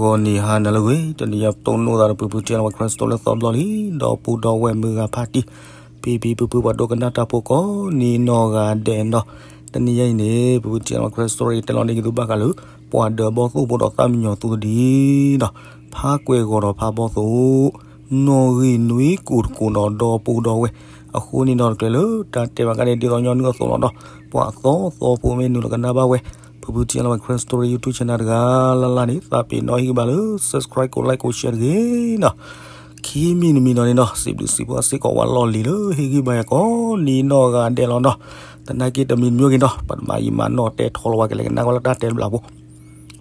ဂီၤနံၤဟါနၤလၢအဂ့ၤ, တနံၤညါပတိၢ်နီၣ်သးဒီး ပဖုထံလီၤဝဲ Crystal လၢသီဘျီလံ, ဒီပုၢ်ဒီဝဲၢ်မုၢ်ဂၤဖါတံၢ်, ဖံဖံဖုဖု ပှၤဒိကနၣ်တၢ်ဖိကိးနံၤနီၢ်ဂၤဒဲးနီၤ, တနံၤညါအံၤန့ၣ် ပဖုထံလီၤဝဲ Crystal တဲလီၤန့ၢ်က့ၤသုဘၣ်ဃးလၢ ပှၤဒၢးဘီၣ်သိၣ်ဖိဒီးသၣ်မံညီၤသုတဒံးနီၤ, ဖးကွဲးဂီၤဒီးဖးဘီၣ်သိၣ် နီၣ်ဂံၢ်နွံကူာ်တကိးနီၤ ဒီပုၢ်ဒီဝဲၢ်, အဃိန့ၣ်ဒီးတကျဲလၢတၢ်တဲဘၣ်ကါန့ၣ် ဒ်သိးညီနုၢ်အသိးလီၤနီၤ, ပှၤအသီသီဖိမ့ၢ်နုာ်လီၤကနၣ်ဘၣ်ဝဲ ဖုဖုထံလီၤဝဲ Crystal YouTube channel တဂၤလၢ်လၢ်န့ၣ် သးပ့ၤနီၣ်ဟ့ၣ်ဂံၢ်ဘါလၢ subscribe ကိး like ကိး share တဂ့ၤနီၤ, ခံမံၤတမံၤနီၤန့ၣ်နီၤ စံးဘျုးစံးဖှိၣ်စ့ၢ်ကီးဝဲလီၢ်လံၤလၢဟ့ၣ်ဂံၢ်ဘါယၤကိးနံၤနီၢ်ဂၤဒဲးလီၤနီၤ, သနာ်က့တမံၤတမံၤဂ့ၤနီၤ ပတမၤယံာ်မၤနီၢ်တဲထီလီၤဝဲကလဲၤကနၣ်ကွၢ်လၢတၢ်တဲတဘျီဖိ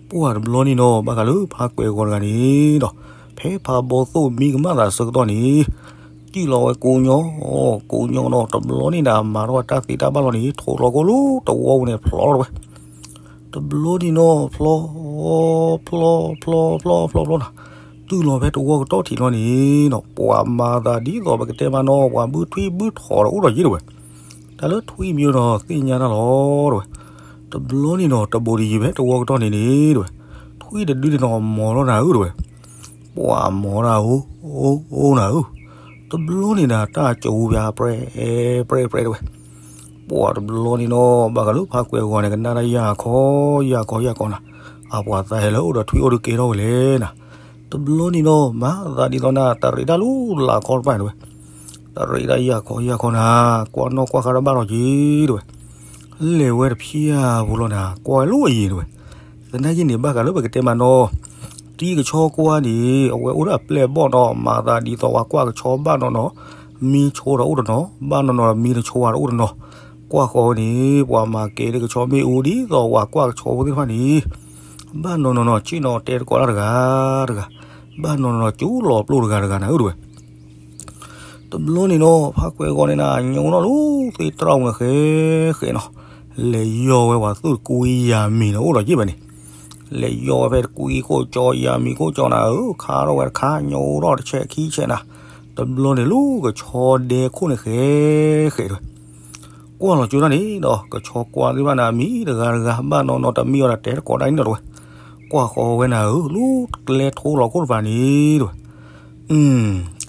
ပှၤတဘျီန့ၣ်နီၤ ဘၣ်ဃးလၢဖးကွဲးဂီၤတဂၤန့ၣ်ဒီး ဖဲဖးဘီၣ်သိၣ်မံကမၣ်သးအဆၢကတီၢ်န့ၣ် စံၣ်လီၤဝဲကိးညီ, ကိးညီနီၤ တဘျီန့ၣ်ဒၣ် မၤထီၣ်ဝဲတၢ်သ့တၢ်ဘၣ်လီၤန့ၣ် ထိးလီၤကိၢ်လၢတဝီပူၤန့ၣ် ဖျိးလီၤဝဲ, တဘျီန့ၣ်နီၤ ဖျိး, ဖျိး, ဖျိး, ဖျိး, ဖျိး, ဖျိးနီၤ, တုၤလီၤဖဲတဝီကတီၢ်ထံးလီၤန့ၣ်နီၤ ပှၤမၤသးဒ်သိးပကတဲမးနီၤ ပှၤဘုထွံဘုထီၣ်ဒီးအိၣ်ဒီးယ့ၢ်တဝဲ တၢ်လၢထွံၣ်မံဒီးသ့ၣ်ညါတၢ်လီၤ တဝဲ, တဘျီန့ၣ်နီၤ တဘိးတယံၤဖဲတဝီကတီၢ်န့ၣ်န့ၣ် တဝဲ, ထွံၣ်တဒုန့ၣ်နီၤ မီၤထီၣ်နၤဧၢ တဝဲ, ပှၤမီၤတၢ်ဧိ အိၣ်နၤဧၢ, တဘျီန့ၣ်ဒၣ် တၢ်ကၠိပၠးပြဲ ပြဲ ပြဲ တဝဲ, ပှၤတဘျီန့ၣ်နီၤ ဘၣ်ဃးလၢဖးကွဲးဂီၤန့ၣ် ကနၣ်တၢ်ယၢ်ခီ ယၢ်ခီ ယၢ်ခီနၤ, အပှၤသးဟဲလၢအိၣ်ဒီးထွံၣ်အိၣ်ဒုးကဲထီၣ်ဝဲလဲၣ်နၤ, တဘျီန့ၣ်နီၤ မၤသးဒ်သိးနၤ တရံးတၢ်လူလၢ်ခီတဖၣ်န့ၣ်တဝဲ တရံးတၢ်ယၢ်ခီယၢ်ခီနၤ, ကွၢ်နီၣ်ကွၢ်ဃါတၢ်ဘၣ်ဒီးက့ၤတဝဲ, လဲၤဝဲတဖျၢၣ်ဖိလီၤနၤ ကွၢ်ဝဲလၢအယံၤတဝဲ, သနာ်က့န့ၣ် ဘၣ်ဃးလၢပကတဲမးနီၤ, တံၤကဆီကွၢ်န့ၣ် အဝဲအိၣ်ဒီးအပျဲၢ်ဘီၣ်နီၤ မၤသးဒ်သိးပှၤကွၢ်ကဆီဘၣ်နီၢ်နီၢ်, မံဆိဒီးအိၣ်တနီၤ ဘၣ်နီၢ်နီၢ်ဒီးမံတဆိဒီးအိၣ်တနီၤ, ကွၢ်ဃီဝဲန့ၣ် ပှၤမၤကဲၤလၢကဆီမ့ၣ်အူဒ်သိးပှၤကွၢ်ကဆီဖိသ့ၣ်တဖၣ်န့ၣ် ဘၣ်နီၢ်နီၢ်နီၤ ဆ့ၣ်နီၤတဲတကိးတၢ်တဂၤတဂၤ, ဘၣ်နီၢ်နီၢ်နီၤ ကၠိလီၤပျိၢ်တဂၤတဂၤနၤဧၢတဝဲ တဘျီန့ၣ်နီၤ ဖးကွဲးဂီၤန့ၣ်နၤ ညိးနီၣ်လၢသ့ၣ်တြီၢ်ပူၤန့ၣ်ဃဲဃဲနီၤ, လဲၤယီၢ်ဝဲပှၤသူၣ်တကွံယၤမံၤန့ၣ် အိၣ်ဒီးယ့ၢ်ဘၣ်န့ၣ်, လဲၤယီၢ်ဝဲဖဲတကွံခိၣ်ကၠီယၤမံၤခိၣ်ကၠီနၤဧၢ, ခါထီၣ်ဝဲတခါ ညိးထီၣ်တဆဲးခံဆဲးနၤ, တဘျီန့ၣ်လၢကဆီဒဲခိၣ်န့ၣ်ဃဲဃဲတဝဲ ကွၢ်လီၤကၠိတၢ်န့ၣ်ဒီး ကဆီကွၢ်သ့ၣ်တဖၣ်န့ၣ် မံတဂၤတဂၤ ဘၣ်နီၢ်နီၢ်တမံအီၤဒီးတဲတကိးတၢ်န့ၣ်ဒီးတဝဲ, ကွၢ်ဃီဝဲနၤဧၢ, လၢကျဲထိလီၤခိၣ်တဖၣ်န့ၣ်တဝဲ,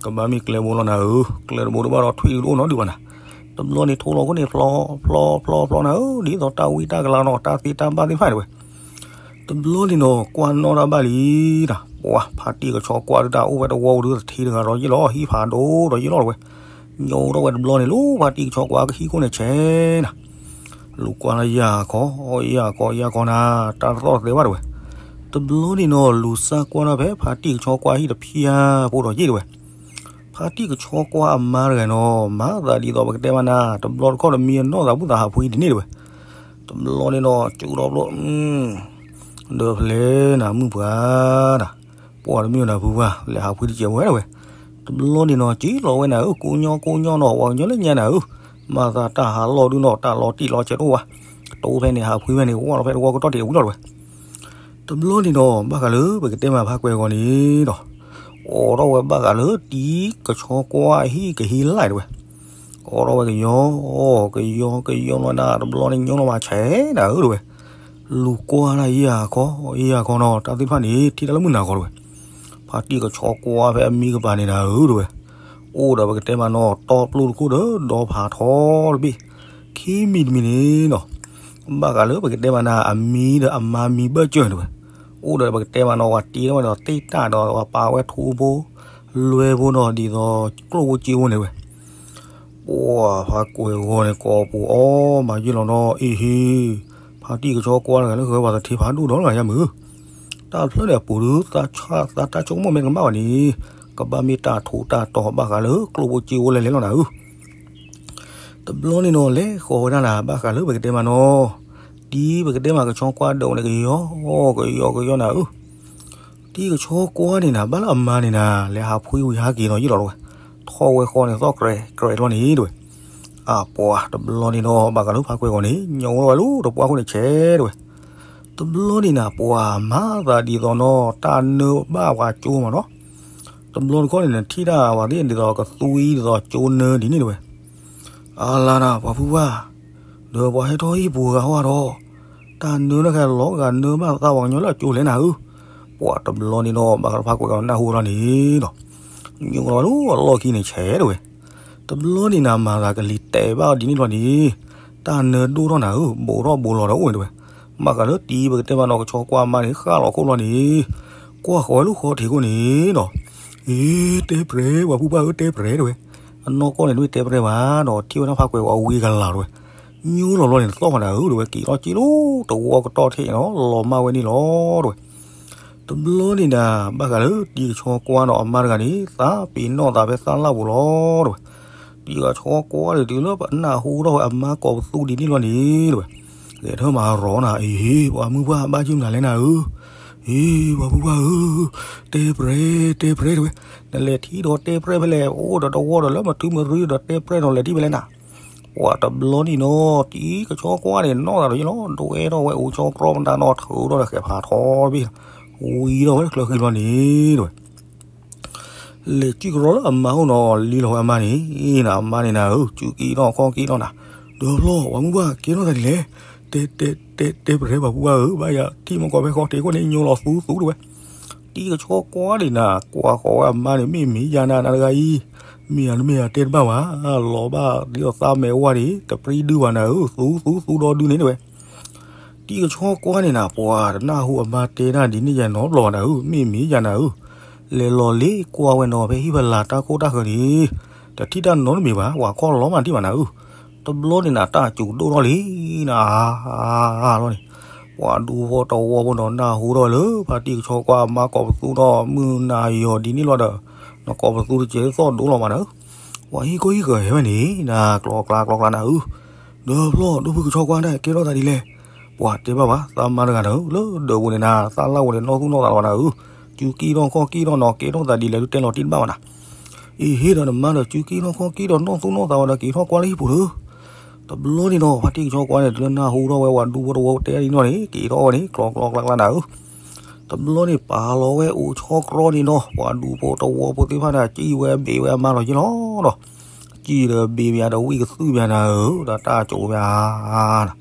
ကဘၣ်မ့ၢ်ကျဲဘိလီၤနၤဧၢ, ကျဲတဘိတဘၣ်ဒီးထွံၣ်တအိၣ်နီတဒုဘၣ်နၤ, တဘျီန့ၣ်ထိလီၤခိၣ်န့ၣ် ဖျီ ဖျီ ဖျီ ဖျီနၤဧၢ, ဒ်သိးတၢ်ဝံတၢ်ကလၤနီၤ တၢ်သ့တၢ်ဘၣ်သ့ၣ်တဖၣ်န့ၣ်တဝဲ တဘျီန့ၣ်နီၤ ကွၢ်နီၣ်တၢ်ဘၣ်လံနၤ, ပှၤဖါတံၢ်ကဆီကွၢ်ဒုးတၢ်အိၣ်ဝဲတဝီပူၤဒုး တထံတဂၤဒီးယ့ၢ်လီၤ ဟံၣ်ဖးဒိၣ်ဒီးယ့ၢ်လီၤတဝဲ, ညိးထီၣ်ဝဲတဘျီန့ၣ်လီၤ ဖါတံၢ်ကဆီကွၢ်ကဟံၣ်ခိၣ်န့ၣ်ဆဲးနၤ, လူၤကွၢ်လၢယၤခီ ယၤခီ ယၤခီနၤ, တၢ်တသီၣ်တသဲဘၣ်တဝဲ, တဘျီန့ၣ်နီၤ လူၤစၢ်ကွၢ်ထီၣ်ဖဲဖါတံၢ်ကဆီကွၢ်ဟံၣ်တဖျၢၣ်ဖိဒီးယ့ၢ်တဝဲ, ဖါတံၢ်ကဆီကွၢ်အမါတဂၤနီၤ မၤသးဒ်သိးပကတဲမးနၤ တဘျီတခီၣ်တမံအနီၢ်သးဘူၣ်သးဟးဖှံတန့ၢ်တဝဲ တဘျီန့ၣ်နီၤ စူးထီၣ်ဖျိ ဒီးဖျဲနၤမုၢ်ပှၤနၤ, ပှၤတမ့ၢ်နၤဖုပှၢ် လဲၤဟးဖှံတစဲးဝဲဒၣ်ဝဲ, တဘျီန့ၣ်နီၤ စံၣ်လီၤဝဲနၤဧၢ ကိးညီကိးညီနီၤ ပှၤကညီလၢညါနၤဧၢ, မၤသးတၢ်ဟးလီၢ်ဒုနီၤ တၢ်လီၤတံၢ်လီၤဆဲးတအိၣ်ဘၣ်, တိဖဲန့ၣ်ဟးဖှံဖဲန့ၣ် ဝီၢ်လီၤဖဲတဝီကတီၢ်တ့ၢ်ဝံၤလီၤတဝဲ တဘျီန့ၣ်နီၤ ဘၣ်ဃးလၢပကတဲမးဖါကွဲးဂီၤန့ၣ်ဒီး အိးထီၣ်ဝဲဘၣ်ဃးလၢတံၤကဆီကွၢ်ဟံၣ်ကဟံးလၢ်တဝဲ, အိးထီၣ်ဝဲကယီ ကယီ ကယီလီၤနၤ တဘျီန့ၣ် ညိလီၤမးဆဲးနၤဧၢတဝဲ, လူၤကွၢ်နၤယၤခီ ယၤခီနီၤ တၢ်သ့ၣ်တဖၣ်န့ၣ် ထံၣ်တၢ်လၢမုၢ်နၤခီတဝဲ, ဖါတံၢ်ကဆီကွၢ်ဖဲအမံကပၤန့ၣ်နၤဧၢတဝဲ, အိၣ်ဒီးပကတဲမးနီၤ တီပျိတခိၣ်ဒီးဒီဖးထီတဘ့ၣ်, ခံမံၤတမံၤန့ၣ်နီၤ ဘၣ်ဃးလၢပကတဲမးနၤ အမံဒီးအမါမံဘၢၣ်စၢၤတဝဲ, အိၣ်ဒီးပကတဲမးနီၤ ပှၤတ့ထီၣ်ဝဲဒီးသ့ၣ်တၢ်ဒီးပှၤပာ်ဝဲထူဖိ လွဲဖိနီၤ ဒ်သိးကျိၣ်ဖိစ့ဖိန့ၣ်ဝဲ, ပှၤဖါကွဲးဂီၤန့ၣ် ကိးပူၤအီၣ်မၤယုၢ်လီၤနီၤ အ့ဟ့, ဖါတံၢ်ကဆီကွၢ်တဂၤလၢဃဲပှၤသထ့ဖးဒိၣ်ဒီးလၢယၤမုၢ် တၢ်ဖျၢၣ်န့ၣ်အပူၤဒုး သးဆါသးတၢ်ဆိကမိၣ်မ့ၢ်တကမၣ်ဘၣ်န့ၣ် ကဘၣ်မ့ၢ်တၢ်ထူးတၢ်တီၤဘၣ်ဃးလၢကျိၣ်ဖိစ့ဖိလဲၤလဲၤလီၤနၤဧၢ, တဘျီန့ၣ်နီၤ လဲၤဃီၤဝဲဒၣ်နၤ ဘၣ်ဃးလၢပကတဲမးနီၤ, တံၤပကတဲမးကဆီကွၢ်ဒိးန့ၣ် ကယီ ကယီ ကယီနၤဧၢ, တံၤကဆီကွၢ်န့ၣ်နၤ ဘၣ်လၢအမါန့ၣ်နၤ လဲၤဟးဖှံဝံၤဟးက့ၤနီၤယ့ၢ်လီၤတဝဲ, ထီၣ်ဝဲဃီန့ၣ် သီၣ်ကြဲးကြဲးလီၤန့ၣ်တဝဲ, အပှၤတဘျီန့ၣ်နီၤ ဘၣ်ဃးလၢဖါကွဲးဂီၤန့ၣ် ညိးဝဲလၢတပှၢ်ခိၣ်န့ၣ်ဆဲးတဝဲ, တဘျီန့ၣ်နၤ ပှၤမၤသးဒ်သိးနီၤ တၢ်နၢဘၣ်ပှၤကၠိမးနီၤ, တဘျီတခီၣ်န့ၣ် နထံၣ်တၢ်ဝဲသ့ၣ်ဒ်သိးကသွံဒ်သိးကၠိနၢဒ်န့ၣ်တဝဲ, အလါနၤ ပှၤဖုပှၢ်, ဒီးပှၤဟဲထီၣ်ဟံၣ်ပူၤဂၤဟီဒီး, တၢ်နၢတခါလီၤဂာ်နၢဘၣ်သးပှၤကညီလၢအကၠိလဲၣ်နၤဧၢ, ပ ပှၤတဘျီန့ၣ်ဒီး ဘၣ်ဃးလၢဖးကွဲးကီးနၢ်ဟူလီၤန့ၣ်ဒီး ညိလီၤဝဲလၢအလီၢ်ခံန့ၣ်ဆဲးတဲဝဲ. တဘျီန့ၣ်နၤ မၤသးကလံၤတဲာ်ဘၣ်အီၤဒ်န့ၣ်လီၤန့ၣ် တၢ်နၢဒိၣ်ထီၣ်နၤဧၢ, ဘူးထီၣ်ဘူးလီၤဒီးအိၣ်န့ၣ်တဲဝဲ. ဘၣ်ဃးလၢတံၤပကတဲမးနီၤ ကဆီကွၢ်အမါန့ၣ် ဃၣ်လီၤခိၣ်လီၤန့ၣ် ကွၢ်ဃီၤဝဲလၢဃီထံးခိၣ်န့ၣ်ဒီး အ့ တဲပရဲ ပှၤဖုပှၢ်ဧၢ တဲပရဲတဲဝဲ. အနီၢ်ကီၢ်န့ၣ်တမ့ၢ်တဲပရဲဘၣ်ဒီး ထံၣ်ဝဲဒၣ်ဖးကွဲးဝဲအဝံကလၤတဲဝဲ. ညိလီၤလီၤန့ၣ်တသီၣ်ဘၣ်နၤဧၢ တဲဝဲ က့ၤထီၣ်က့ၤလီၤတဝီကတီၢ်ထံးနီၤ လီၤမၢ်ဝဲန့ၣ်လီၤတဲဝဲ. တဘျီန့ၣ်နၤ ဘၣ်ဃးလၢတံၤကဆီကွၢ်နီၤ အမါတဂၤန့ၣ် သးပ့ၤနီၣ်သးဖဲသၣ်လၣ်ပူၤလီၤတဲဝဲ. တံၤကဆီကွၢ်န့ၣ်တုၤလၢပနၢ်ဟူထီၣ်ဝဲအမါကိးပသူဒ်န့ၣ်လီၤန့ၣ်တဲဝဲ. ဂဲၤထၢၣ်မၤရီၤနၤ အ့ ပှၤမုၢ်ပှၢ်ဘၣ်ကၠူၢ်မနုၤလဲၣ်နၤဧၢ အ့ ပှၤဖုပှၢ်ဧၢ တဲပရဲ တဲပရဲတဲဝဲ. နလဲၤထံၣ်ဒီးတဲပရဲဖဲလဲၣ် အိၣ်ဒီးတဝီဒီးလၢမထုမရူဒီးတဲပရဲနီၤ လဲၤထံၣ်ဖဲလဲၣ်နၤ. ပှၤတဘျီန့ၣ်နီၤ တံၤကဆီကွၢ်န့ၣ် နီၣ်သးဒီးယလီၤ ဒွဲထီၣ်ဝဲအိၣ်ဆီကြီမတၤနီၤ ထုးထီၣ်ဒီးဃဲးဖးထီတဘ့ၣ် ဝံထီၣ်ဝဲချၢဃံလီၤန့ၣ်တဲဝဲ. လဲၤစံၣ်ကရီလၢအမါအိၣ်နီၤ လံလီၤဝဲအမါန့ၣ် နအမါန့ၣ်နၤဧၢ စူးက့ၤထီၣ်ခီၣ်က့ၤထီၣ်နၤ. ဒီးဖျီၣ် ပှၤမုၢ်ပှၢ် ကဲထီၣ်သးဒ်လဲၣ် တဲ တဲ တဲ တဲပရဲ ပှၤဖုပှၢ်ဧၢ ဘၣ်ယၤထံၣ်မ့ၢ်ကီးဖဲဃီထံးခိၣ်န့ၣ် ညိလီၤသူသူတဲဝဲ. တံၤကဆီကွၢ်န့ၣ်နၤ ကွၢ်ဃီၤဝဲအမါန့ၣ် မ့ၢ်မ့ၢ်ယၤနၤ နတဂၤအံၤ မ့ၢ်ယၤတမ့ၢ်ယၤတဲတဘၣ်ဘၣ် လီၤဘၣ်ဒ်သိးသးမဲာ်ဝါန့ၣ် တပြံဒုဘၣ်နၤဧၢ သူသူသူဒီဒုန့ၣ်တဲဝဲ. တံၤကဆီကွၢ်န့ၣ်နၤ ပှၤတနၢ်ဟူအမါတဲတၢ်ဒ်န့ၣ်ယဲနီတဘျီဘၣ်နၤဧၢ မ့ၢ်မ့ၢ်ယၤနၤဧၢ လဲၤလီၤလ့ကွၢ်ဝဲနီၤ ဖဲဟံၣ်ဖလၢ်တၢ်ခိၣ်တၢ်ဃၢၤန့ၣ် တထံၣ်တၢ်နီတမံၤဘၣ် ပှၤခီၣ်လီၤမးတံၢ်ဘၣ်နၤဧၢ. တဘျီန့ၣ်နၤ တၢ်စူၤဒိၣ်ထီၣ်လံနၤ အါအါလီၤန့ၣ် ပှၤဒူဖိတဝီဖိဒီးနၢ်ဟူထီၣ်ဝဲလၢ ဖါတံၢ်ကဆီကွၢ်အမါကိးပသူဒီး မုၢ်နၤယီၤဒ်န့ၣ်လီၤဒီး နကိးပသူတစဲးသီၣ်ဒိၣ်လီၤမးနၤဧၢ. ပှၤဟံၣ်ခိၣ်ဟံၣ်ဃၢၤဟဲဝဲန့ၣ် နၤကျီကျါကျီကျါနၤဧၢ ဒီးဖျီၣ် ဒိၣ်ဖုကဆီကွၢ်ဒၣ်ကဲထီၣ်သးဒ်လဲၣ် ပှၤတဲဘၣ်ဘၣ် သးမါတဂၤနၤဧၢ လၢဒၢးပူၤန့ၣ်နၤ သးလၢ်ပူၤန့ၣ် နီၢ်သူၣ်နီၢ်သးလီၤနၤဧၢ စူးက့ၤထီၣ်ခီၣ်က့ၤထီၣ်နီၤ ကဲထီၣ်သးဒ်လဲၣ် ဒုးတဲလီၤတံၢ်တဘၣ်ဘၣ်နၤ. အ့ဟ့ၣ်ဒီးနမါဒီး စူးက့ၤထီၣ်ခီၣ်က့ၤထီၣ် နီၢ်သူၣ်နီၢ်သးဝဲဒီး က့ၤထီၣ်ကွၢ်လၢဟံၣ်ပူၤလၢ တဘျီန့ၣ်ဒီး ဖါတံၢ်ကဆီကွၢ်န့ၣ် တုၤလၢနၢ်ဟူထီၣ်ဝဲ ပှၤဒူဖိတဝီတဲဒ်န့ၣ်န့ၣ် က့ၤထီၣ်ဝဲန့ၣ် ကျီကျီကျါကျါနၤဧၢ တဘျီန့ၣ် ပာ်လီၤဝဲအိၣ်ဆီကြီန့ၣ်နီၤ ပှၤဒူဖိတဝီဖိသ့ၣ်တဖၣ်န့ၣ် စံၣ်ဝဲဘ့ၣ်ဝဲအမါလီၤယ့ၣ်လီၤဒီး စံၣ်ဒီးဘ့ၣ်ဘၣ်ဒီးဝံၣ်ကသူၣ်ဘၣ်နၤဧၢ ဒီးတၢ်ကိးဘၣ်နၤ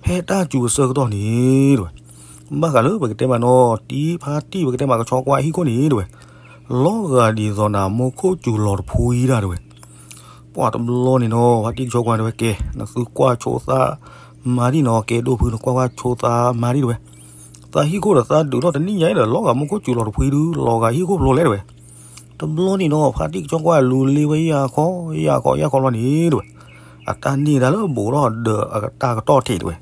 ဖဲတၢ်စူၤအဆၢကတီၢ်န့ၣ်တဲဝဲ ဘၣ်ဃးလၢပကတဲမးနီၤ တံၤဖါတံၢ်ပကတဲမးကဆီကွၢ်ဟံၣ်ခိၣ်န့ၣ်တဲဝဲ လီၤဂာ်ဒ်သိးနၤ မိၢ်ခိၣ်စူၤလီၤတဖှံဒၣ်တဲဝဲ ပှၤတဘျီန့ၣ်နီၤ ဖါတံၢ်ကဆီကွၢ်တဲဝဲကဲ နသုကွၢ်ဆိသးမါဒံၣ်နီၤ ကဲဒိၣ်ဖု နကွၢ်ကွၢ်ဆိသးမါဒံၣ်တဲဝဲ သးဟံၣ်ခိၣ်ဒီးသးဒုးထီၣ်တနံၣ်ညါအံၤဒီး လီၤဂာ်မိၢ်ခိၣ်စူၤလီၤတဖှံဒုး လီၤဂာ်ဟံၣ်ခိၣ်ဖျိလဲၣ်တဲဝဲ တဘျီန့ၣ်နီၤ ဖါတံၢ်ကဆီကွၢ်လူၤလ့ဝဲယၢ်ခီ ယၢ်ခီ ယၢ်ခီလီၤန့ၣ်တဲဝဲ အတၢ်န့ၢ်တၢ်လၢဘူးထီၣ်ဒီးအတၢ်ကတီၢ်ထံးတဲဝဲ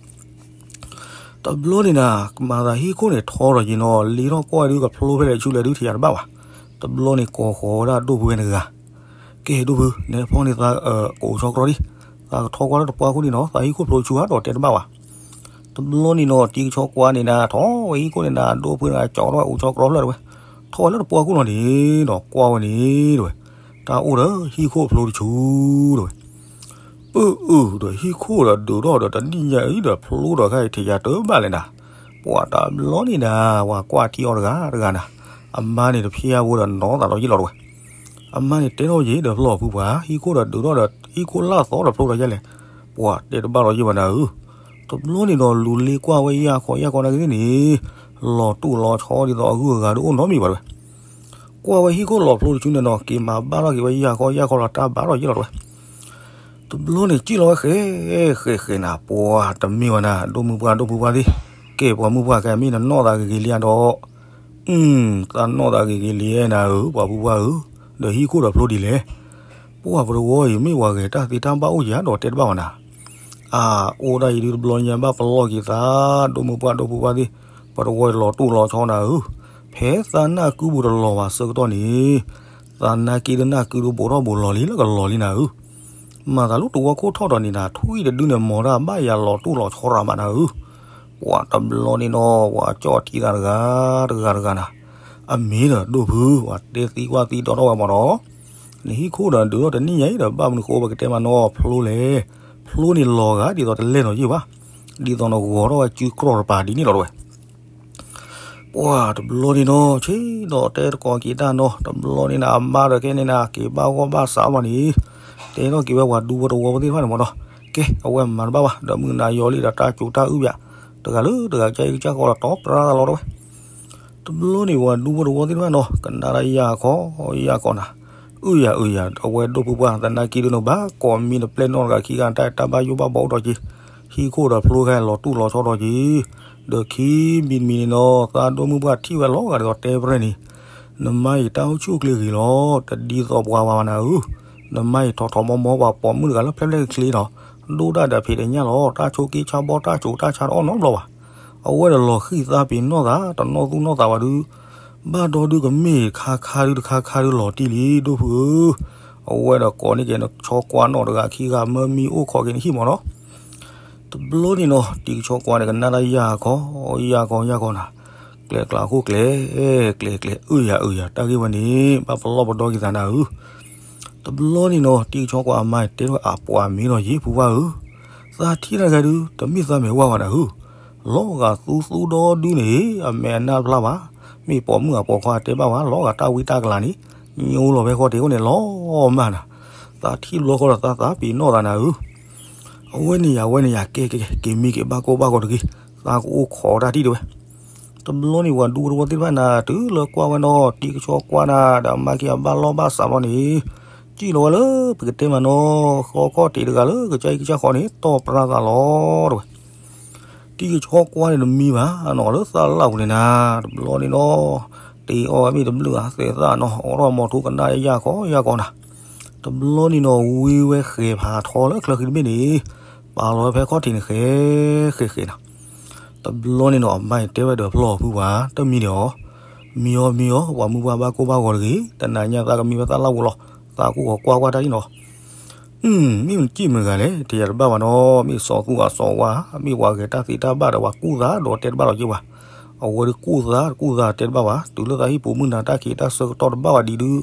တဘျီန့ၣ်နၤ မၤသးဟံၣ်ခိၣ်န့ၣ်ထီဒီးယ့ၣ်နီၤ လ့ထီၣ်ကွၢ်ဒုးကဖျိဖဲလဲၣ်ဆူလဲၣ်ဒုးထံၣ်ယၤတဘၣ်ဘၣ်. တဘျီန့ၣ်ကိးဃီၤဝဲဒၣ်ဒိၣ်ဖုဝဲတဂၤ ကဲဒိၣ်ဖု နဲဖီၣ်န့ၢ်သးကအိၣ်ဆီကြီဒံး သးကထီကွၢ်လၢတပှၢ်ခိၣ်န့ၣ်နီၤ သးဟံၣ်ခိၣ်ဖျိတဆူဧါဒီးတဲတဘၣ်ဘၣ်. တဘျီန့ၣ်နီၤ တံၤကဆီကွၢ်န့ၣ်နၤ ထီၣ်ဝဲဟံၣ်ခိၣ်န့ၣ်နၤ ဒိၣ်ဖုန့ၣ် ကၠီထီၣ်ဝဲအိၣ်ဆီကြီဖျၢၣ်တဲဝဲ ထီၣ်ဝဲလၢတပှၢ်ခိၣ်လီၤန့ၣ်ဒီးကွၢ်ဝဲန့ၣ်တဲဝဲ တၢ်အိၣ်ဒီးဟံၣ်ခိၣ်ဖျိတဆူတဲဝဲ ပအုၣ်ဒီးဟံၣ်ခိၣ်ဒီးဒုးထီၣ်ဒီးတနံၣ်ညါအံၤဒီးဖျိဒီးခဲအံၤထံၣ်ယၤတဘၣ်လဲၣ်နၤ. ပှၤတဘျီန့ၣ်နၤ ပှၤကွၢ်ထံအီၤတဂၤတဂၤနၤ အမါန့ၣ်တဖျါဖိဒီးနီၢ်သးလီၤယ့ၣ်လီၤတဲဝဲ အမါန့ၣ်တဲထီၣ်ယ့ၣ်ဒီးဖျီၣ်ဖုပှၤ ဟံၣ်ခိၣ်ဒီးဒုးထီၣ်ဒီးဟံၣ်ခိၣ်လၢ်သီဒီးဖျိဒီးယဲလဲၣ် ပှၤတဲတဘၣ်လီၤယ့ၣ်ဘၣ်နၤဧၢ. တဘျီန့ၣ်ဒီးလူၤလ့ကွၢ်ဝဲယၢ်ခီယၢ်ခီနာ်က့န့ၣ် လီၤတူၢ်လီၤဆီဒ်သိးအဂုၤအဂၤတအိၣ်နီတမံၤဘၣ်တဲဝဲ ကွၢ်ဝဲဟံၣ်ခိၣ်လီၤဖျိတဆူန့ၣ်နီၤ က့ၤမၤဘၣ်ထီၣ်က့ၤဝဲယၢ်ခီယၢ်ခီလီၤတၢ်ဘၣ်ထီၣ်ယ့ၣ်လီၤတဲဝဲ တဘျီန့ၣ်စံၣ်လီၤဝဲဃဲးဃဲးဃဲးနၤ ပှၤတမ့ၢ်ဝဲနၤ ဒိၣ်မုၢ်ပှၢ်ဒိၣ်ဖုပှၢ်သ့ၣ် ကဲပှၤမုၢ်ပှၢ်ကဲမ့ၢ်နနီၢ်သးဂ့ၤဂ့ၤလံဧါဒီး အု သးနီၢ်သးဂ့ၤဂ့ၤလံနၤဧၢ ပှၤဖုပှၢ်ဧၢ, ဒီးဟံၣ်ခိၣ်ဒီးဖျိဒ်လဲၣ်. ပှၤပတဝီအံၤမ့ၢ်ပှၤဂဲၤတၢ်သ့တၢ်ဘၣ်အိၣ်ဧါဒီးတဲတဘၣ်ဝဲနၤ. အါ အိၣ်ဒၣ်အံၤဒုတဘျီညါဘၣ်ပလီၢ်က့ၤသး ဒိၣ်မုၢ်ပှၢ်ဒိၣ်ဖုပှၢ်သ့ၣ်, ပတဝီအံၤလီၤတိၢ်လီၤဆီနၤဧၢ, ဖဲသးနၢ်ကုဘူးတလီၤဘၣ်ဆၢကတီၢ်န့ၣ်, သးနၢ်က့ဒုနၢ်ကုဒုဘူးထီၣ်ဘူးလီၤလံလၢကလီၤလံနၤဧၢ. မၤသးလၢတဝီခိၣ်ထီၣ်ဒီးန့ၣ်နၤ ထွံၣ်တဒုန့ၣ် မ်တၢ်ဘၣ်ယၤလီၤတိၢ်လီၤဆီရၤမးနၤဧၢ. ပှၤတဘျီန့ၣ်နီၤ ပှၤကၠီၣ်ထံသးတဂၤတဂၤတဂၤနၤ, အမ့ၢ်ဒီးဒိၣ်ဖု ပှၤတဲသံကွၢ်သံဒီးထီၣ်ဝဲမးဒီး, နဟံၣ်ခိၣ်ဒီးဒုးထီၣ်တနံၣ်ညါအံၤဒီး ဘၣ်မနုၤဃိပကတဲမးနီၤဖျိလဲၣ်. ဖျိန့ၣ်လီၤဂာ်ဒ်သိးတလဲၣ်နီၤယ့ၣ်ဘၣ်, ဒ်သိးနဂီၤထီၣ်ဝဲစုကြီတပၤဒ်န့ၣ်လီၤတဝဲ. ပှၤတဘျီန့ၣ်နီၤ ဆ့ဒီးတဲတကိးက့ၤတၢ်နီၤ, တဘျီန့ၣ်နၤ အမါဒီးခဲန့ၣ်နၤ က့ၤဘၣ်ဂီၢ်ဘၣ်စးမးန့ၣ်, တဲထီၣ်က့ၤဝဲပှၤဒူဖိတဝီဖိသ့ၣ်တဖၣ်န့ၣ်မးဒီး, ကဲ အဝဲမၤတဘၣ်ဘၣ် ဒီးမုၢ်နၤယီၤလံဒီးတၢ်စူၤတၢ်အုၣ်ဘၣ်, တဂၤလၢတဂၤကၢအံၤကစၢ်ဃီဒီးတီပြါသးလီၤတဝဲ. တဘျီန့ၣ် ပှၤဒူဖိတဝီသ့ၣ်တဖၣ်နီၤ ကနၣ်တၢ်ယၢ်ခီယၢ်ခီနၤ, အုၣ်ယၤအုၣ်ယၤ အဝဲဒိၣ်ဖုပှၢ် သနာ်က့ဒုးနီၤ ဘၣ်ကိးမံၤတပျဲၢ်နီတဂၤခံဂၤ တၢ်အဲၣ်တၢ်ဘၣ်ယိၣ်ဘၣ်ဘီအိၣ်ဒီးက့ၤ, ဟံၣ်ခိၣ်ဒီးဖျိခဲလီၤတူၢ်လီၤဆီဒီးက့ၤ, ဒီးခံမံၤတမံၤန့ၣ်နီၤ သးဒိၣ်မုၢ်ပှၢ်ထံၣ်ဝဲလီၤဂာ်ဒ်သိးတဲပြဲၢ်န့ၣ်, နမါအံၤတၢ်အိၣ်ဆူၣ်အိၣ်ချ့ဂ့ၤလီၤ တဒ်သိးပှၤဘၣ်နၤဧၢ, နမါအံၤထီၣ်ထီၣ်မီမီပှၤပိာ်မုၣ်တဂၤလၢဖျဲၣ်ဖျဲၣ်ချ့နီၤ, ဒိၣ်ဒၣ်ဒီးဖံးတညၣ်လီၤ တၢ်ဆိးက့ဆါဘီ တၢ်ဆိးတၢ်ဆါတအီၣ်နီတဘျီဘၣ်. အဝဲဒီးလီၤဃံၢ်သးပ့ၤနီၣ်သး တနီၣ်သူၣ်နီၣ်သးဘၣ်ဒုး, ဘၣ်ဒီဒုးကမ့ၢ်တခါခါဒုးတခါခါဒုးလီၤတံၢ်လံ ဒိၣ်ဖုဧၢ, အဝဲဒီးကိးန့ၢ်က့ၤနဆီကွၢ်နီၣ်တဂၤခံဂၤ မၢမံအိၣ်ခိးက့ၤနဟံၣ်မၢ်နီၤ. တဘျီန့ၣ်နီၤ တံၤကဆီကွၢ်န့ၣ် ကနၣ်တၢ်ယၢ်ခီယၢ်ခီယၢ်ခီနၤ, ကျဲကျါခိၣ်ကျဲ ကျဲကျဲ အုၣ်ယၤအုၣ်ယၤ တၢ်ဂ့ၢ်ဝဲန့ၣ် ဘၣ်ပလီၢ်ပဒီက့ၤသးနၤဧၢ. တဘျီန့ၣ်နီၤ တံၤကဆီကွၢ်အမါတဲထီၣ်အပှၤမ့ၢ်ဒီးယ့ၢ်ဖုပှၢ်ဧၢ, သးထံၣ်တၢ်ဂၤဒုး တမ့ၢ်သးမဲာ်ဝါဘၣ်နၤဧၢ, လီၤဂာ်သူသူဒီဒုန့ၣ် အမဲာ်အနၢ်တဖျါဘၣ်, မ့ၢ်ပိာ်မုၣ်အပိာ်ခွါတဲဘၣ်ဘၣ် လီၤဂာ်တၢ်ဝံတၢ်ကလၤန့ၣ်, ညိလီၤဖဲဃီတ့ၢ်အိၣ်န့ၣ်လီၤမၢ်နၤ, သးထံၣ်တဘျီဃီဒီးသးသးပ့ၤနီၣ်သးနၤဧၢ. အဝဲန့ၣ်ယၤဝဲန့ၣ်ယၤ ကဲကဲကဲ က့ၤမံက့ၤဘၣ်ကိၢ်ဘၣ်ဂီၤတဂ့ၤ, သးကအိၣ်ခိးတၢ်ထံၣ်တဝဲ. တဘျီန့ၣ် ပှၤဒူဖိတဝီသ့ၣ်တဖၣ်နၤ တုၤလၢကွၢ်ဝဲနီၤ တံၤကဆီကွၢ်နၤ ဒီးမါခံဂၤဘၣ်လီၢ်ဘၣ်စးဘျီန့ၣ်, စံၣ်လီၤဝဲလၢပကတဲမးနီၤ ဃီခီၣ်ထံးတဂၤလၢကစၢ်အံၤကစၢ်ဃီန့ၣ် တီၢ်ပြၢသးလီၤတဝဲ. တံၤကဆီကွၢ်န့ၣ်တမံဘၣ်နီၤ လၢသးလၢ်ပူၤန့ၣ်နၤ, တဘျီန့ၣ်နီၤ တ့အီၣ်ဝဲမ့ၢ်တဘျုးဂၤသဲးသၣ်နီၤ အိးထီၣ်မီၤထူကနၣ်ယၢ်ခီယၢ်ခီနၤ, တဘျီန့ၣ်နီၤ ဝံဝဲဃဲၤဖးထီလၢချၢဃံတဘ့ၣ်န့ၣ်, ပာ်လီၤဝဲဖဲခီၣ်ထံးန့ၣ် ဃဲၤဃဲၤဃဲၤနၤ. တဘျီန့ၣ်နီၤ အမါအံၤတဲဝဲဒီးဖျီၣ်ဖုပှၢ် တမံဒံးအီၤ, မံအီၤမံအီၤ ပှၤမုၢ်ပှၢ်ဘၣ်ကိၢ်ဘၣ်ဂီၤတဂ့ၤ, တနၤညါသးကမံဝဲသးလၢ်ပူၤလီၤ, သးကူၣ်ဃီၤကွၢ်ကွၢ်တၢ်အံၤနီၤ. မ့ၢ်မနုၤမတၤဂၤလဲၣ် တယၤတဘၣ်ဘၣ်နီၤ, မ့ၢ်စီၤသူအစီၤဝါ, မ့ၢ်ပှၤဂဲၤတၢ်သ့တၢ်ဘၣ်ဒီးပှၤကူၣ်သးဒီးတဲတဘၣ်လီၤက့ၤဘၣ်. အဝဲဒုးကူၣ်သးကူၣ်သးတဲတဘၣ်ဘၣ်, တုၤလၢသးဟံၣ်ပူၤမုၢ်နၤတၢ်ခံးတၢ်ဆၢကတီၢ်တဘၣ်ဘၣ်ဒံးဒုး,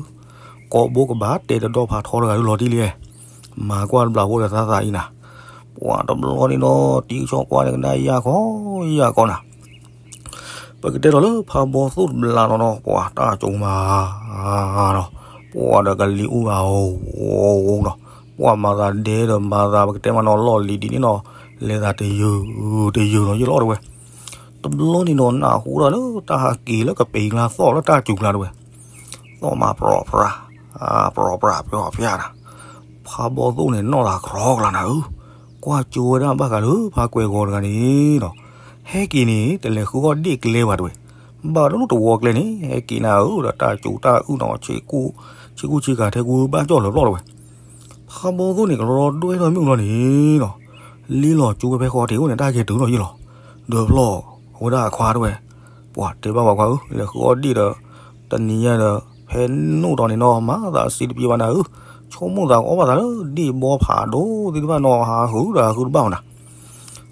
ကိးဘိကဘၣ်တဲတဒီဖးထီတဂၤဒုးလီၤတံၢ်လံ, မၤကွၢ်တဘျီဖိဒီးသးသးအံၤနၤ. ပှၤတဘျီန့ၣ်နီၤ တံၤကဆီကွၢ်န့ၣ်ကနၣ်ယၢ်ခီယၢ်ခီနၤ ပကတဲထီၣ်လၢဖးဘီသိၣ်တဘျီနီၤနီၤ ပှၤတၢ်ကၠိမးနီၤ, ပှၤဒီးကလံၤအူဘၣ်အိၣ်နီၤ, ပှၤမၤသးဒဲဒီးမၤသး ပကတဲမးနီၤ လီၢ်လံၤဒ်န့ၣ်နီၤ, လဲၤသးတယုၢ်တယုၢ်နီၤယ့ၢ်လီၤတဝဲ. တဘျီန့ၣ်နီၤ နၢ်ဟူဒၣ်လၢတၢ်ဟးက့ၤလၢကပ့ၤကျါသီၣ်လၢတၢ်စူၤကျါတဝဲ, သီၣ်မးပြီပြး ပြီပြးပျီပျါနၤ, ဖးဘီသိၣ်န့ၣ်နီၣ်သးကြီကျါနၤဧၢ, ကွၢ်ကၠိဝဲဒၣ်ဘၣ်ဃးလၢဖးကွဲၤဂီၤတဂၤန့ၣ်နီၤ, ဟဲက့ၤန့ၣ် တလဲၤဃုအီၣ်ဒ့ၣ်ကျဲဘၣ်တဝဲ, ဘၣ်တလိၣ်တဝီကျဲန့ၣ် ဟဲက့ၤနၤဧၢ ဒီးတၢ်စူၤတၢ်အုၣ်နီၤ ဆ့ကူဆ့ကၤထဲကူဘၣ်ကၠီၣ်လၢၤဘျီတဝဲ. ဖးဘီသိၣ်န့ၣ် ကရီဒွဲထီၣ်မုၢ်ဘျီန့ၣ်နီၤ, လ့လီၤကၠိဝဲဖဲဃီထံးအိၣ်န့ၣ် တၢ်ကဲတုၤနီၤယ့ၢ်လီၤ, ဒီးဖျီၣ် အဝဲဒၣ်အခွါတဝဲ, ပှၤတဲဘၣ်ပှၤခွါဧၢ လဲၤဃုအီၣ်ဒ့ၣ်ဒီး တနံၤညါဒီး ဖဲနိၣ်တီၤန့ၣ်နီၤ မၤသးစ့တပျ့ဘၣ်နၤဧၢ, ဆိကမိၣ်သးကအီၣ်ဘၣ်သးလၢဒ့ၣ်ဘီဖးဒိၣ်သ့ၣ်တဖၣ်နီၤ ဟးဃုဒီးဟးဃုတဘၣ်မနၤ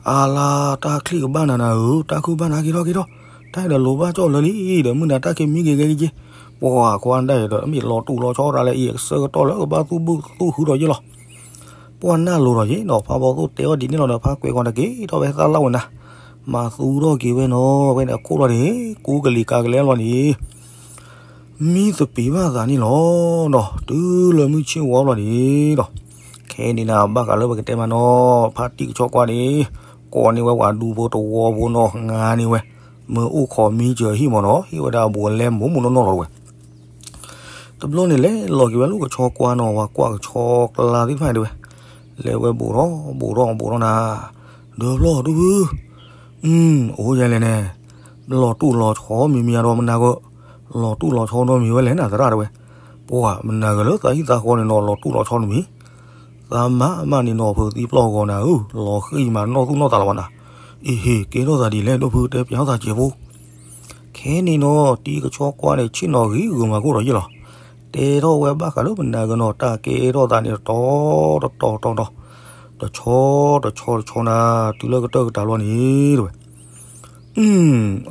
အါလါ တၢ်ချံၣ်ကဘၣ်နၤနၤဧၢ, တၢ်ခုၣ်ဘၣ်နၤက့ၤထီၣ်က့ၤထီၣ်, တၢ်အံၤဒီးလိၤဘၣ်ကၠီၣ်လၢလံဒီး မုၢ်နၤတၢ်က့ၤမံက့ၤဂဲက့ၤက့ၤ, ပှၤခွါဒၣ်အံၤဒီး မ့ၢ်လီၤတူၢ်လီၤဆီတၢ်လၢအံၤ အဆၢကတီၢ်လၢကဘၣ်သူၣ်ဘုသူၣ်ဟုဒီးယ့ၢ်လီၤ. ပှၤနၢ်လိၤဒီးယ့ၢ်နီၤ ဖးဘီသိၣ်တဲအီၤဒ်န့ၣ်လီၤဒီး ဖးကွဲးကီးတက့ၢ်ထီၣ်ဝဲသးလၢ်ဝဲနၤ, မၤသူထီၣ်က့ၤဝဲနီၤ ဝဲန့ၣ်အခိၣ်လီၤန့ၣ် ကူကလံၤကၤကလဲလီၤန့ၣ် မံသပ့ၤဘၣ်သးန့ၣ်လီၤနီၤ, တုၤလၢမုၢ်ဆ့ၣ်ဝါဘျီန့ၣ်ဒီး ခဲန့ၣ်နၤ ဘၣ်ဃးလၢပကတဲမးနီၤ ဖါတံၢ်ကဆီကွၢ်န့ၣ် ကိးန့ၢ်ဝဲပှၤဒူဖိတဝီဖိနီၤ ငါန့ၢ်ဝဲ မၢအိၣ်ခိးမံစၢၤဟံၣ်မးနီၤ ဟ့ၣ်ဝဲဒၣ်အဘူးအလဲမိၢ်မိၢ်နီၢ်နီၢ်လီၤတဝဲ. တဘျီန့ၣ် လဲၤလီၤက့ၤဝဲလၢကဆီကွၢ်နီၤ ပှၤကွၢ်ကဆီကျါသ့ၣ်တဖၣ်န့ၣ်တဝဲ, လဲၤဝဲဘူးထီၣ်ဘူးထီၣ်ဘူးထီၣ်နၤ, ဒီးဖျီၣ်ဒူဖု အအိၣ်ယဲလဲၣ်န့ၣ်, လီၤတူၢ်လီၤဆီမံၤမံၤဒီးမနၤဂၢၢ်, လီၤတူၢ်လီၤဆီနီတမံၤဝဲလဲၣ်နသရၣ်တဝဲ, ပှၤမနၤဂၢၢ်လၢသးဟံၣ်သးဃီန့ၣ်နီၤ လီၤတူၢ်လီၤဆီတမံၤ, သးမၤမးန့ၣ်နီၤ ဖုးသံပျီၢ်ဂီၤနၤဧၢ, လီၤဃံၤမးနီၢ်သူၣ်နီၢ်သးလီၤဘၣ်နၤ, အ့ဟ့ၣ် ကဲထီၣ်သးဒ်လဲၣ် ဒိၣ်ဖုတဲပၠးထီၣ်သးစဲးဖိ ခဲန့ၣ်နီၤ တံၤကဆီကွၢ်န့ၣ် ဆ့ၣ်နီၤဂံၢ်ဂုာ်မၤကိၢ်ဒီးယ့ၢ်လီၤ. တဲထီၣ်ဝဲဘၣ်ဃးလၢမနၤဂ့ၤနီၤ တၢ်ကဲထီၣ်သးန့ၣ် တတီၤတတီၤတတီၤ, တဆီတဆီတဆီနၤ, တုၤလၢကတၢၢ်ကတၢၢ်လီၤန့ၣ်တဝဲ,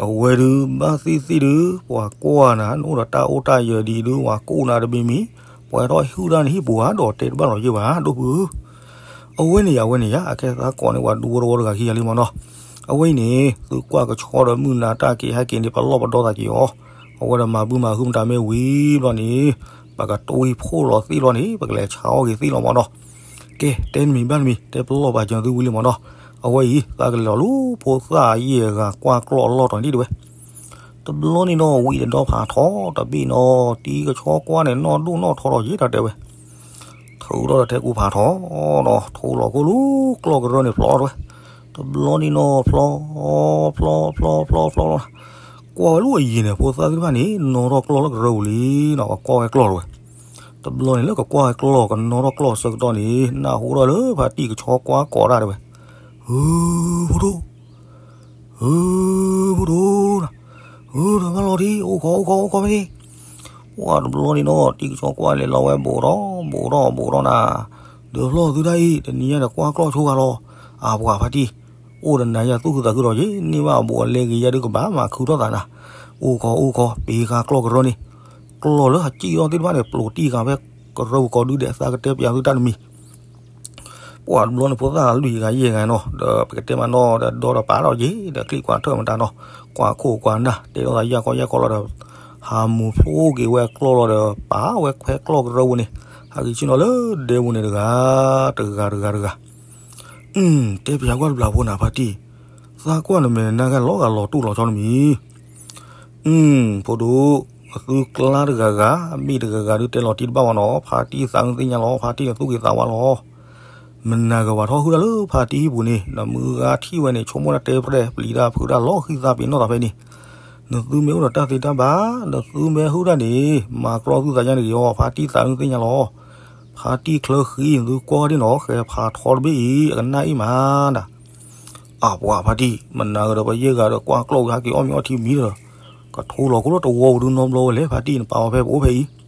အဝဲဒုးဘၣ်သ့ၣ်သ့ၣ်ဒုး ပှၤကွၢ်နၤ နအိၣ်ဒီးတၢ်အိၣ်တၢ်ယၢၤဒ်ဒုး ပှၤကိးနၤတမံၤမံၤ, ပှၤထီၣ်ဟုၣ်တၢ်နဟံၣ်ပူၤဧါ ဒီးတဲတဘၣ်လီၤယ့ၢ်ဘၣ် ဒိၣ်ဖုဧၢ အဝဲန့ၣ်ယၤ အဝဲန့ၣ်ယၤ အကဲသးကိးန့ၢ်ပှၤဒူဖိတဝီတဂၤခံဂၤလံမးနီၤ. အဝဲအံၤန့ၣ် သုကွၢ်ကဆီဒီးမုၢ်နၤတၢ်က့ၤဟဲက့ၤန့ၣ် ပလီၢ်ပဒီသးက့ၤအီၤ, အဝဲဒီးမၤဘုမၤဟုမတၤမ့ၢ်ဝံၤဘျီန့ၣ် ပကတွံၢ်ဖှိၣ်လီၤသ့ၣ်လီၤန့ၣ် ပကလဲၤဆါအီၣ်က့ၤသ့ၣ်လီၤမးနီၤ. ကဲ တဲတမံၤဘၣ်တမံၤ တဲပလီၢ်ပာ်စၢၤသုဝံၤလံမးနီၤ. အဝဲအံၤ သးကလဲၤလီၤလၢဖိသၣ်ယဲၢ်ဂၤကွၢ်ကျီၢ်အလီၢ်တီၤန့ၣ်တဝဲ တ တဘျီန့ၣ်နီၤ ဝံၤတဒီဖးထီတဘ့ၣ်နီၤ တံၤကဆီကွၢ်န့ၣ် နီၢ်ဒိၣ်နီၢ်ထီထီၣ်ယဲ တၢ်တဲဝဲ. ထုးထီၣ်ဒီးထဲကူဖးထီနီၤ ထိလီၤကိၣ်လူၤကျီၢ်ကရၢန့ၣ်ဖျီထီၣ်ဝဲ. တဘျီန့ၣ်နီၤ ဖျီ ဖျီ ဖျီ ဖျီ ဖျီ ဖျီ ကွၢ်ဝဲလၢအယံၤန့ၣ် ဖိသၣ်သ့ၣ်တဖၣ်န့ၣ် နီၢ်ထီၣ်ကျီၢ်လၢကရၢပူၤလံနီၤ ကကွၢ်ဝဲကျီၢ်တဝဲ. တဘျီန့ၣ်လၢကကွၢ်ဝဲကျီၢ် ကနီၢ်ထီၣ်ကျီၢ်အဆၢကတီၢ်န့ၣ် နၢ်ဟူထီၣ်လၢဖါတံၢ်ကဆီကွၢ်ကိးတၢ်တဲဝဲ. ဧၢ ဖိဒိၣ် ဧၢ ဖိဒိၣ်, ဧၢ ဒီးဘၣ်လီၤဒံး အိၣ်ခိး အိၣ်ခိး အိၣ်ခိးဖဲန့ၣ်. ပှၢ်တဘျီန့ၣ်နီၤ တံၤကဆီကွၢ်လဲၤလီၤဝဲဘူးထီၣ် ဘူးထီၣ် ဘူးထီၣ်နၤ, ဒီးဖျီၣ်သုတၢ်အံၤ တနံၤညါဒီးကွၢ်ကျီၢ်ဆိဂၤလီၤ. အပှၤဖါတံၢ်, အိၣ်ဒီးနၤယၤသူၣ်ခုသးခုဒီးယ့ န့ၢ်ဘၣ်အဘူးအလဲဂ့ၤယၤဒုးကဘၣ်မၤခုထီၣ်သးနၤ. အိၣ်ခိး အိၣ်ခိး ပ့ၤဃာ်ကျီၢ်ကရၢန့ၣ်, ကျီၢ်လၢဟးစံၣ်ထီၣ်သ့ၣ်တဖၣ်န့ၣ် ပျိာ်တံၢ်ဃာ်ဖဲကရၢပူၤကိးဒုဒဲး သးကတဲပၠးသုတၢ်တမံၤ ပှၢ်တဘျီန့ၣ် ဖိသၣ်လွံၢ်ဂၤယဲၢ်ဂၤနီၤ ဒီးပကတဲမးနီၤ ဒီးဒီဒီးပာ်ထီၣ်ယ့ ဒီးချံၣ်ကွၢ်ထၢၣ်မတၤနီၤ, ကွၢ်ခိၣ်ကွၢ်နၢ် တဲထီၣ်သးယၢ်ခီယၢ်ခီလီၤဒီး ဟးမူၤဖျိက့ၤဝဲကျီၢ်လီၤဒီး ပာ်ဝဲခွဲကျီၢ်ကရၢပူၤန့ၣ် ဟးက့ၤဆ့ၣ်နီၤလၢဒဲပူၤန့ၣ်တဂၤ တဂၤ တဂၤ တဂၤ တဲပၠးကွၢ်တဘျီဖိနၤဖါတံၢ်, သးကွၢ်နမဲာ်နါဂၤလီၤဂာ်လီၤတူၢ်လီၤဆီတမံၤ ဖိဒိၣ်, အသုကျါတဂၤဂၤ အမ့ၢ်တဂၤဂၤဒုးတဲလီၤတံၢ်တဘၣ်ဝဲနီၤ ဖါတံၢ်သးအုးသ့ၣ်ညါလီၤ ဖါတံၢ်နသူၣ်က့ၤသးဝါလီၤ. မနၤကဝၤထီၣ်ဟုၣ်တၢ်လၢဖါတံၢ်ဟံၣ်ပူၤန့ၣ် နမုၢ်ဂၤထံၣ်ဝဲန့ၣ် ဆိကမိၣ်တၢ်တဲဖျဲၣ် ပျံၤတၢ်ဖုးတၢ်လီၤဃံသးပ့ၤနီၣ်သးဖဲန့ၣ်, နသုမ့ၢ်အိၣ်ဒီးတၢ်သ့တၢ်ဘၣ် နသုမ့ၢ်ဟုၣ်တၢ်န့ၣ် မၤကြီသုသးညါတဂ့ၤအီၤ ဖါတံၢ်သးအုးသ့ၣ်ညါလီၤ. ဖါတံၢ်ချၢဃံ နသုကွၢ်ဒ်နီၤ ဃဲၤဖးထီတဘ့ၣ်အံၤ အကနၣ်အံၤမးနၤ အပှၤဖါတံၢ် မနၤဂၤဒီးပယဲၢ်ဂၤဒီးကွၢ်ကျီၢ်ဝံၤဟဲက့ၤအီၣ်မ့ၤအီထံမံၤဒီး ကထိလီၤကိၣ်လၢတဝီပူၤဒုနီတဘျီဝဲလဲၣ် ဖါတံၢ်နပာ်အီၤဖဲပအိၣ်ဖဲအံၤ.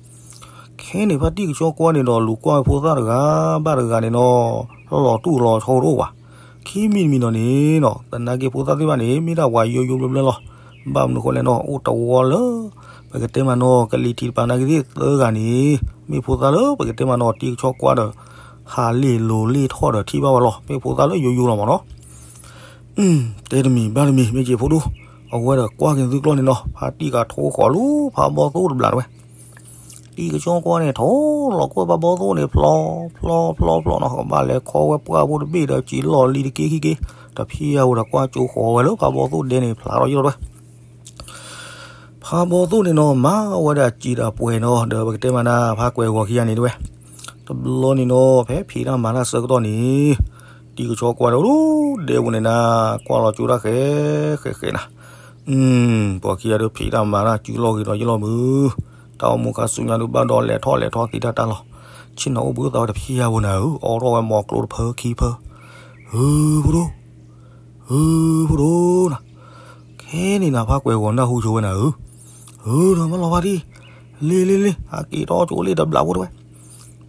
ခဲန့ၣ်ဖါတံၢ်ကဆီကွၢ်န့ၣ်ဒီးလူၤကွၢ်ဖိသၣ်တဂၤဘၣ်တဂၤန့ၣ်နီၤ လီၤတူၢ်လီၤဆီတအိၣ်ဘၣ်. ခံမံၤတမံၤနီၤန့ၣ်နီၤ သနာ်က့ဖိသၣ်သ့ၣ်တဖၣ်န့ၣ် မ့ၢ်ဒၣ်ပှၤယိယိဘျၢဘျၢလီၤ. ဘၣ်မနုၤဃိလဲၣ်နီၤ အိၣ်တဝီလၢ ပကတဲမးနီၤ ကလံၤထံးတပၤနာ်က့သ့ၣ်သၢဂၤန့ၣ် မ့ၢ်ဖိသၣ်လၢပကတဲမးနီၤ တံၤကဆီကွၢ်ဒီး ဟးလ့ၣ်လိၤလ့ၣ်ထီၣ်ဒီးထံၣ်ဘၣ်ဝဲလီၤ. မ့ၢ်ဖိသၣ်လၢယိယိလီၤမးနီၤ တဲတမံၤဘၣ်တမံၤ မ့ၢ်က့ၤဖိဒိၣ်, အဝဲဒီးကွၢ်က့ၤသုကျီၢ်န့ၣ်နီၤ ဖါတံၢ်ကထိဃီၤလူၤဖးဘီၣ်သိၣ်တဘျးတဝဲ. တံၤကဆီကွၢ်န့ၣ် ထိလီၤကွၢ်ဖးဘီၣ်သိၣ်န့ၣ် ဖျီ ဖျီ ဖျီ ဖျီနီၤ ကဘၣ်လဲၤခီဝဲပှၢ်ဖိတဘ့ၣ်ဒီးစံးလီၢ်လံၤတက့ၢ်ခံက့ၢ်, တဖံးယၤဝဲဒီးကွၢ်ကၠိဃီၤဝဲလၢဖးဘီၣ်သိၣ်ဒဲန့ၣ် ဖျါထီၣ်ယိၣ်ထီၣ်တဝဲ ဖးဘီၣ်သိၣ်န့ၣ်နီၤ မၤဝဲဒၣ်စံးဒီးပှဲၤနီၤ ဒီးပကတဲမးနၤ ဖးကွဲးဂီၤခံဂၤန့ၣ်တဝဲ. တဘျီန့ၣ်နီၤ ဖဲဖံးတၢ်မၤတၢ်ဆၢကတီၢ်န့ၣ် တံၤကဆီကွၢ်ဒီးအိၣ်ဒဲပူၤန့ၣ်နၤ ကွၢ်လီၤကၠိတၢ်ဃဲဃဲဃဲနၤ ပှၤခံဂၤဒီးဖံးတၢ်မၤတၢ်စုလီၢ်ဂ့ၤဒီးယလီၢ်မုၢ်, တၢ်အိၣ်မူခါဆူညါဒုးဘၣ်ဒီးလဲၤထီၣ်လဲၤထီသံတၢ်တၢ်လီၤ, ဆ့ၣ်နီၤအိၣ်ဘှံးသးဝဲတဖံးယၤဖိနၤဧၢ, အိးထီၣ်ဝဲမီၤကျိတဖၢခံဖၢ, ဧၢ ဖိဒိၣ် ဧၢ ဖိဒိၣ်နၤ, ခဲန့ၣ်နၤ ဖးကွဲးဂီၤနၢ်ဟူဆိဝဲနၤဧၢ, ဧၢ ဒီးမၢလီၤဖါတံၢ်, လ့လ့လ့ ဟးက့ၤထီၣ်ကၠိလ့တဘျးဖိတဝဲ.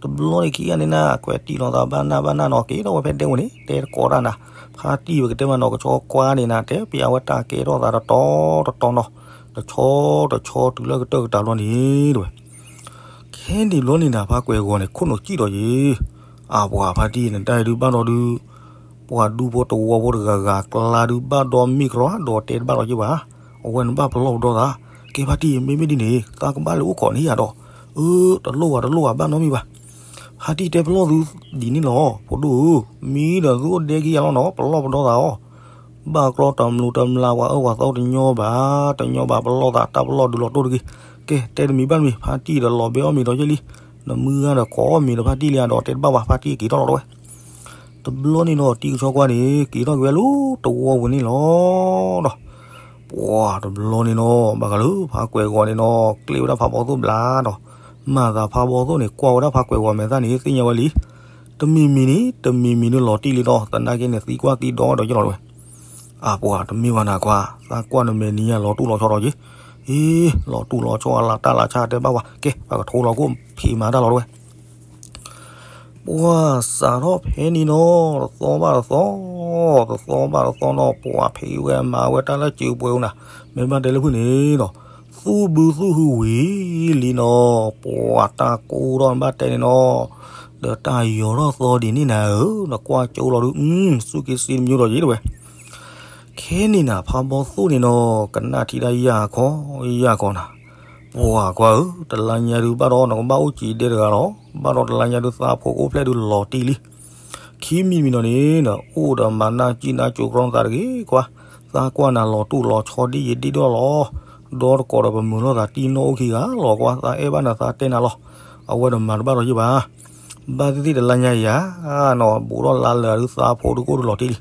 တဘျီန့ၣ်ခံဂၤန့ၣ်နၤ ကွဲးတံၢ်လီၤသးဘၣ်နၢ်ဘၣ်နၢ်နီၤ က့ၤထီၣ်ဝဲဖဲဒဲပူၤန့ၣ် တဲတကိးတၢ်နၤ, ဖါတံၢ်ပကတဲမးနီၤ ကဆီကွၢ်န့ၣ်နၤ တဲပျးဝဲတၢ်ကဲထီၣ်သးတတီတတီနီၤ, တဆီတဆီတုၤလၢကတၢၢ်ကတၢၢ်ဘျီန့ၣ်တဝဲ ခဲန့ၣ်ဘျီန့ၣ်နၤ ဖးကွဲးဂီၤန့ၣ် ခိၣ်နူာ်စံၣ်ဒီးယ့ၣ်, အပှၤဖါတံၢ်နတၢ်အံၤဒုးဘၣ်ဒီးဒုး, ပှၤဒူဖိတဝီဖိတဂၤဂၤကျါဒုးဘၣ်ဒီးမ့ၢ်ကရီဒီးတဲတဘၣ်ဒီးယ့ၣ်ဘၣ်, အဝဲန့ၣ်ဘၣ်ပလီၢ်ပဒီသး, ကဲဖါတံၢ် မ့မ့ၢ်ဒ်န့ၣ် သးကဘၣ်လဲၤအိၣ်ခိးန့ၢ်ယၤဒီး, အၢ တလိၣ်ဘၣ်တလိၣ်ဘၣ်ဘၣ်နီတမံၤဘၣ်, ဖါတံၢ်တဲပလီၢ်သုဒ်န့ၣ်လီၤ ဖိဒိၣ်ဧၢ, မ့ၢ်ဒီးသုအိၣ်ဒဲက့ယၤလီၤနီၤ ပလီၢ်ပဒီသးအီၤ ဘၣ်ကြီတမျူးတမျးပှၤအၢပှၤသီတညီဘၣ်, တညီဘၣ်ပလီၢ်သး တၢ်ပလီၢ်ဒုးလီၤတိၢ်တဂ့ၤ, ကဲတဲတမံၤဘၣ်တမံၤ ဖါတံၢ်ဒီးလီၤဘဲအီၣ်မ့ၤဒီးယဲၢ်လံ, နမုၢ်ဂၤဒီးခိးအီၣ်မ့ၤဒီးဖါတံၢ်လံဧါဒီးတဲတဘၣ်ဘၣ် ဖါတံၢ်က့ၤထီၣ်လီၤတဝဲ. တဘျီန့ၣ်နီၤ တံၤကဆီကွၢ်န့ၣ် က့ၤထီၣ်က့ၤဝဲလၢတဝီပူၤန့ၣ်လီၤဒီး ပှၤတဘျီန့ၣ်နီၤ ဘၣ်ဃးလၢဖးကွဲးဂီၤန့ၣ်နီၤ ကျ့ဝဲဒၣ်ဖးဘီၣ်သိၣ်ဘျးဒီး မၤသးဖးဘီၣ်သိၣ်န့ၣ် ကွၢ်ဝဲဒၣ်ဖးကွဲးဂီၤမဲာ်သၣ်န့ၣ် သ့ၣ်ညါဝဲလံ, တမံၤမံၤန့ၣ် တမံၤမံၤန့ၣ်လီၤတံၢ်လံဒီး သနာ်က့န့ၣ် သံကွၢ်သံဒီဒီးယလီၤတဝဲ. အပှၤတမ့ၢ်ဘၣ်နၤခွါ, သးကွၢ်နမဲာ်နံၤညါလီၤတူၢ်လီၤဆီဒီးယ့ၣ်, အ့ လီၤတူၢ်လီၤဆီအလၢတၢ်လၢဆၣ်တဲဘၣ်ဝဲ, ကဲ ပကထိလီၤခိၣ်ဖံးမၤတၢ်လီၤတဝဲ ပှၤစးထီၣ်ဖဲန့ၣ်နီၤ တသီဘၣ်တသီ, တသီဘၣ်တသီနီၤ ပှၤဖံးဝဲမၤဝဲတၢ်လၢစံာ်ပှဲၤအိၣ်နၤ, မ့ၢ်ဘၣ်တဲလၢဖုၣ်န့ၣ်နီၤ, သူၣ်ဘုသူၣ်ဟုဝံၤလံနီၤ, ပှၤတၢ်ကိၢ်ထီၣ်ဘၣ်တဲန့ၣ်နီၤ, ဒီးတၢ်ယီၤထီၣ်သီဒ်န့ၣ်နၤဧၢ, နကွၢ်ကၠိလီၤဒုး သူၣ်က့သံတမံၤဒီးယ့ၣ်တဝဲ ခဲန့ၣ်နၤ ဖးဘီၣ်သိၣ်န့ၣ်နီၤ ကနၣ်ထံတၢ်ယၢ်ခီယၢ်ခီနၤ, ပှၤကွၢ်ဧၢ, တလါညါဒုးဘၣ်ဒီး နကဘၣ်အိၣ်စံးဒဲတဂၤလီၤ, ဘၣ်ဒီးတလါညါဒုးသးဖိကအိၣ်ဖျဲၣ်ဒုးလီၤတံၢ်လံ. ခံမံၤတမံၤနီၤန့ၣ် အိၣ်ဒီးမၤနၢ်စံၣ်နၢ်ကိၤကြီသးတဂ့ၤကွၢ်, သးကွၢ်နၤလီၤတူၢ်လီၤဆီဒ်ယံၤဒ်ဒီၣ်လီၤ. ဒီတကိးဒီးပမုာ်လိာ်သးတံၢ်နီၣ်အိၣ်ခံဂၤလီၤကွၢ် သးအဲၣ်ဘၣ်နၤသးတဲနၤလီၤ. အဝဲတမၤတဘၣ်ဒီးယဘၣ်. ဘၣ်သ့ၣ်သ့ၣ်တလါညါအံၤဧါနီၤ ဘူးထီၣ်လါလၢအဒုးသးဖိတကိၣ်တလီၤတံၢ်လံ.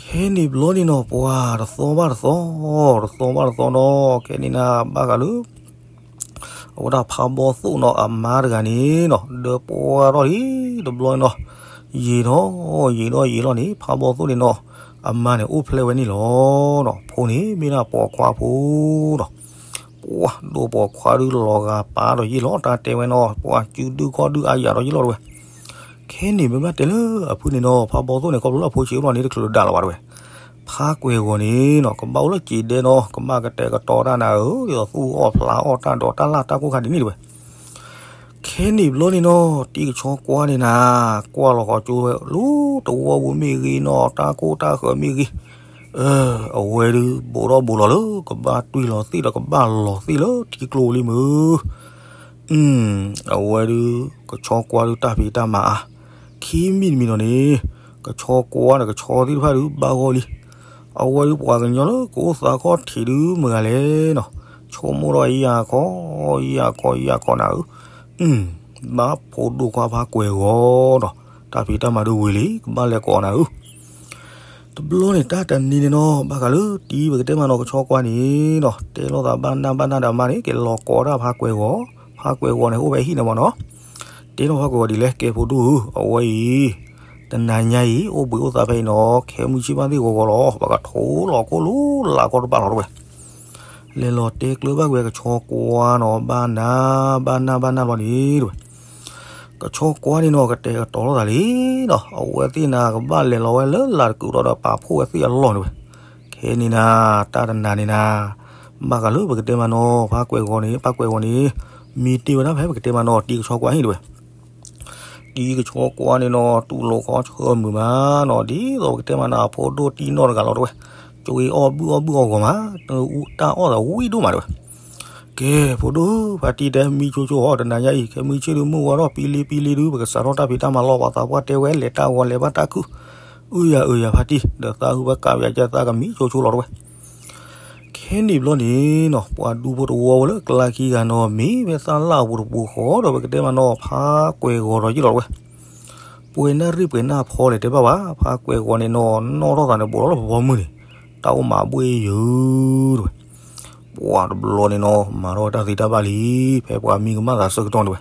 ခဲန့ၣ်ဘျီန့ၣ်နီၤ ပှၤတသီဘၣ်တသီ, တသီဘၣ်တသီနီၤ ခဲန့ၣ်နၤဘၣ်ဃးလၢ အဝဲဒၣ်ဖးဘီသိၣ်နီၤအမါတဂၤန့ၣ်နီၤ ဒၢပှၢ်ထီၣ်လံတဘျီန့ၣ်နီၤ, ယံာ်ထီၣ်ယံာ်ထီၣ်ယံာ်လီၤန့ၣ် ဖးဘီသိၣ်န့ၣ်နီၤ အမါန့ၣ်အိၣ်ဖျဲၣ်ဝဲန့ၣ်လီၤ. ဖိန့ၣ်မ့ၢ်ဒၣ်ပိာ်ခွါဖိနီၤ, ပှၤဒိၣ်ပိာ်ခွါဒုးလီၤဂာ်ပာ်ဒီးယ့ၢ်လီၤ တၢ်တဲဝဲနီၤ ပှၤစုဒုခီၣ်ဒုးအါယၤဒီးယ့ၢ်လီၤတဝဲ. ခဲန့ၣ်မ့ၢ်ဘၣ်တဲလၢအဖုန့ၣ်နီၤ ဖးဘီသိၣ်န့ၣ် ခီဖျိလၢအဖိဆံးအိၣ်လီၤန့ၣ် တချုးလၢဒၣ်လီၤဘၣ်တဝဲ. ဖးကွဲၤဂီၤန့ၣ်နီၤ ကဘၣ်အိၣ်လၢစံးဒဲနီၤ ကဘၣ်ကတဲာ်ကတီၤတၢ်နၤဧၢ ဒ်သိးသူၣ်အီၣ်ဖျးအီၣ်တၢ်ဒီးတၢ်လၢ်တၢ်ကိၢ်ခါဒ်န့ၣ်တဝဲ. ခဲန့ၣ်ဘျီန့ၣ်နီၤ တံၤကဆီကွါန့ၣ်နၤ ကွၢ်လီၤဃီကၠိဝဲလၢတဝီပူၤမ့ၢ်ဂ့ၤနီၤ တၢ်ကိၢ်တၢ်ဃၢၤမ့ၢ်ဂ့ၤ, အဝဲဒုးဘူးထီၣ်ဘူးလီၤလၢ ကဘၣ်တွံၢ်လီၤသ့ၣ်ဒီးကဘၣ်လီၤသ့ၣ်လၢထံကျိလံမုၢ် အဝဲဒုး ကဆီကွါဒုးတၢ်ဖံးတၢ်မၤအါ, ခံမံၤတမံၤနီၤန့ၣ် ကဆီကွါန့ၣ် ကဆီသ့ၣ်တဖၣ်ဒုးဘၣ်ဂီၢ်လံ. အဝဲဒုးပှၤကညီလၢကအိၣ်သးခီၣ်ထံးဒုးမုၢ်ဂၤလဲၣ်နီၤ, ဆိကမိၣ်ထီၣ်ယၤခီ, ယၤခီ ယၤခီနၤဧၢ, ဘၣ်ဖိဒိၣ်ခွါဖးကွဲၤဂီၤနီၤ, တၢ်ဖံးတၢ်မၤဒုးဝံၤလံ ကဘၣ်လဲၤကိးနၤဧၢ. တဘျီန့ၣ် တၢ်တနံၤန့ၣ်နီၤ ဘၣ်ဃးလၢတံၤပကတဲမးနီၤ ကဆီကွါန့ၣ်နီၤ တဲလိာ်သးဘၣ်နၢ်ဘၣ်နၢ်ဒီးမါန့ၣ် က့ၤလီၤကိးတၢ်ဖးကွဲၤဂီၤ, ဖးကွဲၤဂီၤန့ၣ် အိၣ်ဝဲဟံၣ်န့ၣ်မးနီၤ. တဲလိာ်ဖးကွဲၤဂီၤဒ်လဲၣ် ကဲဖိဒိၣ်ဧၢ, အဝဲအံၤ တနၤညါအံၤ အိၣ်ဘှံးအိၣ်သါဖဲအံၤနီၤ ခဲမုၢ်ဆ့ၣ်ဘၣ်သ့ၣ်ဂီၤဂီၤလီၤ ပှၤကထိလီၤကိၢ်လိလးကီတဘၣ်လီၤတဝဲ. လဲၤလီၤတဲကျၢၤဘၣ်ကွံာ်ကဆီကွါနီၤ ဘၣ်နၢ်ဘၣ်နၢ်ဘၣ်နၢ်ဘျီန့ၣ်တဝဲ ကဆီကွါန့ၣ်နီၤ ကတဲာ်ကတီၤလိာ်သးလံနီၤ အဝဲသ့ၣ်နၤကဘၣ်လဲၤလီၤဝဲလၢလာ်တကုာ်ဒီးဒီးပာ်ဖှိၣ်ဝဲသ့ၣ်အလီၢ်န့ၣ်ဝဲ. ခဲန့ၣ်နၤ တၢ်တနၤန့ၣ်နၤ ဘၣ်ဃးလၢပကတဲမးနီၤ ဖးကွဲၤဂီၤန့ၣ် ဖးကွဲၤဂီၤန့ၣ် မံတ့ၢ်ဝဲဒၣ်ဖဲပကတဲမးနီၤ တံၤကဆီကွါဟံၣ်တဝဲ. တံၤကဆီကွါန့ၣ်နီၤ တူၢ်လိာ်ခီဆၢမုာ်မးနီၤ ဒ်သိးပကတဲမးနီၤ အဖိဒိၣ်တံၢ်နီၢ်တဂၤလီၤတဝဲ. ကၠိအီၣ်ဘုၣ်အီၣ်ဘုၣ်အီၣ်ဂီၤမး တၢ်အီၣ်သးဝံၣ်ဒိၣ်မးတဝဲ. ကဲ ဖိဒိၣ် ဖါတံၢ်တဲမံဆိဆိအီၤ တနၤညါအံၤ ခဲမုၢ်ဆ့ၣ်ဒုးမုၢ်ဝါထီၣ်ပံလံပံလံဒုး ပကစးထီၣ်တၢ်ဖံးတၢ်မၤလီၤ ပှၤသးပှၢ်တဲဝဲလဲၤတၢ်ဂီၤလဲၤဘၣ်တၢ်ခုၣ်, အုယၤအုယၤဖါတံၢ် ဒီးသးဟုဘၣ်ကးပယၤကဲသးကမံဆိဆိလီၤတဝဲ. ခဲန့ၣ်ဘျီန့ၣ်နီၤ ပှၤဒူဖိတဝီဝဲလၢကျါခံဂၤနီၤ မ့ၢ်ဝဲသးလၢ်အပူၤတပူၤဃီဒီး ပကတဲမးနီၤ ဖးကွဲၤဂီၤဒီးယ့ၢ်လီၤတဝဲ. ပှဲၤနၣ်ရံၣ်ပှဲၤနၣ်ဖီလဲၣ်တဲဘၣ်ဘၣ် ဖးကွဲၤဂီၤန့ၣ်နီၤ နီၣ်ထီၣ်သးန့ၣ် ဘူးထီၣ်လၢပဘီမုၢ်န့ၣ် တၢ်အိၣ်မးဘှ့ၣ်ယုၤတဝဲ. ပှၤတဘျီန့ၣ်နီၤ မၤထီၣ်ဝဲတၢ်သ့တၢ်ဘၣ်လံ ဖဲပှၤမံကမၣ်သးဆၢကတီၢ်န့ၣ်ဝဲ.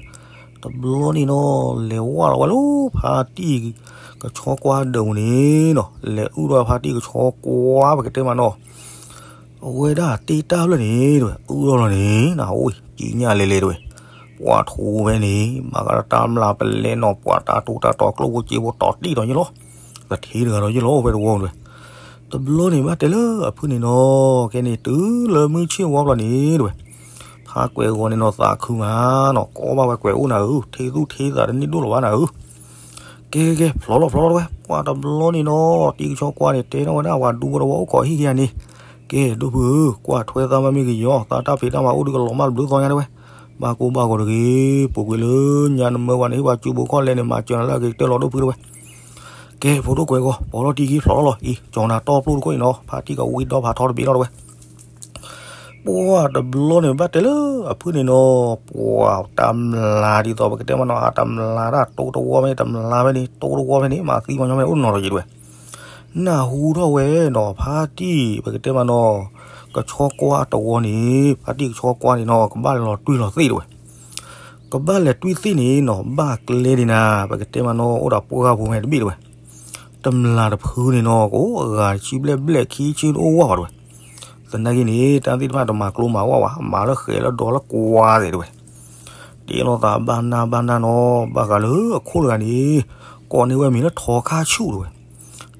တဘျီန့ၣ်နီၤ လဲၤဝဲလီၤဝဲလၢဖါတံၢ်ကဆီကွါဒၢးပူၤန့ၣ်နီၤ လဲၤအုၣ်ထီၣ်ဖါတံၢ်ကဆီကွါ ပကတဲမးနီၤ အဝဲဒၣ်တ့တၢ်ဖျၢၣ်န့ၣ်တဝဲ အုၣ်ထီၣ်လီၤန့ၣ် နအိၣ်ကံညၣ်လဲၤလဲၤတဝဲ. ပှၤထိဝဲန့ၣ် ဘၣ်ဃးဒီးတၢ်မျၢ်ပလဲနီၤ ပှၤတၢ်တိၢ်တၢ်တီၤကျိၣ်ဖိစ့ဖိတီၤတံၢ်ဒီးယ့ၢ်လီၤ. သထ့တဂၤဒီးယ့ၢ်လီၤ အိၣ်ဖဲတဝီတဝဲ. တဘျီန့ၣ်ဘၣ်တဲလၢအဖုန့ၣ်နီၤ ခဲန့ၣ်တုၤလၢမုၢ်ဆ့ၣ်ဝါဘျီန့ၣ်တဝဲ ဖးကွဲၤဂီၤန့ၣ်နီၤ သးခုမးနီၤ ကိးဘၣ်ဝဲကွဲၤအိၣ်နၤဧၢ ထ့သူၣ်ထ့သးတန့ၢ်ဒိၣ်လီၤဘၣ်နၤဧၢ. ကဲကဲ ဖျိးလီၤဖျိးလီၤတဝဲ ပှၤတဘျီန့ၣ်နီၤ တံၤကဆီကွါန့ၣ် တဲထီၣ်ဝဲဒၣ်ပှၤဒူဖိတဝီအိၣ်ခိးဟံၣ်ခံဂၤန့ၣ် ကဲ ဒိၣ်ဖုဧၢ ကွၢ်ထွဲသးမ့ၢ်ဂ့ၤယီၤ သးတၢ်ဖံးတၢ်မၤအိၣ်ဒုးကလီၤမၢ်တဘျုးသီညါတဝဲ. ဘၣ်ကိၢ်ဘၣ်ဂီၤတဂ့ၤ ပူၤကွံာ်လၢညါနမၢဝဲန့ၣ် ဟ့ၣ်ပှၤစုဘိခီၣ်လဲၣ်န့ၣ် မၤစၢၤနၤလၢအဂ့ၤကတၢၢ်လီၤဒိၣ်ဖုတဝဲ. ကဲ ဖိဒိၣ်ကွဲၤဂီၤ ပိာ်ထီၣ်တံၢ်ခံဖျိးလီၤလီၤ အံၤ ကၠီၤနၤတီၢ်ပျိၢ်တခိၣ်အံၤနီၤ ဖါတံၢ်ကဝံဒီဖးထီတဘ့ၣ်လီၤတဝဲ. ပှၤတဘျီန့ၣ်ဘၣ်တဲလၢအဖုန့ၣ်နီၤ ပှၤတမျးဒ်သိးပကတဲမးနီၤ အတမျးတၢ်တိတဝီဖဲန့ၣ် တမျးဖဲန့ၣ် တိတဝီဖဲန့ၣ် မၤသံမီၤညီဖဲန့ၣ် အိၣ်နီၤဒီးယံၤတဝဲ. နၢ်ဟူထီၣ်ဝဲနီၤ ဖါတံၢ်ပကတဲမးနီၤ ကဆီကွါတဝီန့ၣ် ဖါတံၢ်ကဆီကွါန့ၣ်နီၤ ကဘၣ်လဲၤလီၤတွံၢ်လီၤသ့ၣ်တဝဲ. ကဘၣ်လဲၤတွံၢ်သ့ၣ်န့ၣ်နီၤ ဘၣ်ကျဲဒ်နၤ ပကတဲမးနီၤ အိၣ်ဒီးပှၢ်ဂၤဖိမဲာ်တဘ့ၣ်တဝဲ. တမျးတဖုန့ၣ်နီၤ ကအိၣ်အဂၤဆံဘျဲၣ်ဘျဲၣ်ခံဆံတအိၣ်ဝဲဘၣ်တဝဲ. သနာ်က့န့ၣ် တၢ်သ့ၣ်တဖၣ်တမၤကျိမၤဝဲဘၣ် မၤလၢဃဲၤလၢဒီးလၢကွါသ့ၣ်တဝဲ. တဲလိာ်သးဘၣ်နၢ်ဘၣ်နၢ်နီၤ ဘၣ်ဃးလၢအခိၣ်တဂၤန့ၣ် ကိးန့ၢ်ဝဲမံၤလၢထီခါဆူၣ်တဝဲ.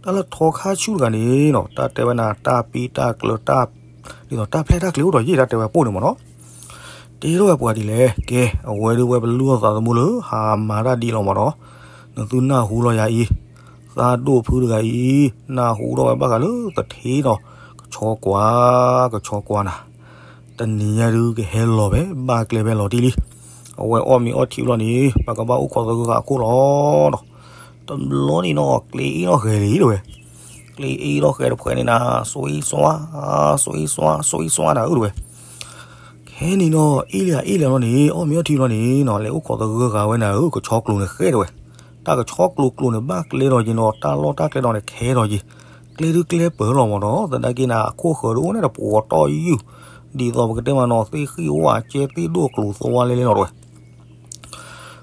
တၢ်လၢထီခါဆူၣ်တဂၤန့ၣ်နီၤ တၢ်တဲဝဲနၤ တၢ်ပံတၢ်ကျၢၤ ဒ်သိးတၢ်ဖျဲၣ်တၢ်ကျဲအိၣ်ဒီးယံာ် တၢ်တဲဝဲပိၢ်န့ၣ်မးနီၤ. တဲထီၣ်ဝဲပှၤဒ်လဲၣ် ကဲ အဝဲဒၣ်ဝဲပလုၢ်အီၣ်သးသမူလၢ ဟးမၤတၢ်ဒ်လီၤမးနီၤ. နသုနၢ်ဟူလီၤယၤအံၤ သးဒိၣ်ဖုတဂၤအံၤ နၢ်ဟူထီၣ်ဝဲဘၣ်ဃးလၢသထ့နီၤ ကဆီကွါ ကဆီကွါနၤ တနံၤညါဒုးကဟဲလီၤဖဲဘၣ်ကျဲဖဲလီၤတံၢ်လံ. အဝဲအီၣ်မ့ၤအီထံဘျီန့ၣ် ပကဘၣ်အိၣ်ခိးသဂၢၢ်ဃာ်အခိၣ်လီၤနီၤ. တဘျီန့ၣ်နီၤ ကျဲအ့ၣ်နီၣ်ဃဲၤလံတဝဲ. ကျ့အ့ထီၣ်ဃဲတဖှဲးန့ၣ်နၤ, စွံစွါ, စွံစွါ, စွံစွါနၤဧၢတဝဲ. ခဲန့ၣ်နီၤ အ့ၣ်လံအ့ၣ်လံလီၤန့ၣ် အီၣ်မ့ၤအီထံလီၤန့ၣ်နီၤ လဲၤအိၣ်ခိးသဂၢၢ်ဂၤဝဲနၤဧၢ ကဆီကျိၤန့ၣ်ဃဲတဝဲ. တၢ်ကဆီကျိၤကျိၤန့ၣ် ဘၣ်ကျဲဒီးယံၤနီၤ တၢ်လီၢ်တၢ်ကျဲဒီးန့ၣ် ခဲဒီးယံၤ, ကျဲဒုကျဲပၢၤလီၤမၢ်နီၤ သနာ်က့နၤ အခိၣ်ဃၢၤဒုအိၣ်န့ၣ်တပှီၤတီၢ်ယုၢ်, ဒ်သိးပကတဲမးနီၤ သ့ၣ်ဃံၣ်အိၣ်အကဲသ့ၣ်ဒိၣ်ကျိၤသွါလဲလဲလီၤတဝဲ.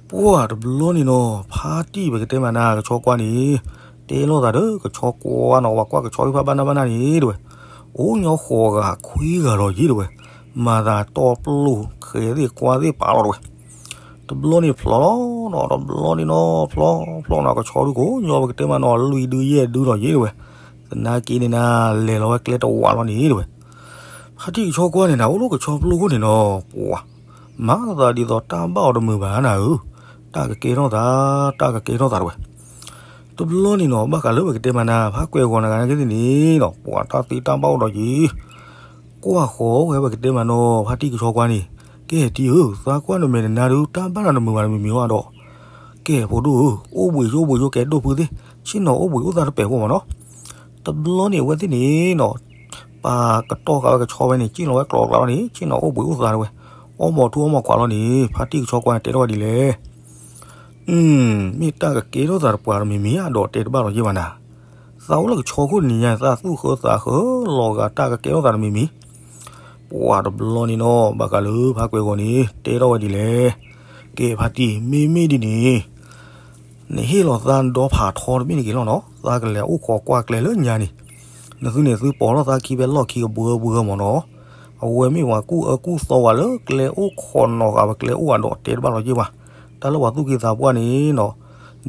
ပှၢ်တဘျီန့ၣ်နီၤ ဖါတံၢ်ပကတဲမးနၤ ကဆီကွၢ်န့ၣ် တဲလိာ်သးဒီး ကဆီကွၢ်နီၤ ဝဲကွၢ်ကဆီသ့ၣ်တဖၣ်ဘၣ်နၢ်ဘၣ်နၢ်န့ၣ်တဝဲ, အိၣ်ညီဃိးဂၤခွံဂၤလီၤယံၤတဝဲ, မၤသးတီပျိၢ်ဃဲသ့ၣ်ကွၢ်သ့ၣ်ပာ်လီၤတဝဲ. တဘျီန့ၣ်ဖျီလီၤနီၤ တဘျီန့ၣ်နီၤ ဖျီဖျီနီၤ ကဆီဒုကိးညီပကတဲမးနီၤ လွံၢ်ဒုယဲၢ်ဒုလီၤယံၤတဝဲ, သနာ်က့န့ၣ်နၤ လဲၤလီၤဝဲကျဲတဝးလီၤန့ၣ်တဝဲ. ဖါတံၢ်ကဆီကွၢ်န့ၣ်နၤ အိၣ်လၢကဆီပျိၢ်ခိၣ်န့ၣ်နီၤ ပှၢ် မၤသးဒ်သိးတၢ်ဘၣ်အီၤတမုာ်ဘၣ်နၤဧၢ, တၢ်ကကဲထီၣ်သး, တၢ်ကကဲထီၣ်သးတဝဲ. တဘျီန့ၣ်နီၤ ဘၣ်ဃးလၢပကတဲမးနၤ ဖါကွဲၤဂီၤနဂၤနာ်က့သ့ၣ်န့ၣ်နီၤ ပှၢ်တၢ်သ့တၢ်ဘၣ်အိၣ်ဒီးယံၤ, ကွၢ်ဃီဝဲပကတဲမးနီၤ ဖါတံၢ်ကဆီကွၢ်န့ၣ်, ကဲတံၢ်ဧၢ, သးကွၢ်နမဲာ်တနါဒု တၢ်ဘၣ်နၤတမုာ်ဘၣ်တမံၤမံၤအီၤဒီး, ကဲဖိဒိၣ်ဧၢ, အိၣ်ဘှံးယိၣ်ဘှံးယိၣ်ကဲဒိၣ်ဖုသ့ၣ်, ဆ့ၣ်နီၤအိၣ်ဘှံးအိၣ်သါတပဲာ်ဖိမၢ်နီၤ. တဘျီန့ၣ်အဝဲသ့ၣ်န့ၣ်နီၤ ပာ်ကတီၢ်ဃာ်ဝဲကဆီဝဲန့ၣ် က့ၣ်လီၤဝဲကျိၤကျါလီၤန့ၣ် ဆ့ၣ်နီၤအိၣ်ဘှံးအိၣ်သါတဝဲ, အီၣ်မီၤထူအီၣ်မီၤခွးလီၤန့ၣ် ဖါတံၢ်ကဆီကွၢ်န့ၣ် တဲထီၣ်ဝဲဒ်လဲၣ်. မ့ၢ်တၢ်ကကဲထီၣ်သးတပှၤတမံၤမံၤဧါဒီးတဲတဘၣ်လီၤယ့ၢ်ဘၣ်နၤ, သးအိၣ်လၢကဆီခိၣ်နံၤညါ သးသူၣ်ဃၢသးဃၢလီၤဂာ်တၢ်ကကဲထီၣ်သးတမံၤမံၤ. ပှၢ်တဘျီန့ၣ်နီၤ ဘၣ်ဃးလၢဖါကွဲၤဂီၤန့ၣ် တဲထီၣ်ဝဲဒ်လဲၣ်. ကဲဖါတံၢ် မ့မ့ၢ်ဒ်န့ၣ် နဟ့ၣ်လီၤသးဒီဖးထီတဘ့ၣ်န့ၣ်က့ၤလီၤနီၤ, သးကလဲၤအိၣ်ခိးကွၢ်ကျဲလၢညါန့ၣ်, နသုန့ၣ်သုပိာ်ထီၣ်သးခံဖဲလီၢ်ခံကဘှၢဘှၢမၢ်နီၤ, အဝဲမ့ၢ်ပှၤကူၣ်အၢကူၣ်သီဝဲလၢကျဲအိၣ်ခိးနီၤဂာ်ပကျဲအိၣ်အဒီးတဲတဘၣ်လီၤယ့ၢ်ဘၣ်, တၢ်လၢပှၤသူၣ်က့သးပှၢ်န့ၣ်နီၤ, ဒ်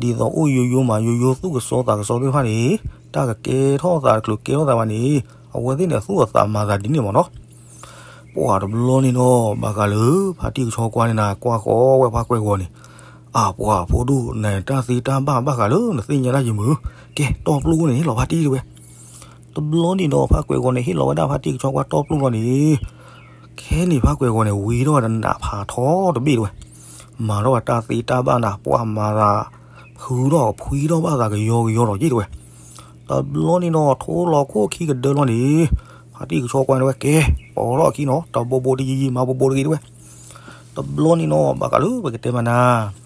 သိးအိၣ်ယိယိမၤယိယိသူၣ်ကစီသးကစီသ့ၣ်တဖၣ်န့ၣ်, တၢ်ကကဲထီၣ်သးတချုးကဲထီၣ်သးဘၣ်န့ၣ်, အဝဲသ့ၣ်န့ၣ်သူၣ်အသးမၤသးဒ်န့ၣ်မၢ်နီၤ. ပှၢ်တဘျီန့ၣ်နီၤ ဘၣ်ဃးလၢ ဖါတံၢ်ကဆီကွၢ်န့ၣ်နၤ ကွၢ်ဃီဝဲဖါကွဲၤဂီၤန့ၣ်, အပှၤဖိဒိၣ် နတၢ်သ့တၢ်ဘၣ်ဘၣ်ဃးလၢနသ့ၣ်ညါတၢ်ယံၤမုၢ်, ကဲတီပျိၢ်ခိၣ်န့ၣ်ဟ့ၣ်လီၤဖါတံၢ်တဝဲ. တဘျီန့ၣ်ဒီး ဖါကွဲၤဂီၤန့ၣ် ဟ့ၣ်လီၤဝဲဒၣ်ဖါတံၢ်ကဆီကွၢ်တီပျိၢ်လီၤန့ၣ်, ခဲန့ၣ်ဖါကွဲၤဂီၤန့ၣ် ဝံထီၣ်ဝဲဒီးနးဖးထီတဘ့ၣ်တဝဲ, မၤထီၣ်ဝဲတၢ်သ့တၢ်ဘၣ်နၤ ပှၢ်မၤသး ဖုထီၣ်ဖှံထီၣ်ဘၣ်သးကယီကယီလီၤယ့ၢ်တဝဲ. တဘျီန့ၣ်နီၤ ထိလီၤခိၣ်ခံကဒၢလီၤန့ၣ်, ဖါတံၢ်ကဆီကွၢ်န့ၣ်ဝဲ ကဲ ပိာ်ထီၣ်အခံနီၤ တဘိဘိတယံၤယံၤ မၤဘိဘိတဂ့ၤတဝဲ. တဘျီန့ၣ်နီၤ ဘၣ်ဃးလၢပကတဲမးနၤ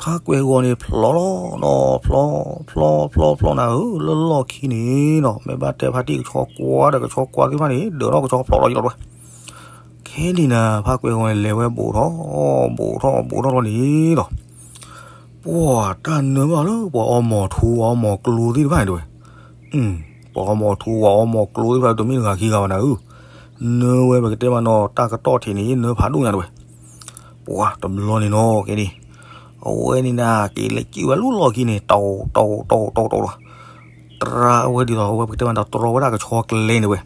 ဖါကွဲၤဂီၤန့ၣ် ဖျီလီၤနီၤ ဖျီ ဖျီ ဖျီ ဖျီနၤဧၢ လၢလီၢ်ခံန့ၣ်နီၤ မ့ၢ်ဘၣ်တဲဖါတံၢ်ကဆီကွၢ်ဒီးကဆီကွၢ်သ့ၣ်တဖၣ်န့ၣ် ဒၢးထီၣ်ကဆီဖျိးလီၤယံၤလီၤတဝဲ. ခဲန့ၣ်နၤ ဖါကွဲၤဂီၤန့ၣ် လဲၤဝဲဘူးထီၣ် ဘူးထီၣ် ဘူးထီၣ်လီၤန့ၣ်နီၤ ပှၢ်တၢ်နၢဘၣ်လၢ ပှၤအီမီၤထူအီမီၤကျိသ့ၣ်တဖၣ်န့ၣ်တဝဲ, ပှၤအီမီၤထူပှၤအီမီၤကျိသ့ၣ်တဖၣ် တမ့ၢ်တဂၤခံဂၤဘၣ်နၤဧၢ, နၢဝဲပကတဲမးနီၤ တၢ်ကတီၢ်ထံးန့ၣ် နၢဖးဒိၣ်ညါတဝဲ. ပှၢ်တဘျီန့ၣ်နီၤ ကဲန့ၣ် အဝဲန့ၣ်နၤ က့ၤလဲၤစံၣ်ဝဲလၢလီၢ်ခံန့ၣ် တီတီတီတီတီလီၤ တြီဝဲဒ်သိး အဝဲပကတဲမးဒီး တြီဝဲဒၣ်ကဆီကျဲန့ၣ်ဝဲ,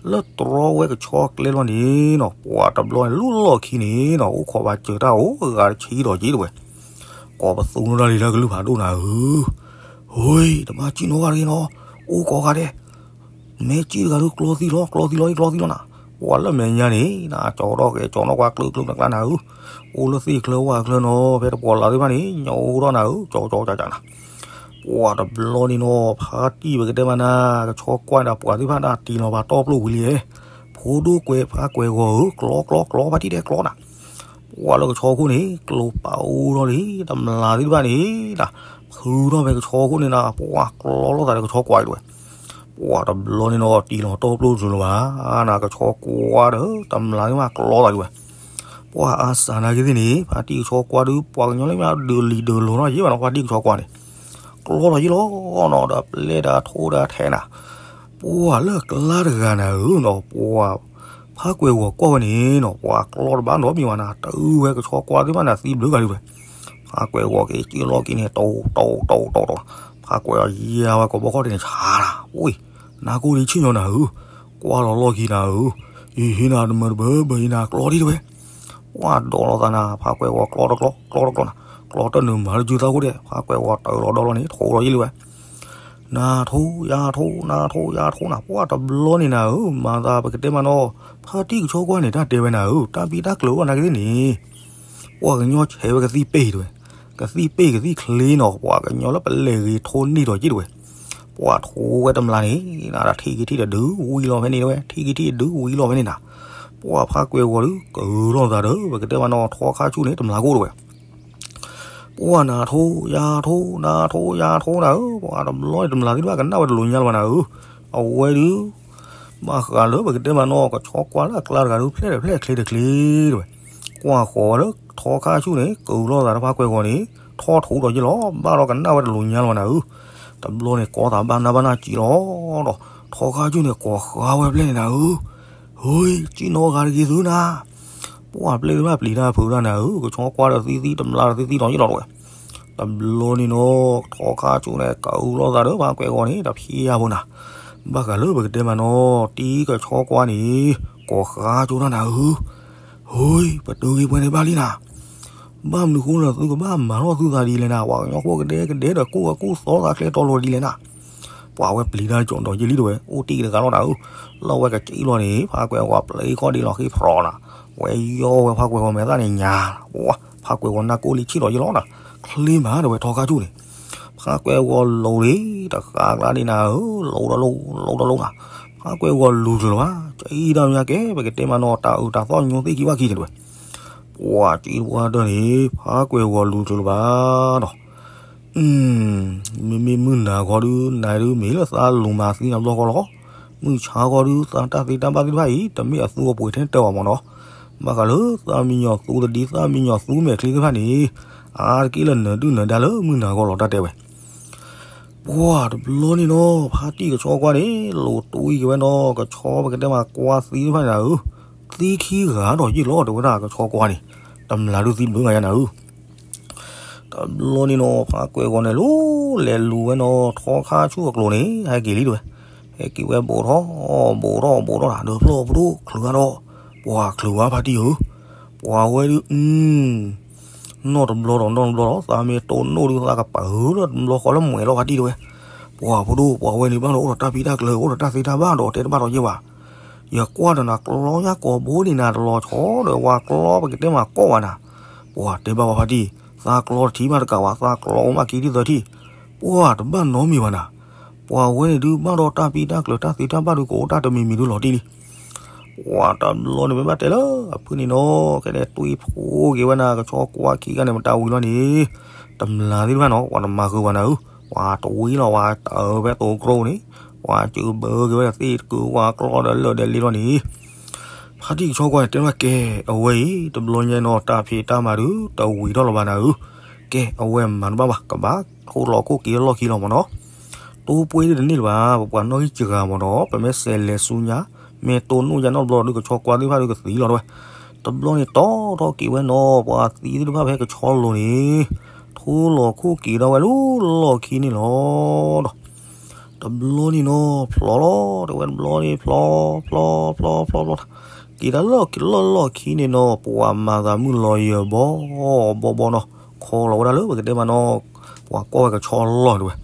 လၢတြီဝဲကဆီကျဲလီၤန့ၣ်နီၤ ပှၢ်တဘျီန့ၣ် လၢလီၢ်ခံန့ၣ်နီၤ အိၣ်ခိးဘၣ်စၢၤတၢ်အိၣ်ဂၤတဆံဒီးက့ၤတဝဲ, ကိးပသူနီၢ်တၢ်လံၤတၢ်ကလုၢ်ဖးဒိၣ်နၤဧၢ, ဟူ တဘၣ်စံၣ်နီၣ်ဂၤတဂ့ၤနီၤ, အိၣ်ကိးဂၤဒဲး မ့ၢ်စံၣ်တဂၤဒုး ကျီသံလီၤ ကျီသံလီၤ ကျီသံလီၤနၤ, ပှၢ်လၢမဲာ်ညါန့ၣ် နကၠီထီၣ်ကဲကၠီနီၣ်ကွၢ်ကျၢၢ်ကျၢၢ်ကျါနၤဧၢ, အိၣ်လၢသ့ၣ်ချၢဝၣ်ချၢနီၤ ဖဲတပှီၤလၢ်သ့ၣ်တဖၣ်န့ၣ် ညိးအိၣ်ထီၣ်နၤဧၢ ကၠီကၠီကၠီကၠီနၤ ပှၢ်တဘျီန့ၣ်နီၤ ဖါတံၢ်ပကတဲမးနၤ ကဆီကွၢ်ဒီးပှၤသ့ၣ်တဖၣ်နၤ တံၢ်လီၤဘၣ်တီပျိၢ်ဝံၤလံ, ဖိဒိၣ်ကွဲးဖါကွဲးဂီၤဧၢ ကျီကျီကျီ ဖါတံၢ်တဲကျီနၤ, ပှၢ်လၢကဆီခိၣ်န့ၣ် ကျိပာ်အိၣ်ထီၣ်လံ တမျးသ့ၣ်တဖၣ်န့ၣ်နၤ, ဖုထီၣ်ဖဲကဆီခိၣ်န့ၣ်နၤ ပှၢ်ကျီလိာ်သးဒီးကဆီကွၢ်အံၤတဝဲ ပှၢ်တဘျီန့ၣ်နီၤ တံၢ်လီၤတီပျိၢ်တစူၤလၢၤဘၣ်, နကဆီကွၢ်ဒီး တမျးသ့ၣ်တဖၣ်ကျီသးဒံးဝဲ, ပှၢ်အါစှၤနာ်က့သ့ၣ်န့ၣ် ဖါတံၢ်ကဆီကွၢ်ဒီး ပှၤကညီလၢမ့ၢ်ဒုးလံၤဒုးလိၤနီၤယ့ၢ်ဘၣ်နီၤ ဖါတံၢ်ကဆီကွၢ်န့ၣ်, ကျီလီၤယ့ၢ်လီၤနီၤ ဒီးပျဲၢ်ဒီးထိဒီးထဲနၤ, ပှၢ်လၢကျါတဂၤနၤဧၢနီၤ ပှၢ် ဖါကွဲးဂီၤကွၢ်ဝဲန့ၣ်နီၤ ပှၢ်ကျီတဘၣ်နီတမံၤဘၣ်နၤ တုၤဝဲကဆီကွၢ်သ့ၣ်တဖၣ်န့ၣ် သံဘျုးဂၤဒံးဝဲ, ဖါကွဲးဂီၤက့ၤစံၣ်လီၢ်ခံန့ၣ် တီတီတီတီတီ ဖါကွဲးဂီၤယၤဝဲကိးဘီခီၣ်ထံးန့ၣ် ဆါနၤ, အိၣ် နၤကိၢ်ဒံးဆ့ၣ်ညီနၤဧၢ, ကွၢ်လီၤလီၢ်ခံနၤဧၢ, ယဟံးနၤတမၢတဘၢဘၢအံၤနၤကျီဒံးတဝဲ, ပှၢ်ဒိးလီၤသးနၤ ဖါကွဲးဂီၤကျီတကျီ ကျီတကျီနၤ, ကျီတနုာ်မၤတစုသးဃိဒဲး ဖါကွဲးဂီၤတၢ်လီၤဒီလီၤန့ၣ် ထိးလီၤယ့ၢ်လံဝဲ နၤထိယၤထိ နၤထိယၤထိနၤ ပှၢ်တဘျီန့ၣ်နၤဧၢ, မၤသးပကတဲမးနီၤ, ဖါတံၢ်ကဆီကွၢ်န့ၣ် တၢ်တဲဝဲနၤဧၢ, တၢ်ဘံၣ်တၢ်ကျၢၤအိၣ်နာ်က့သ့ၣ်န့ၣ်, ပှၤကညီဆဲးဝဲကသံၣ်ပ့ၢ်တဝဲ, ကသံၣ်ပ့ၢ်ကသံၣ်ချ့နီၤ, ပှၤကညီလၢပလဲၤဂ့ၤထိၣ်န့ၢ်ဒီးက့ၢ်တဝဲ, ပှၤထိဝဲတမျးန့ၣ် နၤဒီးထံကထံၣ်တဒုဝံၤလီၤဖဲန့ၣ်တဝဲ ထံကထံၣ်တဒုဝံၤလီၤဖဲန့ၣ်နၤ, ပှၤဖးကွဲၤဂီၤဒုး ကဂုၤထီၣ်သးဒီး ပကတဲမးနီၤ ထီခါဆူၣ်န့ၣ် တမျးကိၣ်တဝဲ ပှၤနၤထိ ယၤထိ နၤထိ ယၤထိနၤဧၢ, ပှၤတဘျီန့ၣ် တမျးသ့ၣ်တဖၣ်ကနၣ်ဝဲတလိၤညါလၢၤဘၣ်နၤဧၢ, အဝဲဒုး ဘၣ်ဃးလၢပကတဲမးနီၤ ကဆီကွၢ်လၢအကျါတဂၤဒုး ဖျဲၣ်တဖျဲၣ်ချ့တချ့တဝဲ, ကွၢ်ဃီၤဝဲလၢထီခါဆူၣ်န့ၣ် ကဂုၤထီၣ်သးဒီးဖးကွဲၤဂီၤန့ၣ် ထီၣ်ထူးဒီးယ့ၢ်လီၤ, ဘၣ်ဒီးကနၣ်ဝဲတလိၤညါလၢၤဘၣ်နၤဧၢ, တဘျီန့ၣ် ကိးသးဘၣ်နၢ်ဘၣ်နၢ်စံးလီၤဒီး ထီခါဆူၣ်န့ၣ် ကိးဃါဝဲဖျဲၣ်န့ၣ်နၤဧၢ ဟူ, စံၣ်နီၣ်ဂၤတဂ့ၤသုနၤ, ပှၤဖျဲၣ်သ့ၣ်တဖၣ်ပျံၤတၢ်ဖုးတၢ်နၤဧၢ, ကဆီကွၢ်ဒီးသံသံတမျးဒီးသံသံဒီးယ့ၢ်လီၤတဝဲ, တဘျီန့ၣ်နီၤ ထီခါဆူၣ်န့ၣ် ကဂုၤထီၣ်သးဒီးဖးကွဲၤဂီၤန့ၣ် တဖျါဘၣ်နၤ, ဘၣ်ဃးလၢပကတဲမးနီၤ တံၤကဆီကွၢ်န့ၣ် ကိးဃါကၠိတၢ်နၤဧၢ, ဟူ, ပတုၤဂ့ၤပှဲၤန့ၣ်ဘၣ်လံနၤ ဘၣ်မနုၤဃိလၢသုကဘၣ်မၤထီၣ်သုသးဒ်လဲၣ်နၤ, ပှၤကညီဖိကဒဲကဒဲဒီးကူၣ်အကူၣ်သီသးချဲတီလိၤဒ်လဲၣ်နၤ, ပှၤဝဲပျံၤတၢ်ကၠီၤဒီးယ့ၢ်လံတဝဲ အိၣ်တံၢ်တဂၤလီၤနၤဧၢ, လီၤဝဲကစံၣ်လီၤန့ၣ် ဖးကွဲၤဂီၤပျံၤဃီဒ်လီၤဃ့ဖျိးနၤ, ဝဲယီၢ်ဝဲဖးကွဲၤဂီၤမဲာ်သၣ်န့ၣ်ညါ, ပှၤဖးကွဲၤဂီၤနၢ်ကိၣ်လံဆံၣ်ဒီးယ့ၢ်လီၤနၤ, ချ့မးတဝဲထီခါဆူၣ်န့ၣ် ဖးကွဲၤဂီၤလိၤလံ တဃါကျါဒ်နၤဧၢ, လိၤဒီးလိၤ လိၤဒီးလိၤနၤ, ဖးကွဲၤဂီၤလူၤတချုးလၢၤဘၣ်, ကအံၤတၢ်မညါကဲ ပကတဲမးနီၤ တၢ်အုးတၢ်သီၣ်ညိသ့ၣ်ခံဘၣ်ခံန့ၣ်တဝဲ, ပှၤစံးပှၤတၢၢ်န့ၣ် ဖးကွဲၤဂီၤလူၤတချုးလၢၤဘၣ်ဒီး မ့မ့ၢ်မုၢ်နၤခီဒုး နၤဒုးမ့ၢ်လၢသးလူၤမၤသံနၤဘျီဃီလီၤ, မုၢ်ဆါခီဒုး သးတၢ်သ့တၢ်ဘၣ်သ့ၣ်တဖၣ်အံၤ တမ့ၢ်အသူအပှ့ၤထဲတၢ်ဘၣ်မးနီၤ, ဘၣ်ဃးလၢသးမံညီၤသူတဒံ သးမံညီၤသူမဲာ်ချံသ့ၣ်တဖၣ်န့ၣ် အါတက့ၢ်လၢနၢၤဒုၣ်နၢၤဒါလၢမုၢ်နၤခီလီၤတၢ်တဲဝဲ ပှၤတဘျီန့ၣ်နီၤ ဖါတံၢ်ကဆီကွၢ်န့ၣ် လိၤတွံၢ်က့ၤဝဲနီၤ ကဆီပကတဲမးကွၢ်သံတဖၣ်န့ၣ်နၤဧၢ, သံခံဂၤဒီးယ့ၢ်လီၤတဲဝဲဒၣ်ကဆီကွၢ်န့ၣ်, တမျးဒုးသံတဘျုးဂၤညါနၤဧၢ. တဘျီန့ၣ်နီၤ ဖါကွဲၤဂီၤန့ၣ် လီၤလဲၤလူၤဝဲနီၤ ထီခါဆူၣ်အကျိၤန့ၣ် ဟဲက့ၤလံတဲဝဲ, ဟဲက့ၤဝဲဘူးထီၣ် ဘူးထီၣ်ဘူးထီၣ်နၤ ဒီးဖျီၣ်ပဒိၣ်ချုးဂၤဒီး, ပှၤချုးဝဲဖါတံၢ်ဧၢ, ပှၤဝဲဒုး နီၢ်တဘျီဒီးနီၢ်တဘျီဒီး သးမ့ၢ်တိၢ်နီၣ်ဒုး သးကပၤဧၢလၢတဘျီဃီလၢမွဲၤလီၤဖါတံၢ်တဲဝဲ, ပှၤဖိဒိၣ် ပှၤဝဲန့ၣ်ဘၣ်ဒီးအိၣ်ဒီးတၢ်ဖံးတၢ်ကျၢၤ အိၣ်ဒီးတၢ်သ့တၢ်ဘၣ်ဒီးတဲတဘၣ်ဒီးယဲၢ်ဘၣ်, ယကွၢ်ဒီးနၤကျီညါကိာ်ဘိန့ၣ်နၤတလီၤဆီဒီးဝဲကျီပကတဲမးကိးဘၣ်နၤ, ပှၤတဲဘၣ်ဝဲဖါတံၢ် သးကျီတထံၣ်မးတကးဘၣ် သးကျီအိၣ်မးခံထံၣ်သၢထံၣ်, ပှၤတဘၣ်နီတမံၤဘၣ်နၤ, ပှၤဝဲန့ၣ်ဒုးဘၣ်ဒီးတၢ်ဖံးတၢ်ကျၢၤတၢ်သ့တၢ်ဘၣ်ဒုးကအိၣ်တၢ်တမံၤမံၤဒုးလီၤတံၢ်လံ ပှၤတဘျီန့ၣ်မ့ၢ်ဘၣ်တဲလၢအဖုၣ်န့ၣ်နီၤ ကဲန့ၣ်တွံၢ်ဖိက့ၤဝဲနၤ ကဆီကွၢ်ခံဂၤန့ၣ် မတၤဝံၤလီၤန့ၣ်, တမျးသ့ၣ်တဖၣ်နီၤ ပှၤတမၤဃုာ်ဘၣ်နၤဧၢ, ပှၤတဝံၤလီၤ ပှၤတၢ်အၢဖဲသိးကျိန့ၣ်, ပှၤစၢဘၢက့ၤဝဲဒီးသ့ၣ်တကုၤဝါကျီဒီးလၢာ်ဒီးလ့လီၤန့ၣ်, ဖါတံၢ်ကဆီကွၢ်န့ၣ် တဲဘၣ်ကဲ, အဝဲအံၤ တဘျီညါနီၤ တၢ်ဖံးတၢ်မၤဒုး တဝံၤထီၣ်လၢၤဘၣ်နၤဧၢ, ကဲ အဝဲမၤတဘၣ်ဘၣ် ကဘၣ်ခိၣ်လီၤခိၣ်က့ၤလီၢ်ခံလီၤမးနီၤ တိၢ်ပှ့ၤဒ်တန့ၢ်လၢၤဘၣ်, ပပှၤနီၣ်ဂံၢ်စှၤမးနီၤ ပမ့ၢ်စဲးလဲၤဆူညါ, မ့ၢ်တိၢ်နီၣ်ယါနီတဘျီဒုး ကဆီကွၢ်သ့ၣ်တဖၣ်ဒုးကသံလီၤတဲဝဲ, တဘျီန့ၣ်တီထီၣ်က့ၤဝဲနီၤ ပှၤသံသ့ၣ်တဖၣ်ဖဲကဆီလိၤန့ၣ်, ထိလီၤခိၣ်က့ၤဒီးဝဲလၢလီၢ်ခံန့ၣ်လီၤဒီး တဘျီန့ၣ်နီၤ ဖျိးလီၤ တဲဝဲတဘျီန့ၣ် ဖျိး ဖျိး ဖျိး ဖျိး ဖျိး, က့ၤတၢ်လီၢ်ခံလီၢ်လီၢ်ခံန့ၣ်နီၤ ပှၤမၤသးမုၢ်လီၤယၢၤဘီ ဘီဘီနီၤ, ခီလီၤဝဲဒၣ်လၢပကတဲမးနီၤ, ပှၤကွၢ်ဝဲကဆီလီၤတဲဝဲ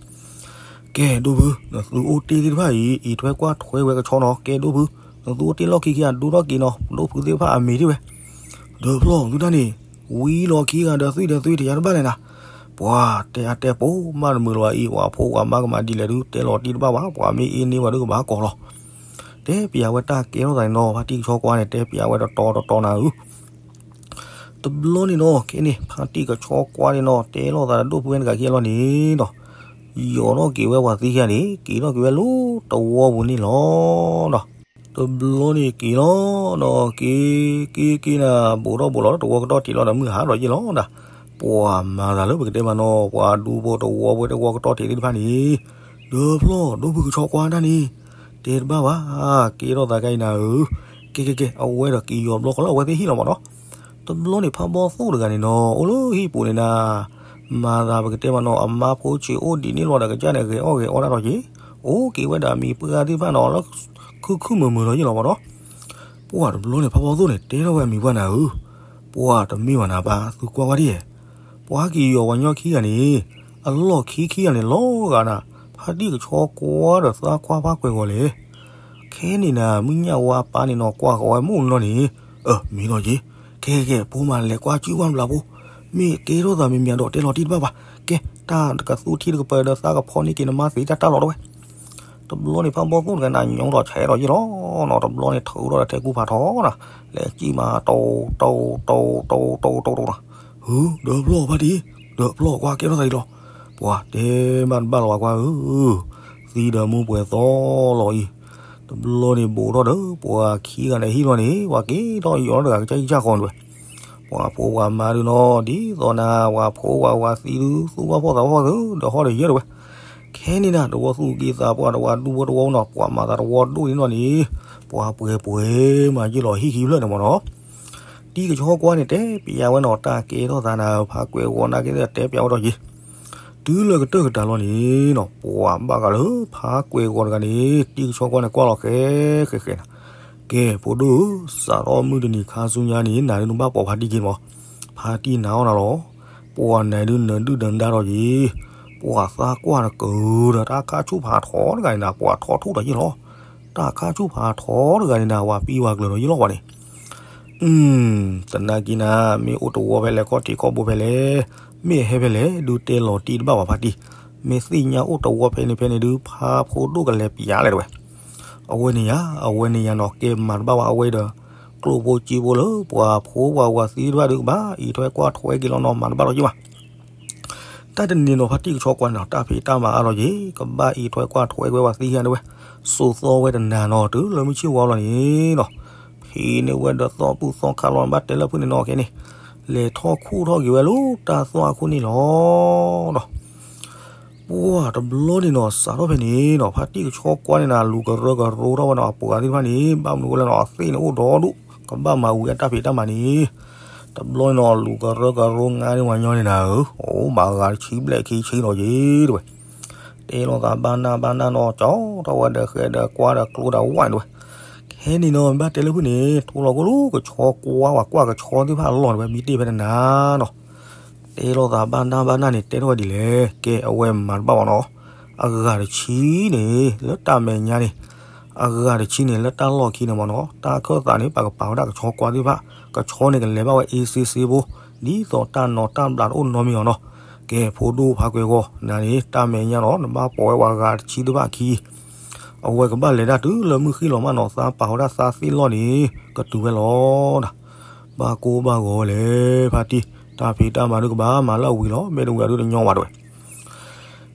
ကဲ ဒိၣ်ဖု နသုအိၣ်တ့ၢ်သ့ၣ်တဖၣ်အံၤ အံးထွဲကွၢ်ထွဲဝဲကဆီနီၤ, ကဲ ဒိၣ်ဖု နသုအိၣ်တ့ၢ်လီၢ်ခံခံဂၤဒိၣ်ထီၣ်က့ၤနီၤ, ဒိၣ်ဖုသ့ၣ်တဖၣ်အမံၤဒ်ဝဲ, ဒီးဖျီၣ်သုတၢ်န့ၣ်, ဝံၤလီၢ်ခံဂၤဒီးသွံၣ်ဒီးသွံၣ်တယါတဘၣ်လဲၣ်နၤ, ပှၤတဲအါတဲပိာ်မးတမုာ်လၢၤဘၣ်အံၤ ပှၤဖိပှၤမါကမၤဒ်လဲၣ်ဒုး တဲလီၤတံၢ်တဘၣ်ဘၣ် ပှၤမ့ၢ်အ့န့ၢ်ဝဲဒုးကဘၣ်ကိးလီၤ တဲပျးဝဲတၢ်ကဲထီၣ်သးန့ၣ်နီၤ ဖါတံၢ်ကဆီကွၢ်န့ၣ် တဲပျးဝဲတတီတတီနၤဧၢ, တဘျီန့ၣ်နီၤ ခဲန့ၣ် ဖါတံၢ်ကဆီကွၢ်န့ၣ်နီၤ တဲလိာ်သးဒီးဒိၣ်ဖုဝဲတဂၤခံဂၤလီၤန့ၣ်ဒီး, ယီၤထီၣ်က့ၤဝဲပှၤသံခံဂၤန့ၣ် က့ၤထီၣ်က့ၤဝဲလၢတဝီပူၤန့ၣ်လီၤဒီး, တဘျီန့ၣ်က့ၤလီၤဒီးက့ၤ က့ၤက့ၤနၤ ဘူးထီၣ်ဘူးလီၤလၢတဝီကတီၢ်ထံးလီၤဒီးမုၢ်ဟါဒီးယ့ၢ်လီၤဒီး, ပှၤမၤသးလၢပကတဲမးနီၤ ပှၤဒူဖိတဝီဖိတဝီကတီၢ်ထံးသ့ၣ်တဖၣ်န့ၣ်, ဒီးဖျီၣ်ဒိၣ်ဖုကဆီကွၢ်တၢ်န့ၣ်, တဲတဘၣ်ဘၣ်, ကဲထီၣ်သးကါအံၤနၤဧၢ, ကဲကဲကဲ အဝဲဒီးက့ၤယီၤဘျီဃီလၢအဝဲသ့ၣ်ဟံၣ်လီၤမးနီၤ, တဘျီန့ၣ်ဖးဘီသိၣ်တဂၤန့ၣ်နီၤ အိၣ်လၢဟံၣ်ပူၤန့ၣ်နၤ, မၤသးပကတဲမးနီၤ အမါဖိဆံးအိၣ်ဒံးန့ၣ်လီၤဒီးကစၢ်န့ၣ် ဂဲၤအီၣ်ဂဲၤအီတၢ်ထီၣ်က့ၤ, အိၣ်က့ၤဝဲဒီးအမံၤပှၢ်သ့ၣ်တဖၣ်နီၤ လၢခုခုမုာ်မုာ်လီၤယ့ၢ်လီၤမးနီၤ, ပှၤတဘျီန့ၣ်ဖးဘီသိၣ်န့ၣ် တဲထီၣ်ဝဲအမံၤပှၢ်နၤဧၢ, ပှၤတမ့ၢ်ဘၣ်နၤပၢ် သုကွၢ်ဝဲဒ်, ပှၤက့ၤယီၤပှၤညီခံဂၤန့ၣ်, အလီၢ်ခံခံဂၤန့ၣ်လီၤဂာ်နၤ, ဖါတံၢ်ကဆီကွၢ်ဒီးသးကွၢ်ဖးကွဲၤဂီၤလဲၣ်, ခဲန့ၣ်နၤ မုၢ်ညၣ်ဝါပၢ်န့ၣ်နီၤ ကွၢ်ဃီၤဝဲမုၢ်လီၤန့ၣ်, အၢ မ့ၢ်လီၤက့ၤ, ကဲကဲ ဖိမၤလဲၤကွၢ်စုဝဲဘျးဖိ, မ့ၢ်ကဲထီၣ်သးမံၤမံၤဒီးတဲလီၤတံၢ်တဘၣ်ဘၣ်, ကဲ တၢ်တကသူထံတကပၤဒီးသးကဖီန့ၢ်က့ၤနမါသ့တၢ်တၢ်လီၤတဲဝဲ တဘျီန့ၣ်ဖးဘီသိၣ်တဂၤန့ၣ် ညိထီၣ်ဆဲးထီၣ်ယ့ၣ်လီၤနီၤ, တဘျီန့ၣ်ထုးထီၣ်ဒီးထဲကူဖးထီနီၤ, လဲၤစံၣ်မးတိၢ်တိၢ်တိၢ်တိၢ်တိၢ်တိၢ်နီၤ, ဟု ဒီးဖျီၣ်ဖါတံၢ်, ဒီးဖျီၣ်ကွၢ်ကဲထီၣ်သးအံၤလီၤ, ပှၤတဲဘၣ်တဘၣ်လီၤပှၤကွၢ်ဧၢ, သံဒီးမူပှဲၤသီလီၤအံၤ, တဘျီန့ၣ်ဘူးထီၣ်ဒီး ပှၤခံဂၤန့ၣ်ဟံၣ်လီၤန့ၣ် ပှၤက့ၤထီၣ်ယီၤတဂၤကစၢ်ယၢ်ဃီန့ၣ်တဝဲ, ပှၤဖိပှၤမါဒုနီၤ ဒ်သိးနၤ ပှၤဖိပှၤဝၤသံဒု သူၣ်ဘၣ်ဖှီၣ်သးဘၣ်ဖှီၣ်သု ဒီးဟီၣ်ဒီးယၢၢ်တဝဲ, ခဲန့ၣ်နၤ တဝီသူၣ်က့သးပှၢ် တဝီဒူဝဲတဝီနီၤ ပှၤမၤသးတဝီဒိၣ်န့ၣ်နီၤန့ၣ်, ပှၤပှဲၤပှဲၤမၤယ့ၣ်လီၤဟံၣ်ခံဖျၢၣ်န့ၣ်မ့ၢ်နီၤ, တံၤကဆီကွၢ်န့ၣ် တဲပျးဝဲနီၤ တၢ်ကဲထီၣ်သးနၤ ဖးကွဲၤဂီၤနာ်က့ တဲပျးဝဲဒီးယ့ၣ် တုၤလၢကတၢၢ်ကတၢၢ်လီၤန့ၣ်နီၤ ပှၤဘၣ်ဃးလၢဖးကွဲၤဂီၤတဂၤန့ၣ် တံၤကဆီကွၢ်န့ၣ် ကွၢ်လီၤဃဲဃဲဃဲနၤ, ကဲ ဖိဒိၣ်ဧၢ, စးထီၣ်မုၢ်တနံၤခါဆူညါန့ၣ် နၤဒုနဘၣ်ပိာ်ဖါတံၢ်က့ၤမး, ဖါတံၢ်နာ်အီၤနၤလီၤ, ပှၤနၤဒုနဒုၣ်ဒီးနဒါဒီးယ့ၣ်, ပှၤသးကွၢ်တကုၤဒီးတၢ်ခါဆူၣ်ဖးထီတဂၤန့ၣ်နၤ ပှၤထီထူၣ်ဒီးယ့ၣ်လီၤ, တၢ်ခါဆူၣ်ဖးထီတဂၤန့ၣ်နၤ ပှၤပံဝၤကျၢၤဒီးယ့ၣ်လီၤပှၤန့ၣ် သနာ်က့နၤ မ့ၢ်အိၣ်တဝီဖဲလဲၣ် ခီၣ်ထံးခီၣ်ဘိဖဲလဲၣ်, မ့ၢ်အဟဲဖဲလဲၣ် ဒုးတဲလီၤတံၢ်တဘၣ်ဘၣ်ဖါတံၢ်, မ့ၢ်သ့ၣ်ညါအိၣ်တဝီဖဲန့ၣ်ဖဲန့ၣ်ဒုး ဖးဖိဒိၣ်ကလဲၤပျးလဲၣ်တဝဲ, အဝဲန့ၣ်ယါ အဝဲန့ၣ်ယါနီၤ ကဲမၤတဘၣ်ဝဲအဝဲဒီး ကျိၣ်ဖိစ့ဖိလၢပှၤဖိပှၤဝၤသံတဘၣ်ဒုးကဘၣ်အံးထွဲကွၢ်ထွဲက့ၤလီၤနီၤ မၤတဘၣ်လီၤယ့ၣ်ဘၣ် တၢ်တနံၤနီၤ ဖါတံၢ်ကဆီကွၢ်န့ၣ်နီၤ တၢ်ဖံးတၢ်မၤအါလီၤယ့ၣ် ကဘၣ်အံးထွဲကွၢ်ထွဲကွဲဝဲသံယါဒဝဲ, စိာ်သီဝဲတနၤနီၤ တုၤလၢမုၢ်ဆ့ၣ်ဝါလီၤန့ၣ်နီၤ, ဖံးန့ၢ်ဝဲဒီးသီဘူၣ်သီခါလီၤ ဘၣ်တဲလၢဖုၣ်န့ၣ်နီၤ ခဲန့ၣ်, လဲၤထီၣ်ခူၣ်ထီၣ်က့ၤဝဲလၢတၢ်သွၣ်အခိၣ်န့ၣ်လီၤနီၤ ပှၢ်တဘျီန့ၣ်နီၤ စးထီၣ်ဖဲန့ၣ်နီၤ ဖါတံၢ်ကဆီကွၢ်န့ၣ်နၤ လူၤကရၢကရိထီၣ်ဝဲနီၤ အပှၤသ့ၣ်တဖၣ်န့ၣ် ဘၣ်မနုၤဝဲလဲၣ်နီၤ အသ့ၣ်န့ၣ်အိၣ်ဒီဒူၣ် ကဘၣ်မၤဝံၤအတၢ်ဖံးတၢ်မၤန့ၣ်, တဘျီန့ၣ်နီၤ လူၤကရၢကရိငါန့ၢ်ဝဲညီန့ၣ်နၤဧၢ, အိၣ်ဘၣ်ဂၤတဆံဘျဲၣ်ခံဆံဒီးယ့ၣ်တဝဲ, တဲလိာ်သးဘၣ်နၢ်ဘၣ်နၢ်နီၤ ကၠီထီၣ်ဝဲဒီးဃဲဒီးကွၢ်ဒီးကျိဒီးဝၣ်န့ၣ်တဝဲ, ခဲန့ၣ်နီၤ ဘၣ်တဲလၢဖုၣ်န့ၣ် ထိလီၤကိၣ်လူၤကဆီကွၢ် ပှၤကွၢ်ကဆီသ့ၣ်တဖၣ်အလီၢ်တဝဲ မံတ့ၢ်ဖဲတနၤနီၤ တဲလိာ်သးဘၣ်နၢ်ဘၣ်နၢ်န့ၣ် တဲထီၣ်ဝဲဒ်လဲၣ်, ကဲအဝဲမၤတဘၣ်ဘၣ်နီၤ, အဂၤတဆံန့ၣ် လၢတၢ်မဲာ်ညါန့ၣ်, အဂၤတဆံန့ၣ် လၢတၢ်လီၢ်ခံန့ၣ်မ့ၢ်နီၤ တၢ်ခၢၣ်သးန့ၣ် ပကပာ်ဝဲဒၣ်ကဆီကွၢ်သ့ၣ်တဖၣ်, ကဆီန့ၣ်ကလဲၤဘၣ်ဝဲအ့စ့စ့ဖိ, ဒ်သိးတၢ်နီၤတၢ်ဘျးတအိၣ်နီတမံၤအီၤနီၤ, ကဲဖိဒိၣ်ဖးကွဲၤဂီၤ နၤန့ၣ် တၢ်မဲာ်ညါနီၤ နဘၣ်ပိာ်ဝဲပှၤဂၤတဆံသ့ၣ်တဖၣ်အခံ အဝဲကဘၣ်လဲၤဒၣ်တုၤလၢမုၢ်ဃ့ၢ်လီၤမးနီၤ သးပာ်ဝဲဒၣ်သးသ့ၣ်လီၢ်န့ၣ် ကတုၤဝဲလီၤနီၤ, ဘၣ်ကိၢ်ဘၣ်ဂီၤဝဲလဲၣ် ဖါတံၢ်, တၢ်ဖံးတၢ်မၤဒုးကဘၣ်မၤလၢအဝံၤလီၤ မ့ၢ်တဝံၤအဒုးတညီဘၣ်တဝဲ,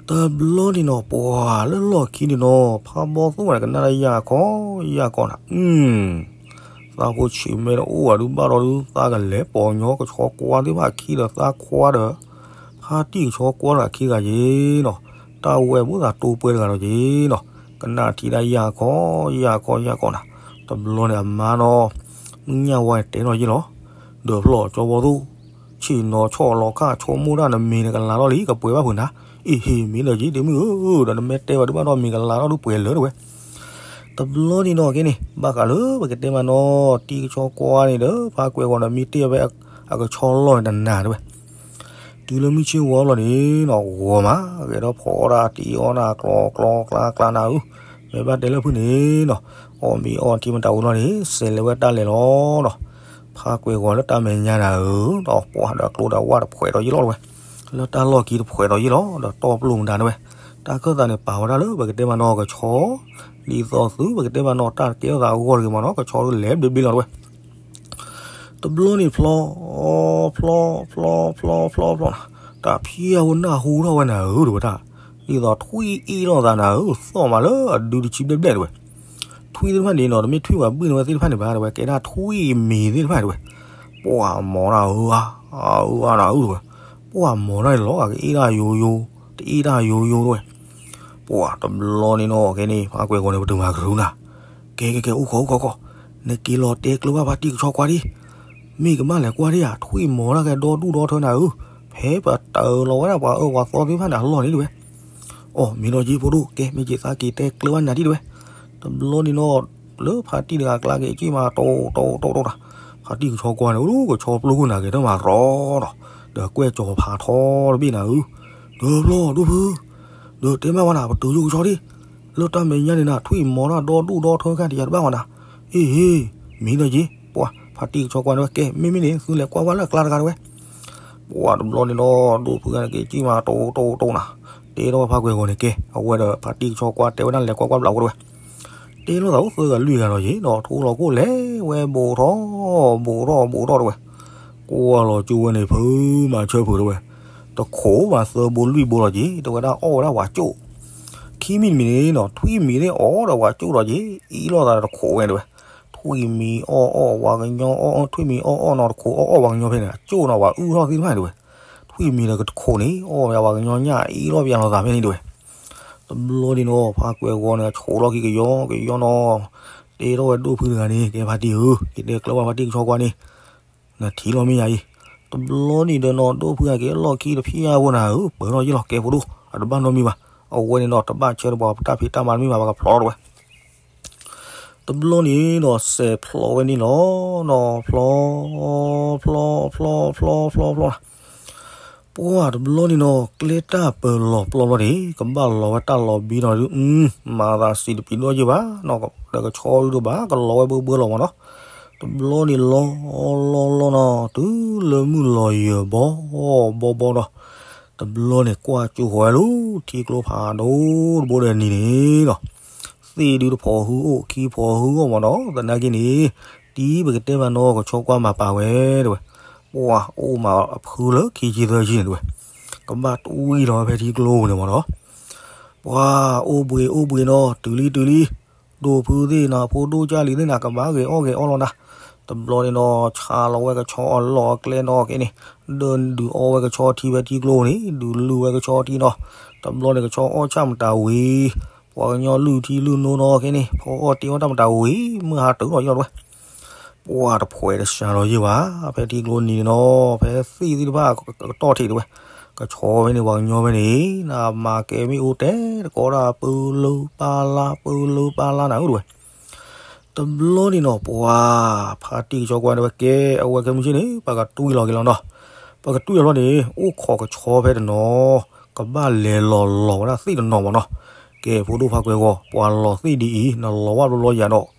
တဘျီန့ၣ်နီၤ ပှၤလၢလီၢ်ခံန့ၣ်နီၤ ဖးဘီသိၣ်န့ၣ် ကနၣ်ဒၣ်ယၢ်ခီ ယၢ်ခီနၤ, သးဖိဆံးမဲတအိၣ်ဘၣ်ဒုးဘၣ်ဒီးဒုး သးကလဲၤပိာ်ညီကဆီကွၢ်သ့ၣ်တဖၣ်အခံဒီးသးခွါဒီး ဖါတံၢ်ကဆီကွၢ်တဂၤခံဂၤယ့ၣ်နီၤ, တၢ်ဝဲၢ်ဘိသးတိပှဲၤတဂၤဒီးယ့ၣ်နီၤ, ကနၣ်ထံၣ်ဒၣ်ယၢ်ခီ ယၢ်ခီ ယၢ်ခီနၤ, တဘျီန့ၣ်အမါနီၤ မုၢ်ညၣ်ဝါန့ၣ်တဲထီၣ်ယ့ၣ်လီၤ, ဒီးဖျီၣ်ကၠီဘီသိၣ်, ဆ့ၣ်နီၤဆီၣ်လီၤခၣ်ဆိကမိၣ်တၢ်နမ့ၢ်နကလၤထီၣ်လံ ကပှဲၤဘၣ်ဖုးနၤ, အ့ဟ့ၣ်မ့ၢ်လၢယ့ၣ် ဒ့မုၣ်ဧၢ, ဒီးနမ့ၢ်တဲဝဲဒုးဘၣ်ဒီးမ့ၢ်ကလၤထီၣ်ဒုးပှဲၤလၢာ်တဝဲ တဘျီန့ၣ်နီၤ ကဲန့ၣ် ဘၣ်ဃးလၢပကတဲမးနီၤ တံၤကဆီကွၢ်န့ၣ်ဒီး ဖးကွဲးဂီၤဒီးမ့ၢ်တ့ၢ်ဝဲအကဆီလီၢ်န့ၣ်တနၤတဝဲ, တုၤလၢမုၢ်ဆ့ၣ်ဝီလီၤန့ၣ်နီၤ ဂီၤမး ဂဲၤထီၣ်ဖီအီၣ်ဒၣ်တံၤအီၣ်ဒၣ် ကျီကျီကျါကျါနၤဧၢ, မ့ၢ်ဘၣ်တဲလၢဖုၣ်န့ၣ်နီၤ အီၣ်မ့ၤအီထံမတၤဝံၤလီၤန့ၣ် စဲးလဲၤဝဲတၢ်လဲၤလီၤနီၤ, ဖးကွဲးဂီၤလၢတၢ်မဲာ်ညါနၤဧၢ, ဒီးပှၤဒီးကျိဒီးဝၣ်တဖှဲးဒီးယ့ၣ်လီၤတဝဲ, လၢတၢ်လီၢ်ခံတဖှဲးဒီးယ့ၣ်လီၤ ဒီးတီၢ်ပျိၢ်မတၤတဝဲ, တၢ်ခၢၣ်သးန့ၣ် ပာ်ဝဲဒၣ်လၢပကတဲမးနီၤကဆီ, ဒ်သိးသုပကတဲမးနီၤ တၢ်တကဲထီၣ်သးအဂီၢ်တဂ့ၤမးနီၤ ကဆီဒုးလဲၤဘျ့ဘျ့လီၤတဝဲ တဘျီန့ၣ်ဖျီ, ဖျီ, ဖျီ, ဖျီ, ဖျီ, ဖျီနၤ, တၢ်ဖံးအဝဲနၢ်ဟူထီၣ်ဝဲနၤဧၢ တဝဲဒၣ်, ဒ်သိးထွံၣ်အ့ၣ်လိာ်သးနၤဧၢ, သီၣ်မးလၢအဒုတဆံဘျဲၣ်ဘျဲၣ်တဝဲ, ထွံၣ်သ့ၣ်တဖၣ်န့ၣ်နီၤ တမ့ၢ်ထွံၣ်ပှၤဘုၣ်န့ၢ်ဝဲသ့ၣ်တဖၣ်န့ၣ်ဘၣ် တဝဲ ကဲဒၣ်ထွံၣ်မံၤသ့ၣ်တဖၣ်တဝဲ, ပှၤမၤတၢ်အၢအါ, အၢအါနၤဧၢ တဝဲ, ပှၤမၤတၢ်န့ၣ်လီၤ အကအ့ၣ်တၢ်ယိယိ, တအ့ၣ်တၢ်ယိယိတဝဲ ပှၤတဘျီန့ၣ်နီၤ ခဲန့ၣ် ဖးကွဲးဂီၤန့ၣ် ပတုာ်မၤကရူၢ်နၤ, ကဲ ကဲ ကဲ အိၣ်ခိး အိၣ်ခိး ခိး, နက့ၤလီၤတဲကျၢၤဘၣ်ဖါတံၢ်ကဆီကွၢ်ဒံး, မ့ၢ်ကဘၣ်လဲၤကွၢ်ဒံးဧါ, ထွံၣ်မီၤတၢ်ကဲဒီဒူၣ်ဒီထၢနၤဧၢ, ဖဲပတၢၢ်လီၤဝဲဒၣ်ပှၤအၢပှၤသီသ့ၣ်တဖၣ်န့ၣ် အလီၢ်န့ၣ်တဝဲ, အိ မ့ၢ်နီၤက့ၤဖိဒိၣ် ကဲ မ့ၢ်က့ၤသးက့ၤတဲကျၢၤဘၣ်နၤဒံးတဝဲ, တဘျီန့ၣ်နီၤ လၢဖါတံၢ်တဂၤအကျါက့ၤ က့ၤမးတိၢ်တိၢ်တိၢ်တိၢ်တၢ်, ဖါတံၢ်ကဆီကွၢ်န့ၣ် အိၣ်ဒူၣ်ကဆီပျိခိၣ်နၤက့ၤတၢ်မၤရီနီၤ, ဒီးကွဲၢ်ကၠီၤဖးထီတဘ့ၣ်နၤဧၢ, ဒီးဘျီဒိၣ်ဖု ဒီးတဲမးဝဲနၤ ပတုာ်ယိကဆီဒံး, လၢတၢ်မဲာ်ညါန့ၣ်နၤ ထွံၣ်မီၤတၢ်ဒီဒူၣ်ဒီထၢခါတယၤတဘၣ်ဝဲနၤ, အ့ မ့ၢ်နီၤက့ၤ ပှၤ ဖါတံၢ်ကဆီကွၢ်န့ၣ်ဝဲ ကဲ မ့မ့ၢ်န့ၣ် သုလဲၤကွၢ်ဝဲလၢအကျါတဂၤတဝဲ, ပှၤတဘျီန့ၣ်နီၤ ဒိၣ်ဖုဂၤန့ၣ်က့ၤကံၣ်မးတိၢ်တိၢ်တိၢ်နၤ, တဲထီၣ်ဝဲဖါကွဲၤဂီၤန့ၣ်ကဲ, အဝဲဒီးဖါတံၢ်ကဆီကွၢ်တဲဝဲဒၣ်လဲၤကွၢ်ကွၢ်ဘျးဝဲတဝဲ, တဲလိာ်သးအိၣ်သၢဂၤလွံၢ်ဂၤဒီးယ့ၣ်ဒီး ထိလီၤခိၣ်လဲၤဝဲဘူးထီၣ်ဘူးထီၣ်ဘူးထီၣ်တဝဲ, ကွၢ်လီၤကၠိဝဲန့ၣ် ဖုမၤဆၢဖုးတဝဲ, တခိးဘၣ်သၢဘိလွံၢ်ဘိလီၤက့ၤ တဝဲဒၣ်အီၣ်ဝဲဒၣ်ဝးကၠိၣ်, ခံမံၤတမံၤန့ၣ်နီၤ ထွံၣ်မံၤန့ၣ်အီၣ်ဒီးဝးကၠိၣ်ဒီးက့ၤ အ့ၣ်လိာ်သးဒီးတခိးဝဲတဝဲ, ထွံၣ်မံၤအီၣ်အီၣ်ဝးကညီအီၣ် ထွံၣ်မံၤအီၣ်အီၣ်နီၤ တခိးအီၣ်အီၣ်ဝးကညီဖဲန့ၣ် အကၠိၣ်နီၤ ဝးအုၣ်ထီၣ်သ့ၣ်တဖၣ်န့ၣ်တဝဲ, ထွံၣ်မံၤဒီးတခိးန့ၣ် အီၣ်ဝဲဝးကညီညၣ် အ့ၣ်လိာ်ပယၤလိာ်သးဖဲန့ၣ်တဝဲ, တဘျီန့ၣ်နီၤ ဖါကွဲၤဂီၤန့ၣ် အဆိးထီၣ်ခံကယီကယီနီၤ, တဲထီၣ်ဝဲဒိၣ်ဖုတဂၤန့ၣ် ကဲဖါတံၢ်ဧၢ, ယတဲကျၢၤဘၣ်ဖါတံၢ်ကဆီကွၢ်န့ၣ် နထံၣ်လီၤမ့ၢ်ယၤအံၤ, တဘျီန့ၣ်ဒီးနီၤ ဒိၣ်ဖုအက့ၤအလီၢ်ခံတဖျၢၣ်ဖိနၤဧၢ ပၢၤထီၣ်ယ့ၢ်လီၤကဲဖိဒိၣ် အတဘၣ်နီတမံၤဘၣ်, အဝဲန့ၣ်ဒီးတဘၣ်ဆၢတပှၤပတၢ်ဖံးတၢ်မၤတမံၤဘၣ် ပှၤကဖျီထီၣ်တဝဲ, တဘျီန့ၣ်ဒီးစဲးဖျီဝဲန့ၣ်လီၤ, နီၤဖျီ ဖျီ ဖျီ ဖျီ ဖျီ ဖျီ ဖျီ ပှၢ်တဘျီန့ၣ်နီၤ ကျဲတၢ်ပၢၤလီၤပျီဘျီန့ၣ် ကဘၣ်လီၤဝဲတၢ်လီၤဘံနီၤဒုး မၤသးစံးတပံၤဒီးယ့ၢ်ဘၣ်နီၤ ဒီးကဆီဒုးတဘၣ် ကလီၤဝဲဘၢဘၢလီၤမးနီၤ, တဘျီန့ၣ်လီၤ လီၤ လီၤနီၤ တုၤလၢမုၢ်လီၤယၢၤဘီ ဘီဘီနီၤ, တဘျီန့ၣ်ကွၢ်ကၠိဃီၤဝဲလၢထံကျိဖးဒိၣ်တဘိဒီးနံၤန့ၣ်နီၤ, သ့ၣ်ဒုးတဖိးဟုအိၣ် ခံဖိးဟုအိၣ်မးနီၤ, သနာ်က့န့ၣ် တံၤပကတဲမးနီၤ ကဆီကွၢ်မၤပာ်ဝဲတဝဲ, ပှၢ်အိၣ်မးအဖုလၢခံဆံသၢဆံန့ၣ်တဝဲ, ကဘၣ်တွံၢ်လီၤဝဲဖဲထံကျိပူၤန့ၣ်မးနီၤ, ပှၢ်အိၣ်ဘှံးအိၣ်ဘှံးနီၤ တုၤလံတုၤလံ, ဒိၣ်ဖုသ့ၣ်နီၤ ဖိဒိၣ်ကၢ်လံၤသ့ၣ်နီၤ ကဘၣ်ဂဲၤအီၣ်ဂဲၤအီလီၤနၤ, တဘျီန့ၣ်နီၤ ဆါလီၤဝဲကဆီအလီၢ်အကျဲနီၤက့န့ၣ်, ဒုးဒုးအီဝဲကဆီထံဖဲထံကျိန့ၣ် ဒုးလုၢ်ဝဲကဆီထံနီၤ, တဘျီန့ၣ်ကဆီအီၣ်ဆၣ်မတၤဝံၤ ပှၤကညီလုၢ်ထံလုၢ်နိနီၤက့န့ၣ် ဖီအီၣ်တ့အီၣ်တၢ်မတၤဝံၤ မုၢ်ဟါတုၤလီၤယီၢ်တဝဲ, ပှၢ်တဖှဲးတစှၤလီၤယ့ၢ်ဘၣ်, ဖဲထံကျိနံၤန့ၣ်နီၤ ဖဲသ့ၣ်သ့ၣ်တဖၣ်ကတီၢ်ထံးတဝဲ, ကဆီဖဲန့ၣ် ပှၤကညီဖဲန့ၣ် နမၤကဲမ့ၣ်အူတဲတကိးဒၣ် ပၢလၢပၢလါ ပၢလၢပၢလါနၤဧၢတဝဲ, တဘျီန့ၣ်နီၤ ပှၢ်ဖါတံၢ်ကဆီကွၢ်န့ၣ်ဝဲကဲ အဝဲခဲမုၢ်ဆ့ၣ်န့ၣ် ပကတွံၢ်လီၤက့ၤလီၤနီၤ, ပကတွံၢ်လီၤန့ၣ် အိၣ်ခိးကဆီဖဲတနီၤ ကဘၣ်လဲၤလီၤလီၤဝဲဒၣ်သ့ၣ်တနီၤမးနီၤ, ကဲဖိဒိၣ်ဖါကွဲၤဂီၤ ပှၤလီၤသ့ၣ်ဒ်အံၤ နလီၤဝဲဘျီဘျီယၤဒီး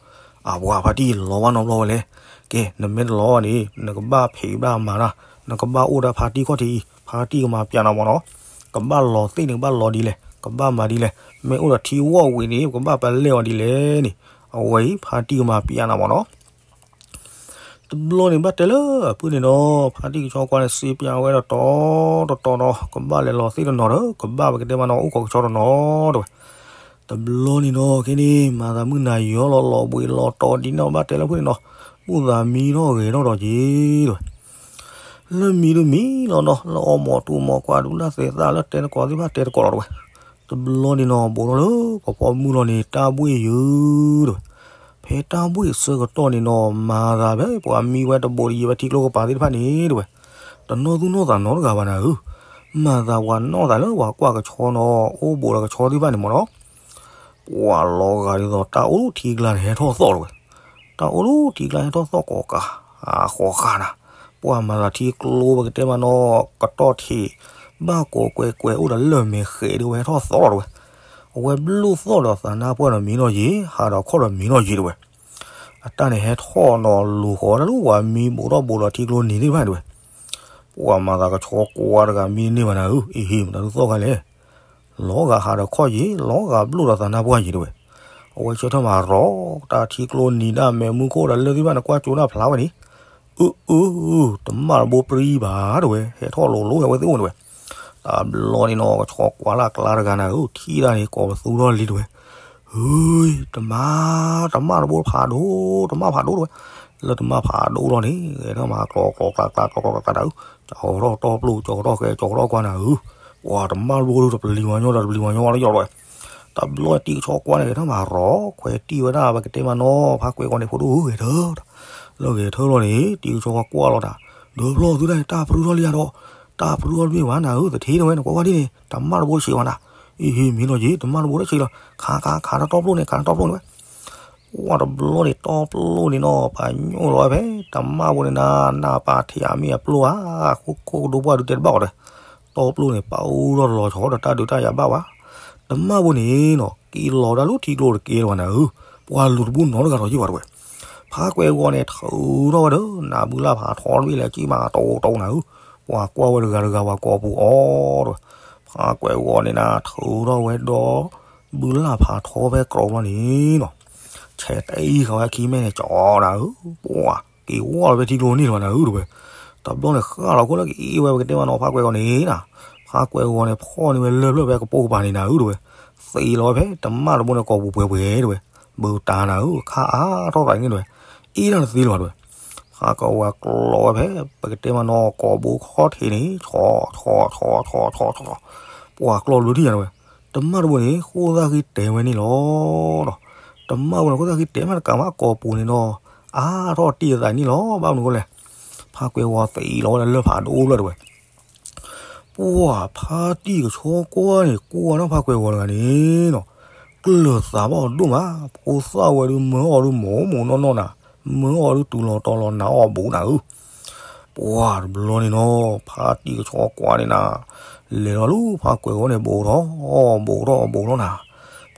အပှၤဖါတံၢ်လီၤဝဲနီတဘျီဝဲလဲၣ်, ကဲ နမ့ၢ်တလီၤဘၣ်န့ၣ် နကဘၣ်ဖံးဘၣ်မၤတၢ်, နကဘၣ်အိၣ်ဒီးဖါတံၢ်ခီၣ်ထံးအံၤ ဖါတံၢ်ကမၤပျးနၤမးနီၤ, ကဘၣ်လီၤသ့ၣ်န့ၣ် ကဘၣ်လီၤဒ်လဲၣ်, ကဘၣ်မၤဒ်လဲၣ်, မ့ၢ်အိၣ်ဒီးထံဝီၣ်ဝံၤန့ၣ် ကဘၣ်ပလဲၢ်အီၤဒ်လဲၣ်န့ၣ်, အဝဲအံၤ ဖါတံၢ်ကမၤပျးနၤမးနီၤ တဘျီန့ၣ်ဘၣ်တဲလၢအပုၢ်န့ၣ်နီၤ ဖါတံၢ်ကဆီကွၢ်န့ၣ် စံးပျးဝဲဒီးတီတီနီၤ ကဘၣ်လဲၤလီၤသ့ၣ်တနီၤဒီး ကဘၣ်ပကတဲမးနီၤ အိၣ်ခိးကဆီတနီၤတဝဲ, တဘျီန့ၣ်နီၤ ကဲန့ၣ် မၤသးမုၢ်နၤယီၤလီၤ လီၤဘှံးလီၤတီၤဒ်န့ၣ်ဘၣ်တဲလၢအပုၢ်န့ၣ်နီၤ မုၢ်သးမံထီၣ်ဂဲၤထီၣ်ဒီးက့ၤတဝဲ လၢမံၤဒုးမံၤလီၤနီၤ လၢအီမီၤတူၢ်မီၤကွၢ်ဒုး လၢသဲးသၣ်လၢတဲတကိးသ့ၣ်တဖၣ် တဲတကိးလီၤတဝဲ, တဘျီန့ၣ်နီၤ ဘူးထီၣ်လၢကီၢ်ဖီမုၢ်လီၤန့ၣ် တၢ်ဘှ့ၣ်ယုၤတဝဲ, ဖဲတၢ်ဘှ့ၣ်ဆၢကတီၢ်န့ၣ်နီၤ မၤသးဖဲပှၤမံဝဲတဘိးတယံၤဝဲ ထံကျိကပၤသ့ၣ်တဖၣ်န့ၣ်တဝဲ, တနီၢ်သူၣ်နီၢ်သးနီတဂၤဘၣ်နၤဧၢ, မၤသးပှၤနီၢ်သးလၢပှၤကွၢ်ကဆီနီၤ အိၣ်ဘူးဒီးကဆီသ့ၣ်တဖၣ်န့ၣ်မးနီၤ ပှၤလီၤဂာ်ဒ်သိးတၢ်အိၣ်လၢထံကျါန့ၣ် ဟဲထီၣ်သီၣ်တဝဲ, တၢ်အိၣ်လၢထံကျါဟဲထီၣ်သီၣ်ကိးကး, ဃိးဃာ်နၤ, ပှၤမၤသးထံကျိပကတဲမးနီၤ ကတီၢ်ထံး, ဘၣ်ကိးကွဲးကွဲးအိၣ်ဒီးလၢၢ်မဲာ်ဃဲးဒုးဝဲဟဲထီၣ်သီၣ်လီၤတဝဲ, အဝဲဘျုၣ်သီၣ်ဒီးသးနါပှၢ်ဒီးမံၤနီၢ်ယံၤ, ဟးဒီးခီၣ်ဒီးမံၤနီၢ်ယံၤတဝဲ အတၢ်န့ၣ်ဟဲထီၣ်နီၤ လူၤဃီၤတၢ်လၢပှၤမံဘူးထီၣ်ဘူးလီၤထံကျိနံၤသ့ၣ်တဖၣ်တဝဲ, ပှၤမၤသးကဆီကွၢ်တဂၤမံန့ၢ်ဘၣ်နၤဧၢ, အ့ဟ့ၣ် မတၤဒုးသီၣ်ခါလဲၣ်, လီၤဂာ်ဟးဒီးခီၣ်ယံၤ လီၤဂာ်ဘျုၣ်ဒီးသးနါပှၢ်ယံၤတဝဲ, အဝဲဆၢထၢၣ်မၤရီၤ တၢ်ထံကျိနံၤဒၣ်မဲာ်မူခိၣ်ဒီးလၢၢ်သ့ၣ်တဖၣ်န့ၣ် ကွၢ်ကၠိဒၣ်ဖျါဝဲန့ၣ်, အၢ အၢ တမၣ်တဘိပြံဘၣ်တဝဲ ဟဲထီၣ်လိၤလိၤဝဲသ့ၣ်အိၣ်တဝဲ, တဘျီန့ၣ်နီၤ ကဆီကွၢ်လၢ်ကျါတဂၤနၤဧၢ ထံၣ်ဒၣ်န့ၣ် ကိးပသူထီၣ်လံတဝဲ, ဟူ တမၣ် တမၣ်တဘိဖးဒိၣ် တမၣ်ဖးဒိၣ်တဝဲ, လၢတမၣ်ဖးဒိၣ်လီၤန့ၣ် ဂဲၤထီၣ်မၤကျီကျီကျါကျါကျီကျီကျါနၤဧၢ, ကၠီထီၣ်တီပျိၢ် ကၠီထီၣ်ဃဲ ကၠီထီၣ်ကွၢ်နၤဧၢ, ပှၤတမၣ်တဘိတပျံၤဝါညီဒီးတပျံၤဝါညီဝဲလၢယီၤတဝဲ, တဘျီတံၤကဆီကွၢ်န့ၣ် ဂဲၤထီၣ်မၤရီၤ ခွဲးတံၢ်ဝဲဒၣ်ပကတဲမးနီၤ ဖါကွဲးဂီၤန့ၣ် ဖိဒိၣ်ဧၢ ဂဲၤထၢၣ် လၢဂဲၤထၢၣ်လီၤန့ၣ် တံၤကဆီကွၢ်ကွၢ်လီၤတၢ်, ဒီဖျီသုဒၣ်န့ၣ် တၢ်ပြူထီၣ်လံဧါဒီး, တၢ်ပြူထီၣ်တမ့ၢ်ဘၣ်နၤဧၢ သထ့တဝဲ နကွၢ်ကွၢ်ဒ်န့ၣ် တမၣ်တဘိတဆံးဘၣ်နၤ, အ့ဟ့ၣ်မ့ၢ်နီၤယံၤ တမၣ်တဘိတဆံးလီၤ ခးခးခးဒီးတီပျိၢ်န့ၣ် ခးဒီးတီပျိၢ်န့ၣ်ဝဲ, ပှၤတဘျီန့ၣ် တီပျိၢ်န့ၣ်နီၤ ပာ်ညိၣ်လီၤဝဲဖဲ တမၣ်ဘိန့ၣ်နၤ နၢ်ပၢၢ်ထံးအမ့ၢ်အပျိၢ်ဧါ, ခိၣ်ခိၣ်ကဒိပှၢ်ဒုးတဲတဘၣ်အီၤဒီး, တီပျိၢ်န့ၣ် ပာ်အူထီၣ်တလီၤဆီဒီးတၢ်ဒုးတၢ်ယၤဘၣ်ဝဲ, တမၣ်ဘိန့ၣ်နီၤ က့ၤလီၤဒၣ်လၢထံကျိတကဲလၢၤဘၣ်နၤဧၢ, ပှၤလူၤတဘိနီတဂၤဒီးယ့ၢ်ဘၣ်တဝဲ, ဖါကွဲးဂီၤန့ၣ် ထုးထီၣ်ဝဲဒီး နၢ်ဘုလၢ်ဖးထီတဘ့ၣ်လဲၤကံၣ်မးတီတီနၤဧၢ, ပှၤကွၢ်ဝဲတဂၤတဂၤပှၤကိးပူၤအီၤတဝဲ, ဖ ဖါကွဲးဂီၤန့ၣ်နၤ ထုးထီၣ်ဝဲဒီး ဘုလၢ်ဖးထီဖဲကြီဘျီန့ၣ်နီၤ, ဆဲးတအံၤဃာ်ဝဲခံမဲာ်န့ၣ် ကၠီနၤဧၢ, ပှၤ က့ၤဝီလီၤဖဲထံကျိန့ၣ်လီၤနၤဧၢ တဲဝဲ, တဘျီန့ၣ်ဃၣ်လီၤခိၣ်လၢကအ့ၣ်ဝဲပကတဲမးနီၤ ဖါကွဲးဂီၤန့ၣ်နၤ, ဖါကွဲးဂီၤန့ၣ် ဖီၣ်န့ၢ်ဝဲလၢၢ်ဖျၢၣ်ဖဲကပိာ်ကပၤန့ၣ်နၤဧၢ တဲဝဲ, သံးလီၤဝဲဖဲတမၣ်တဘိန့ၣ်ကိာ်ပူၤပှဲၤပှဲၤတဲဝဲ, ဘုတၢ်နၤဧၢ ခါအါထီၣ်သးန့ၣ်တဲဝဲ, အ့ၣ်တၢ်တသ့လၢၤဘၣ်တဲဝဲ, ဖါကွဲးဂီၤကျီဝဲဖဲ ပကတဲမးနီၤ ကိာ်ဘိခီၣ်ထံးန့ၣ် ဆီ ဆီ ဆီ ဆီ ဆီ ဆီ ဆီ ပှၤကျီဘျုးထံၣ်ယၤတဲဝဲ, တမၣ်တဘိန့ၣ် ဃိၣ်သၣ်ဃံတဲာ်ဝဲန့ၣ်လီၤဒီး, တမၣ်တဘိန့ၣ် ဃိၣ်သၣ်ဃံတဲာ်မးတကးမးကိာ်ပူၤန့ၣ်ဒီး, အါထီၣ်တံၢ်အသးန့ၣ်လီၤ ဘၣ်မနုၤအဃိလဲၣ်, ဖါကွဲးဂီၤသံးလီၤဝဲဒၣ်လၢၢ်ဖးဒိၣ်ဖျၢၣ်တဲဝဲ ပှၤဖါတံၢ်ကဆီကွၢ်န့ၣ် ကွၢ်ထီၣ်ဖါကွဲးဂီၤတဂၤန့ၣ်နီၤ, ကျၢၤသးဘၣ်အီၤဒိၣ်မး, ဖိသၣ်ဝဲဒုးမၢအီၤဒုးမိၢ်မိၢ်နီၢ်နီၢ်နၤ, မၢအီၤဒုးတုၤလီၤတီၤလီၤနၤအီၣ်ဘူးနၤဧၢ, ပှၤတဘျီန့ၣ်နီၤ ဖါတံၢ်ကဆီကွၢ်န့ၣ်နၤ, လဲၤလီၤလၢဖါကွဲးဂီၤန့ၣ် ဘူးထီၣ် ဘူးထီၣ်ဘူးထီၣ်နၤ,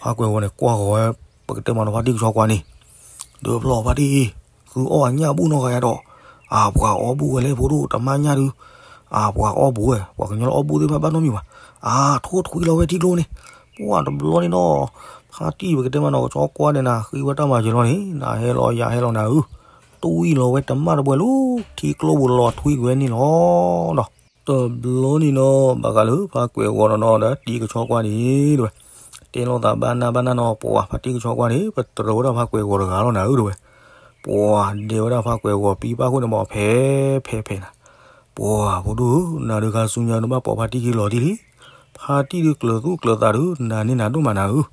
ဖါကွဲးဂီၤန့ၣ် ကွၢ်ဃီၤဝဲ ပကတဲမးနီၤ ဖါတံၢ်ကဆီကွၢ်န့ၣ်, ဒုးဖျီဖါတံၢ်, သုအီၣ်အညၣ်ဘူၣ်နီတဂၤယါဒီး, အပှၤအီၣ်ဘူၣ်ဝဲလဲၣ်ဖိဒိၣ် တမၣ်ညၣ်ဒုး, အပှၤအီၣ်ဘူၣ်ဝဲ ပှၤကညီလၢအီၣ်ဘူၣ်သ့ၣ်တဖၣ်ဘၣ်နီတမံၤဘၣ်, အထိၣ်ထွံလီၤဝဲထံကျိန့ၣ်, ပှၤတဘျီန့ၣ်နီၤ, ဖါတံၢ်ပကတဲမးနီၤ ကဆီကွၢ်န့ၣ်နၤ ဃ့ဝဲတၢ်မၤစၢၤလီၤန့ၣ် နၤဟဲလီၤယၤဟဲလီၤနၤဧၢ, တွံၢ်လီၤဝဲတမၣ်တဘိလၢထံကျိပူၤလီၤထွံကွံာ်ဝဲန့ၣ်လီၤဒီး, တဘျီန့ၣ်နီၤ ဘၣ်ဃးလၢဖါကွဲးဂီၤနီၤနီၤဒီးတံၢ်ကဆီကွၢ်န့ၣ်တဲဝဲ, တဲလိာ်သးဘၣ်နၢ်ဘၣ်နၢ်နီၤ ပှၤဖါတံၢ်ကဆီကွၢ်န့ၣ် ပတြၢၤဝဲဒၣ်ဖါကွဲးဂီၤတဂၤလီၤနၤဧၢတဲဝဲ, ပှၤဒဲးဝဲဒၣ်ဖါကွဲးဂီၤပံပၣ်ဃိန့ၣ်မး ဖဲဖဲနၤ, ပှၤဖိဒိၣ်ဧၢ နၤဒုးခါဆူညါဒုးဘၣ်ပိာ်ဖါတံၢ်ခံလီၤတံၢ်လံ, ဖါတံၢ်ဒုးကျၢၤသူၣ်ကျၢၤသးဒုး နၤန့ၢ်နၤဒိၣ်မးနၤဧၢ,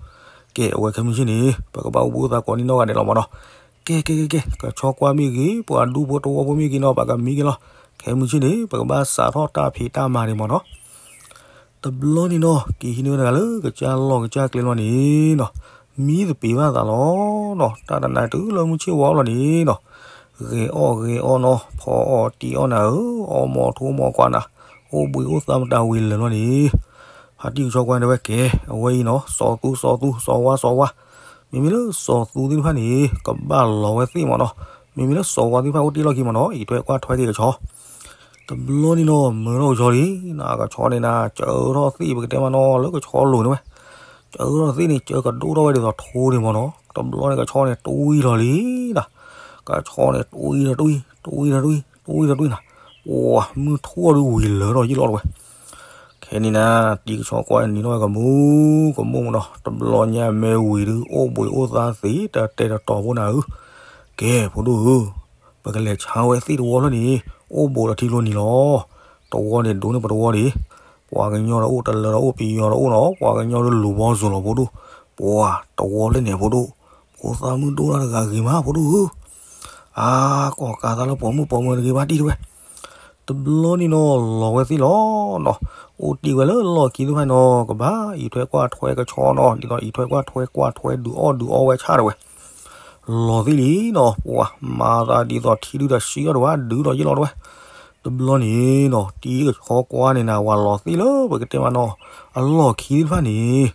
ကဲအဝဲခဲမုၢ်ဆ့ၣ်န့ၣ် ပကဘၣ်အိၣ်ဘှံးအိၣ်သါကိးနံၣ်နီၢ်ဂၤဒဲးလီၤမးနီၤ, ကဲကဲကဲကဲ ကဆီကွၢ်မ့ၢ်ဂ့ၤ ပှၤဒူဖိတဝီဖိမ့ၢ်ဂ့ၤနီၤ ပကမံက့ၤလီၤ, ခဲမုၢ်ဆ့ၣ်န့ၣ် ပကဘၣ်စးထီၣ်တၢ်ဖံးတၢ်မၤဒံးမးနီၤ တဘျီန့ၣ်နီၤ က့ၤဟံးန့ၢ်ဝဲတဂၤလၢကစၢ်လီၢ်ကစၢ်ကျဲလီၤန့ၣ်နီၤ, မံသပ့ၤဘၣ်သးလီၤနီၤ, တၢ်တနၤတုၤလၢမုၢ်ဆ့ၣ်ဝါလီၤန့ၣ်နီၤ, ဂဲၤအီၣ်ဂဲၤအီၣ်နီၤ, ဖီအီၣ်တံၢ်အီၣ်နၤဧၢ, အီၣ်မီၤထိမီၤကွၢ်နၤ, အိၣ်ဘှံးအိၣ်သါမတၤဝံၤလၢာ်လီၤန့ၣ်, ဖါတံၢ်ကဆီကွၢ်န့ၣ်ဝဲကဲ, အဝဲအံၤနီၤ စီၤသူစီၤသူ စီၤဝါစီၤဝါ, မ့မ့ၢ်လၢစီၤသူသ့ၣ်တဖၣ်န့ၣ် ကဘၣ်လီၤဝဲသ့ၣ်မးနီၤ, မ့မ့ၢ်လၢစီၤဝါသ့ၣ်တဖၣ်အိၣ်တ့ၢ်လီၢ်ခံမးနီၤ အံးထွဲကွၢ်ထွဲက့ၤကဆီ တဘျီန့ၣ်နီၤ မၢထီၣ်ကဆီလံ, နကဆီန့ၣ်နၤ စၢထီၣ်သ့ၣ်ပကတဲမးနီၤ လၢကဆီလိၤန့ၣ်ဝဲ, စၢထီၣ်သ့ၣ်န့ၣ် စၢကဒိၣ်ထီၣ်ဝဲဒ်သိးထိန့ၣ်မးနီၤ, တဘျီန့ၣ်ကဆီန့ၣ်တွံၢ်လီၤလံနီၤ, ကဆီန့ၣ်တွံၢ်ဒီးတွံၢ် တွံၢ်ဒီးတွံၢ် တွံၢ်ဒီးတွံၢ်နၤ, ပှၤမုၢ်ထူၣ်အီၤဒုးဝံၤလၢာ်ထီၣ်ယံာ်လီၤတဝဲ ခဲန့ၣ်နၤ တံၢ်ကဆီကွၢ်နံၤနီၣ်ဝဲကမူကမူၣ်မးနီၤ တဘျီညါမ့ၢ်ဝံၤဒုး အိၣ်ဘှံးအိၣ်သါသ့ တတဲာ်တတီၤဖိနၤဧၢ, ကဲဖိဒိၣ်ဧၢ, ပကလဲၤဆါဝဲသ့ၣ်တဝီဖျၢၣ်န့ၣ် အိၣ်ဘှံးဒီးထံကျိနံၤလီၤ, တဝီန့ၣ်ဒိးန့ၢ်ပတဝီဒံး, ပှၤကညီဒီးအိၣ် တလၢဒီးအိၣ် ပယီၤဒီးအိၣ်နီၤ ပှၤကညီဒုးလူၤဘီစိၤလီၤဖိဒိၣ်, ပှၤတဝီဖျၢၣ်န့ၣ်ဖိဒိၣ်, ဖိသၣ်မုၣ်ဒိၣ်တၢ်တဂၤဂ့ၤမးဖိဒိၣ်ဧၢ အါ ကီၢ်ကးသးလၢပိာ်မုၣ်ပိာ်မၢၤတဂ့ၤဘၣ်တံၢ်တဝဲ, တဘျီန့ၣ်နီၤ လီၤဝဲသ့ၣ်လီၤနီၤ, အိၣ်တ့ၢ်ဝဲလၢလီၢ်ခံသ့ၣ်တဖၣ်န့ၣ်နီၤ ကဘၣ်အံးထွဲကွၢ်ထွဲကဆီနီၤ ဒ်သိးအံးထွဲကွၢ်ထွဲကွၢ်ထွဲဒုးအီၣ်ဒုးအီဝဲဆၣ်တဝဲ, လီၤသ့ၣ်လံနီၤ ပှၤမၤသးဒ်သိးထံဒုးတၢ်ဆံးအီၣ်တဝဲ ဒုးဒီးယ့ၢ်လီၤတဝဲ, တဘျီန့ၣ်နီၤ တံၢ်ကဆီကွၢ်န့ၣ်နၤ ဝၤလီၤသ့ၣ်လၢပကတဲမးနီၤ အလီၢ်ခံသ့ၣ်တဖၣ်န့ၣ်,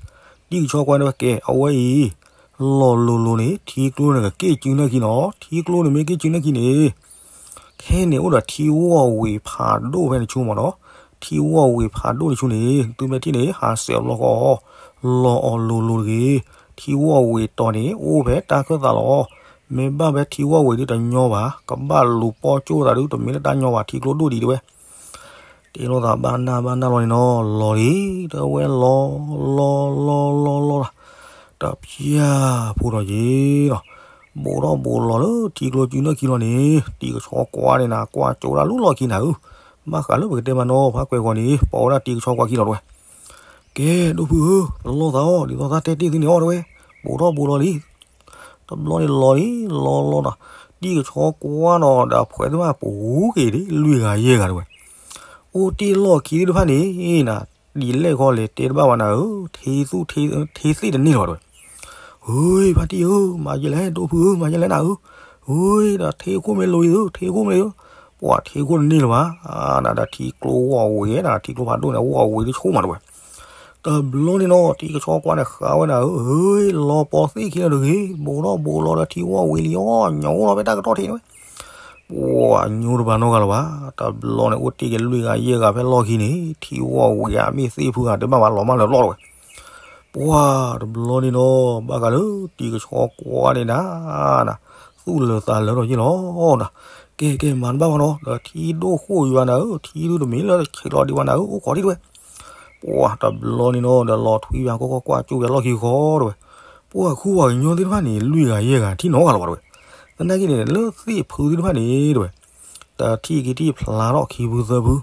တံၢ်ကဆီကွၢ်န့ၣ်ဝဲကဲ အဝဲအံၤ လီၤလိၤလိၤန့ၣ် ထံကျိန့ၣ်ကက့ၢ်စုနၢၣ်ခံနီၤ ထံကျိန့ၣ်မ့ၢ်က့ၢ်စုနၢၣ်ခံန့ၣ်, ခဲန့ၣ်အိၣ်ဒီးထံဝီၢ်ဝ့ၤဖးဒိၣ်ဖဲန့ၣ်ဆူမးနီၤ, ထံဝီၢ်ဝ့ၤဖးဒိၣ်န့ၣ်ဆူန့ၣ် သုမ့ၢ်ထံၣ်န့ၣ် ဟးစဲးအဘျီဃီ လီၤအီၤလိၤလိၤတဂ့ၤ, ထံဝီၢ်ဝ့ၤတီၤန့ၣ် အိၣ်ဖဲတၢ်ခၢၣ်သးလီၤ, မ့ၢ်ဘၣ်ဖဲထံဝီၢ်ဝ့ၤဒုးတညီဘၣ်, ကဘၣ်လူၤပီၢ်ကၠိၣ်သးဒုး တမ့ၢ်လၢတၢ်ညီဘၣ် ထံကျိဒိၣ်ဒံးတဝဲ တ့လိာ်သးဘၣ်နၢ်ဘၣ်နၢ်လီၤန့ၣ်နီၤ လီၤလံ တဝဲလီၤ လီၤ လီၤ လီၤ လီၤ တပျၢ်ဖိဒီးယ့ၢ်လီၤ, ဘိးထီၣ်ဘိးလီၤလၢထံကျိစုနၢၣ်ခံလီၤန့ၣ် တံၢ်ကဆီကွၢ်န့ၣ်နၤ ကွၢ်ကၠိဒၣ်လၢလီၢ်ခံနၤဧၢ, ဘၣ်ဃးလၢပကတဲမးနီၤ ဖါကွဲးဂီၤန့ၣ် ပိာ်ဝဲဒၣ်တံၢ်ကဆီကွၢ်ခံလီၤတဝဲ ကဲ ဒိၣ်ဖုဧၢ, လီၤသးအီၤ ဒ်သိးတၢ်တဲတ့ၢ်သုန့ၣ်အီၤတဝဲ, ဘိးထီၣ်ဘိးလီၤလံ တဘျီန့ၣ်လီၤလံ လီၤလီၤဒီး တံၢ်ကဆီကွၢ်နီၤဒီး အဖှဲးသ့ၣ်တဖၣ်ပူၤက့ၤဒ် လွံၢ်ဂၤယဲၢ်ဂၤတဝဲ, အိၣ်တ့ၢ်လီၢ်ခံသ့ၣ်တဖၣ်န့ၣ်နၤ, ဒ်လဲၣ်ခီလဲၤတဲတဘၣ်ဘၣ်နၤဧၢ, ထ့သူၣ်ထ့သ့ၣ်တန့ၢ်လၢၤဘၣ်တဝဲ, ဟ့ ဖါတံၢ်ဧၢ, မၤယဲလဲၣ် ဒိၣ်ဖုဧၢ, မၤယဲလဲၣ်နၤဧၢ, ဟ့ ဒီးထ့ခိၣ်မ့ၢ်လိၤအံၤဧၢ, ထ့ခိၣ်မ့ၢ်လိၤအံၤဧၢ, ပှၤထ့ခိၣ်တန့ၢ်လၢၤဘၣ်, နၤဒီးထံကျိဝီၢ်ဝ့ၤနၤ ထံကျိဖးဒိၣ်န့ၣ် ဝီၢ်ဝ့ၤတဆိမးတဝဲ တဘျီန့ၣ်နီၤ တံၢ်ကဆီကွၢ်န့ၣ်ဃးဝဲနၤဧၢ, ဟ့ လီၤပီၤသ့ၣ်ခံလၢၤတဂ့ၤ, ဘိးထီၣ်ဘိးလီၤဒီးထံဝီၢ်ဝ့ၤလံအီၤ, ညီအိၣ်လီၤဖဲတၢ်ကတီၢ်ထံးန့ၣ်ဝဲ, ပှၤညိတဘၣ်နီတဂၤလၢၤဘၣ်. တဘျီန့ၣ် အိၣ်တ့ၢ်က့ၤလွံၢ်ဂၤယဲၢ်ဂၤဖဲလီၢ်ခံန့ၣ် ထံဝီၢ်ဝံၤဧါ မ့ၢ်သ့ၣ်ဖုဧါ တဘၣ်ဘၣ် လီၤမၢ်လၢာ်လီၤတဝဲ. ပှၤတဘျီန့ၣ်နီၤ ဘၣ်ဃးလၢတံၤကဆီကွၢ်န့ၣ်နၤ, သူၣ်လၢာ်သးလၢာ်ထီၣ်ယ့ၣ်လီၤနၤ. ကဲကဲ မၤတဘၣ်ဘၣ်နီၤ ဒီးထံဒိၣ်ဃိၣ်ယွၤနၤဧၢ, ထံဒုတမ့ၢ်လၢဆဲးလီၤဒံးဘၣ်နၤဧၢ, အိၣ်ခိးဒံးတဝဲ. ပှၤတဘျီန့ၣ်နီၤ ဒီးလီၤထွံယွၤခီခီ ကွၢ်ကၠိယွၤလီၢ်ခံဃီတဝဲ. ပှၤခူပှၤကညီသ့ၣ်တဖၣ်န့ၣ် လွံၢ်ဂၤယဲၢ်ဂၤ ထံၣ်နီတဂၤလၢၤဘၣ်တဝဲ. သနာ်က့န့ၣ် လၢသ့ၣ်ဖုသ့ၣ်တဖၣ်န့ၣ်တဝဲ တထံၣ်က့ၤထံၣ်ဖျါထီၣ်ခံဖုသၢဖု,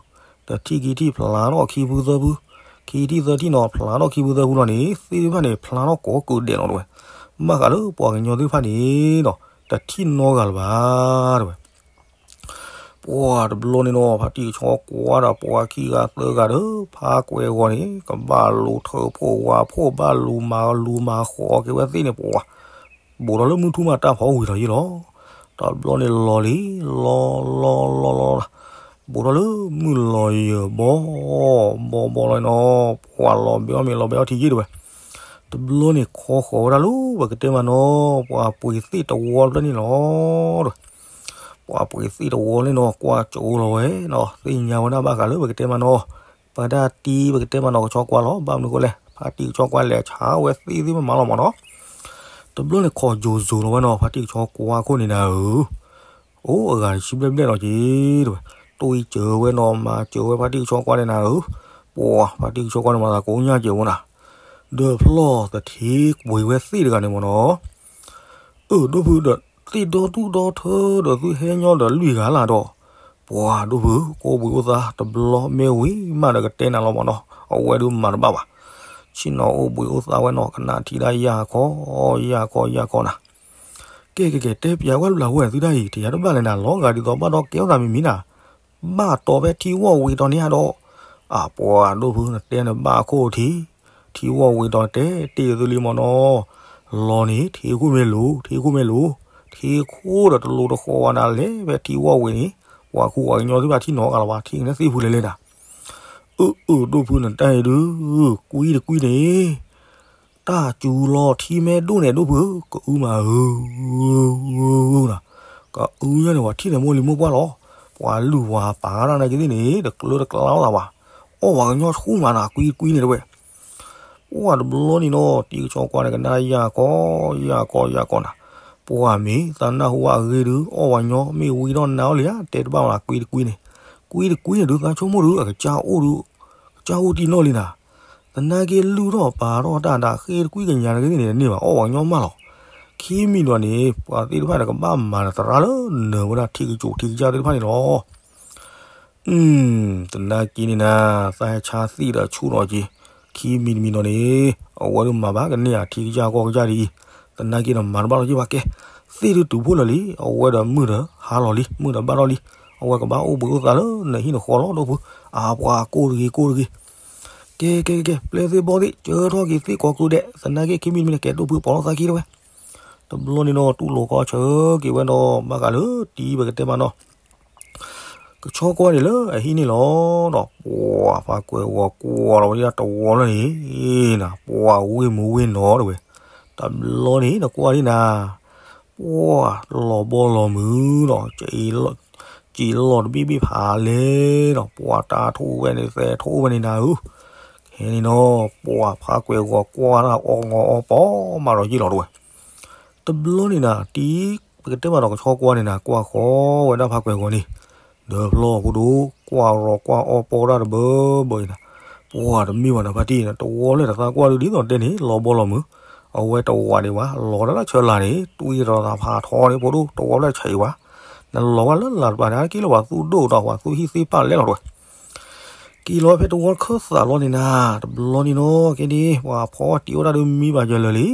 တထံၣ်က့ၤထံၣ်ဖျါထီၣ်ခံဖုသၢဖု, ခံထံၣ်သၢထံၣ်နီၤ ဖျါထီၣ်ခံဖုသၢဖုလီၤန့ၣ် သ့ၣ်တဖၣ်န့ၣ် ဖျါထီၣ်ကိးကၢၢ်ဒဲးလီၤတဝဲ. ဘၣ်ဃးလၢပှၤကညီသ့ၣ်တဖၣ်န့ၣ်ဒီး တထံၣ်နီတဂၤလၢၤဘၣ်တဝဲ. ပှၤတဘျီန့ၣ်နီၤ ဖါတံၢ်ကဆီကွၢ်ဒီးပှၤခံဂၤသၢဂၤဒီး ဖါကွဲၤဂီၤန့ၣ် ကဘၣ်လူၤထၢဖှိၣ်ဝါဖှိၣ် ဘၣ်လူၤမၤလူၤမၤဃီက့ၤဝဲသ့ၣ်န့ၣ် ပှၤ ဘူးထီၣ်လၢမုၢ်ထူၣ်မးတၢ်ဖီဝံၤလီၤယ့ၣ်လီၤ. တဘျီန့ၣ်လီၤလံ လီၤလီၤလီၤလီၤ, ဘူးထီၣ်လၢမုၢ်လီၤယၢၤဘီ ဘီဘီလီၤနီၤ ပှၤလီၤဘဲအီၣ်မ့ၤလီၤဘဲအီထံယ့ၣ်တဝဲ. တဘျီန့ၣ် ခီဃီၤဝဲဒၣ်လၢပကတဲမးနီၤ ပှၤပှ့ၤသ့ၣ်တဝီဖျၢၣ်န့ၣ်လီၤတဝဲ. ပှၤပှ့ၤသ့ၣ်တဝီန့ၣ်နီၤ ကွၢ်ကၠိလီၤဝဲနီၤ သ့ၣ်ညါဝဲဒၣ်ဘၣ်ဃးလၢပကတဲမးနီၤ ပတၢ်တံၤပကတဲမးနီၤ ကဆီကွၢ်လီၤ. ဘၣ်မနုၤဃိလဲၣ် ဖါတံၢ်ကဆီကွၢ်လဲၤဆါဝဲသ့ၣ်သ့ၣ်မးမးလီၤမးနီၤ. တဘျီန့ၣ် ခီၣ်ယိၤစိၤလီၤဝဲနီၤ ဖါတံၢ်ကဆီကွၢ်ခိၣ်န့ၣ်နၤဧၢ, အိၣ်အဂၤတဆံဘျဲၣ်ဘျဲၣ်လီၤက့ၤတဝဲ. တိၢ်အံၤစၢၤဝဲနီၤ မၤစၢၤဝဲဖါတံၢ်ကဆီကွၢ်န့ၣ်နၤဧၢ, ပှၤဖါတံၢ်ကဆီကွၢ်န့ၣ်မၤသးကိးညါစၢၤဝဲနၤ ဒီးဖျီၣ်သထ့ပှ့ၤဝဲသ့ၣ်တဂၤန့ၣ်မးနီၤ. အၢ ဒိၣ်ဖုဒီး သ့ၣ်ဒီဒူၣ်ဒီထၢဒီးသုဟဲညီဒီးလွံၢ်ဂၤလၢ်ဒီး, ပှၤဒိၣ်ဖု ကအိၣ်ဘှံးအိၣ်သါတဘျီ မ့ၢ်ဝံၤမးဒီးကတဲနၤလီၤမးနီၤ အဝဲဒုးမၤတဘၣ်ဘၣ်. ဆ့ၣ်နီၤအိၣ်ဘှံးအိၣ်သါဝဲနီၤ ကနၣ်ထံၣ်ဒၣ်ယၢ်ခီ ယၢ်ခီ ယၢ်ခီနၤ. ကဲကဲကဲ တဲပၠးဝဲဘျးဝဲသုတၢ်အံၤ တယၤတဘၣ်လဲၣ်နၤ လီၤဂာ်ဒ်သိးဘၣ်ဒီးကဲထီၣ်သးမံၤမံၤနၤ ဘၣ်တီၤဖဲထံဝီၢ်ဝံၤတီၤန့ၣ်ဧါဒီး, အပှၤဒိၣ်ဖု နတဲနဘၣ်အခိၣ်ထံ, ထံဝီၢ်ဝံၤတီၤတဲတ့ၢ်သုလံမ့ၢ်နီၤ, လီၤန့ၣ် ထံခိၣ်မ့ၢ်လိၤ ထံခိၣ်မ့ၢ်လိၤ, ထံခိၣ်ဒီးတလိၤတဃီၤဝဲနၤလဲၣ် ဖဲထံဝီၢ်ဝံၤန့ၣ်, ပှၤခူပှၤကညီသ့ၣ်တဖၣ်ထံၣ်နီတဂၤလၢၤဘၣ် ထံၣ်ကန့ၣ်သ့ၣ်ဖုလဲၣ်လဲၣ်နၤ. အၢ အၢ ဒိၣ်ဖု နတၢ်အံၤဒုး, ကွံတကွံန့ၣ် တၢ်စူၤလီၤထံမဲဒိၣ်န့ၣ် ဒိၣ်ဖုဧၢ, ကအုမးဧၢ, နၤ, ကအုညါန့ၣ် ပှၤထံၣ်န့ၣ်မိၢ်လံၤမိၢ်ပှၢ်လီၤ, ပှၤလုၢ်ဝၤပာ်တၢ်နာ်က့သ့ၣ်န့ၣ် တကျၢတကျါလိာ်သးဘၣ်, အီၣ်ဝဲကညီဆူၣ်မးနၤ ကွံတကွံန့ၣ်တဝဲ. ပှၤတဘျီန့ၣ်နီၤ တံၤကဆီကွၢ်န့ၣ် ကနၣ်ယၢ်ကီ ယၢ်ကီ ယၢ်ကီနၤ, ပှၤမ့ၢ်သးနၢ်ဟူဘၣ်အဂ့ၢ်ဒုး အီၣ်ဝဲကညီမ့ၢ်ဝံထီၣ်နါအီၤလံဧါ တဲတဘၣ်မးနၤ ကွံတကွံန့ၣ်, ကွံတကွံန့ၣ်ဒုး သးဆိကမိၣ်ဒုး အကစၢ်အိၣ်ဒုး ကစၢ်အိၣ်တံၢ်နီၣ်လံနၤ, သနာ်က့လုၢ်ထီၣ်ပာ်ထီၣ်တၢ်ဒၣ်ဃ့တကွံကညးတဂ့ၤန့ၣ် တန့ၢ်ဘၣ် အီၣ်ဝဲကညီမးလီၤ. ခံမံၤဒီးန့ၣ် ပှၤသ့ၣ်တဖၣ်န့ၣ်ကဘၣ်မၤဒီးသရၣ်လၢနၢၤဝဲဒၣ်ထံကစိၤထံကစၢ်သ့ၣ်တဖၣ်န့ၣ်လီၤ. သနာ်က့န့ၣ်နၤ သးဟဲဆါသ့ၣ်ဒီးဆူၣ်ထီၣ်က့ၤ, ခံမံၤတမံၤဒီးန့ၣ် အဝဲဒုးမၤဘၣ်ကန့ၢ်ဧါထံကစၢ်ကီၢ်ကစၢ်ဒ်အံၤ, သနာ်က့ဒီးမၤတဘၣ်လီၤက့ၤဘၣ်ကဲ, သ့ၣ်ဒုးတုၤဖှိၣ်လၢာ်လံ အဝဲဒီးမုၢ်ဒီးဟါလီၤလံ မုၢ်ဒီးဘၣ်ထီၣ်လံ, အဝဲကဘၣ်အိၣ်ဘှံးအိၣ်သါလၢနဟံၣ်နဃီလီၤ ဒိၣ်ဖု, အပှၤကိၢ်တဂ့ၤကိၢ်တဂ့ၤ, ကဲကဲကဲ ပျဲၢ်သ့ၣ်ဘီၣ်သ့ၣ် ကၢထီၣ်က့ၤသ့ၣ်ကိးကုဒဲး သနာ်က့ခံမံၤတမံၤန့ၣ် ကဲဒိၣ်ဖုပိာ်ထီၣ်သးခံတဝဲ. တဘျီန့ၣ်နီၤ တူၢ်လိာ်ခီဆၢက့ၤဝဲဒီး ဘၣ်ဃးလၢတံၤပကတဲမးနီၤ ကဆီကွၢ်န့ၣ်လၢအဟံၣ်န့ၣ်လီၤဒီး ပှၤဖါကွဲၤဂီၤကွၢ်လီၤဝဲဒၣ်တဝီလၢန့ၣ်နၤ ပှၤဝ့ၢ်မုာ်ဝ့ၢ်နီၤတဝဲ, တဘျီန့ၣ်နကွၢ်ဒ်နၤ ပှၤလီၤဘီလီၤမုၢ်ဒီး စံးလီၤတဘ့ၣ်ဘ့ၣ်ဖးလဲၢ်ဒီး ပှၤတၢ်ထိၣ်ဝဲန့ၣ်သဲးထိၣ်ဝဲန့ၣ်နၤဧၢ, ခဲန့ၣ်နီၤ ပှၤဖါကွဲၤဂီၤကွၢ်တၢ်အီၣ်ငီအီပီမးဒီးယ့ၣ်လီၤတဝဲ. တဘျီန့ၣ်နၤ တံၤပကတဲမးနီၤ ကဆီကွၢ်န့ၣ်နၤ ကွၢ်ဃီဝဲဒၣ်ဖါကွဲၤဂီၤန့ၣ် ဒီးဖျီၣ်ဖိဒိၣ် ကွၢ်ရီကွၢ်အီပီတၢ်တဘၢဘၢအံၤနၤ, ပှၤတမ့ၢ်ဘၣ်နၤဖါတံၢ်နၤ တဝီလၢတသးကွၢ်ဒုးဒ်သိးတဲန့ၣ် လီၤဘီလီၤမုၢ်, အဝဲတဝီဒံးဘၣ် လီၤတၢ်လၢဆၢလာ်န့ၣ် တွံၢ်တရီၤသးဖးထီန့ၣ် ဖိဒိၣ်တဝီဖျၢၣ်ဆံးဘၣ်, နလီၤဝဲလၢလာ်တပၤန့ၣ် က့ၤလီၤပှၤသူၣ်ဒိၣ်ဒီးပှၤသူၣ်ဟံၣ်သ့ၣ်ပာ်လဲၣ်လီၤတဝဲ က့ၤလီၤဖဲတဝီခၢၣ်သးလီၤန့ၣ်နၤ, တဘျီန့ၣ်နီၤ ကဲဒ် ပှၤဖီတံၤအိၣ်တၢ်ဒုးမံဘၣ်ယလၢာ်လံ,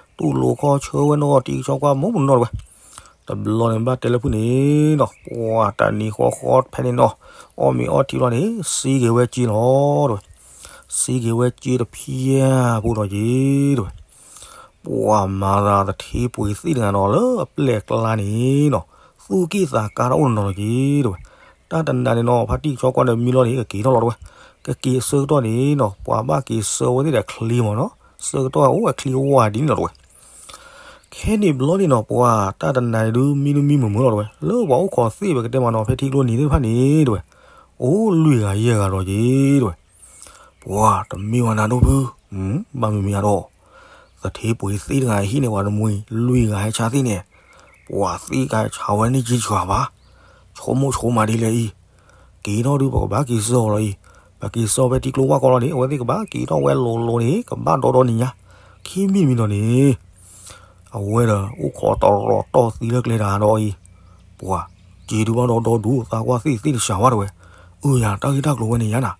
တူၢ်လိာ်ခီဆၢဝဲနီၤ တံၤကဆီကွၢ်မုၢ်မုၢ်နီၤတဝဲ. တဘျီန့ၣ်ဘၣ်တဲလၢဖုၣ်န့ၣ်နီၤ ပှၤတၢ်နံၤဃီဃီဖဲန့ၣ်နီၤ အီၣ်မ့ၤအီထံလီၤန့ၣ် စံက့ၤဝဲက့ၤလီၤတဝဲ. စံက့ၤဝဲက့ၤတဖျၢၣ်ဖိဒီးက့ၤတဝဲ ပှၤမၤသးသထ့ပှ့ၤသ့ၣ်တဂၤနီၤ လၢအပျဲၢ်ကျါန့ၣ်နီၤ သူၣ်က့ၣ်သးကါတၢ်အိၣ်နီၤနီၤက့ၤတဝဲ. တၢ်တနၤန့ၣ်နီၤ ဖါတံၢ်ကဆီကွၢ်ဒီးမံလီၤန့ၣ် ကက့ၤထီၣ်လီၤတဝဲ. ကက့ၤအဆၢကတီၢ်န့ၣ်နီၤ ပှၤဘၣ်က့ၤဆှၢဝဲသ့ၣ်ဒီးချံမ့ၢ်နီၤ ဆၢကတီၢ်အိၣ်ဝဲချံဝါဒ်န့ၣ်လီၤတဝဲ. ခဲန့ၣ်ဘျီန့ၣ်နီၤ ပှၤတၢ်တနၤန့ၣ်ဒုး မံနုမံမုာ်မုာ်လီၤတဲဝဲ, လၢပှၤအိၣ်ခိးသ့ၣ်ပကတဲမးနီၤ ဖဲထံကျိနံၤသ့ၣ်တဖၣ်န့ၣ်တဲဝဲ, အိၣ်လွံၢ်ဂၤယဲၢ်ဂၤဒီးက့ၤတဲဝဲ, ပှၤတမ့ၢ်ဝဲနၤဒိၣ်ဖု, ဘၣ်မနုၤမ့ၢ်ဧါဒီး, သထ့ပှ့ၤသ့ၣ်တဂၤဟံၣ်န့ၢ်ပှၤတမှံၤ လွံၢ်ဂၤဟဲဆါသ့ၣ်န့ၣ်, ပှၤသ့ၣ်ကဆါဝဲန့ၣ်ကံဆှၤဘၣ်, ဆိကမိၣ်ဆိကမးဒ်လဲၣ်အံၤ, က့ၤထီၣ်ဒုးပကဘၣ်က့ၤစၢၤအီၤလီၤအံၤ, ပက့ၤစၢၤဖဲထံကျိဝၢ်ကီၢ်လီၤန့ၣ် အဝဲသ့ၣ်ကဘၣ်က့ၤထီၣ်ဝဲလိၤလိၤန့ၣ် ကဘၣ်ဒီဒီနံၤညါ, ခံမံၤမံၤဒီးန့ၣ် အဝဲဒီးအိၣ်ခိးတရီၤတီၢ်သံလၢကျဲတၢ်ဒီးအံၤ, ပှၤက့ၤဒုးဘၣ်ဒီဒီဒူၣ် သးကွၢ်သ့ၣ်သ့ၣ်တစှၤဝဲတဲဝဲ, အၢယၤတၢ်ဂ့ၢ်တၢ်ကျိၤဝဲန့ၣ်ယါနၤ,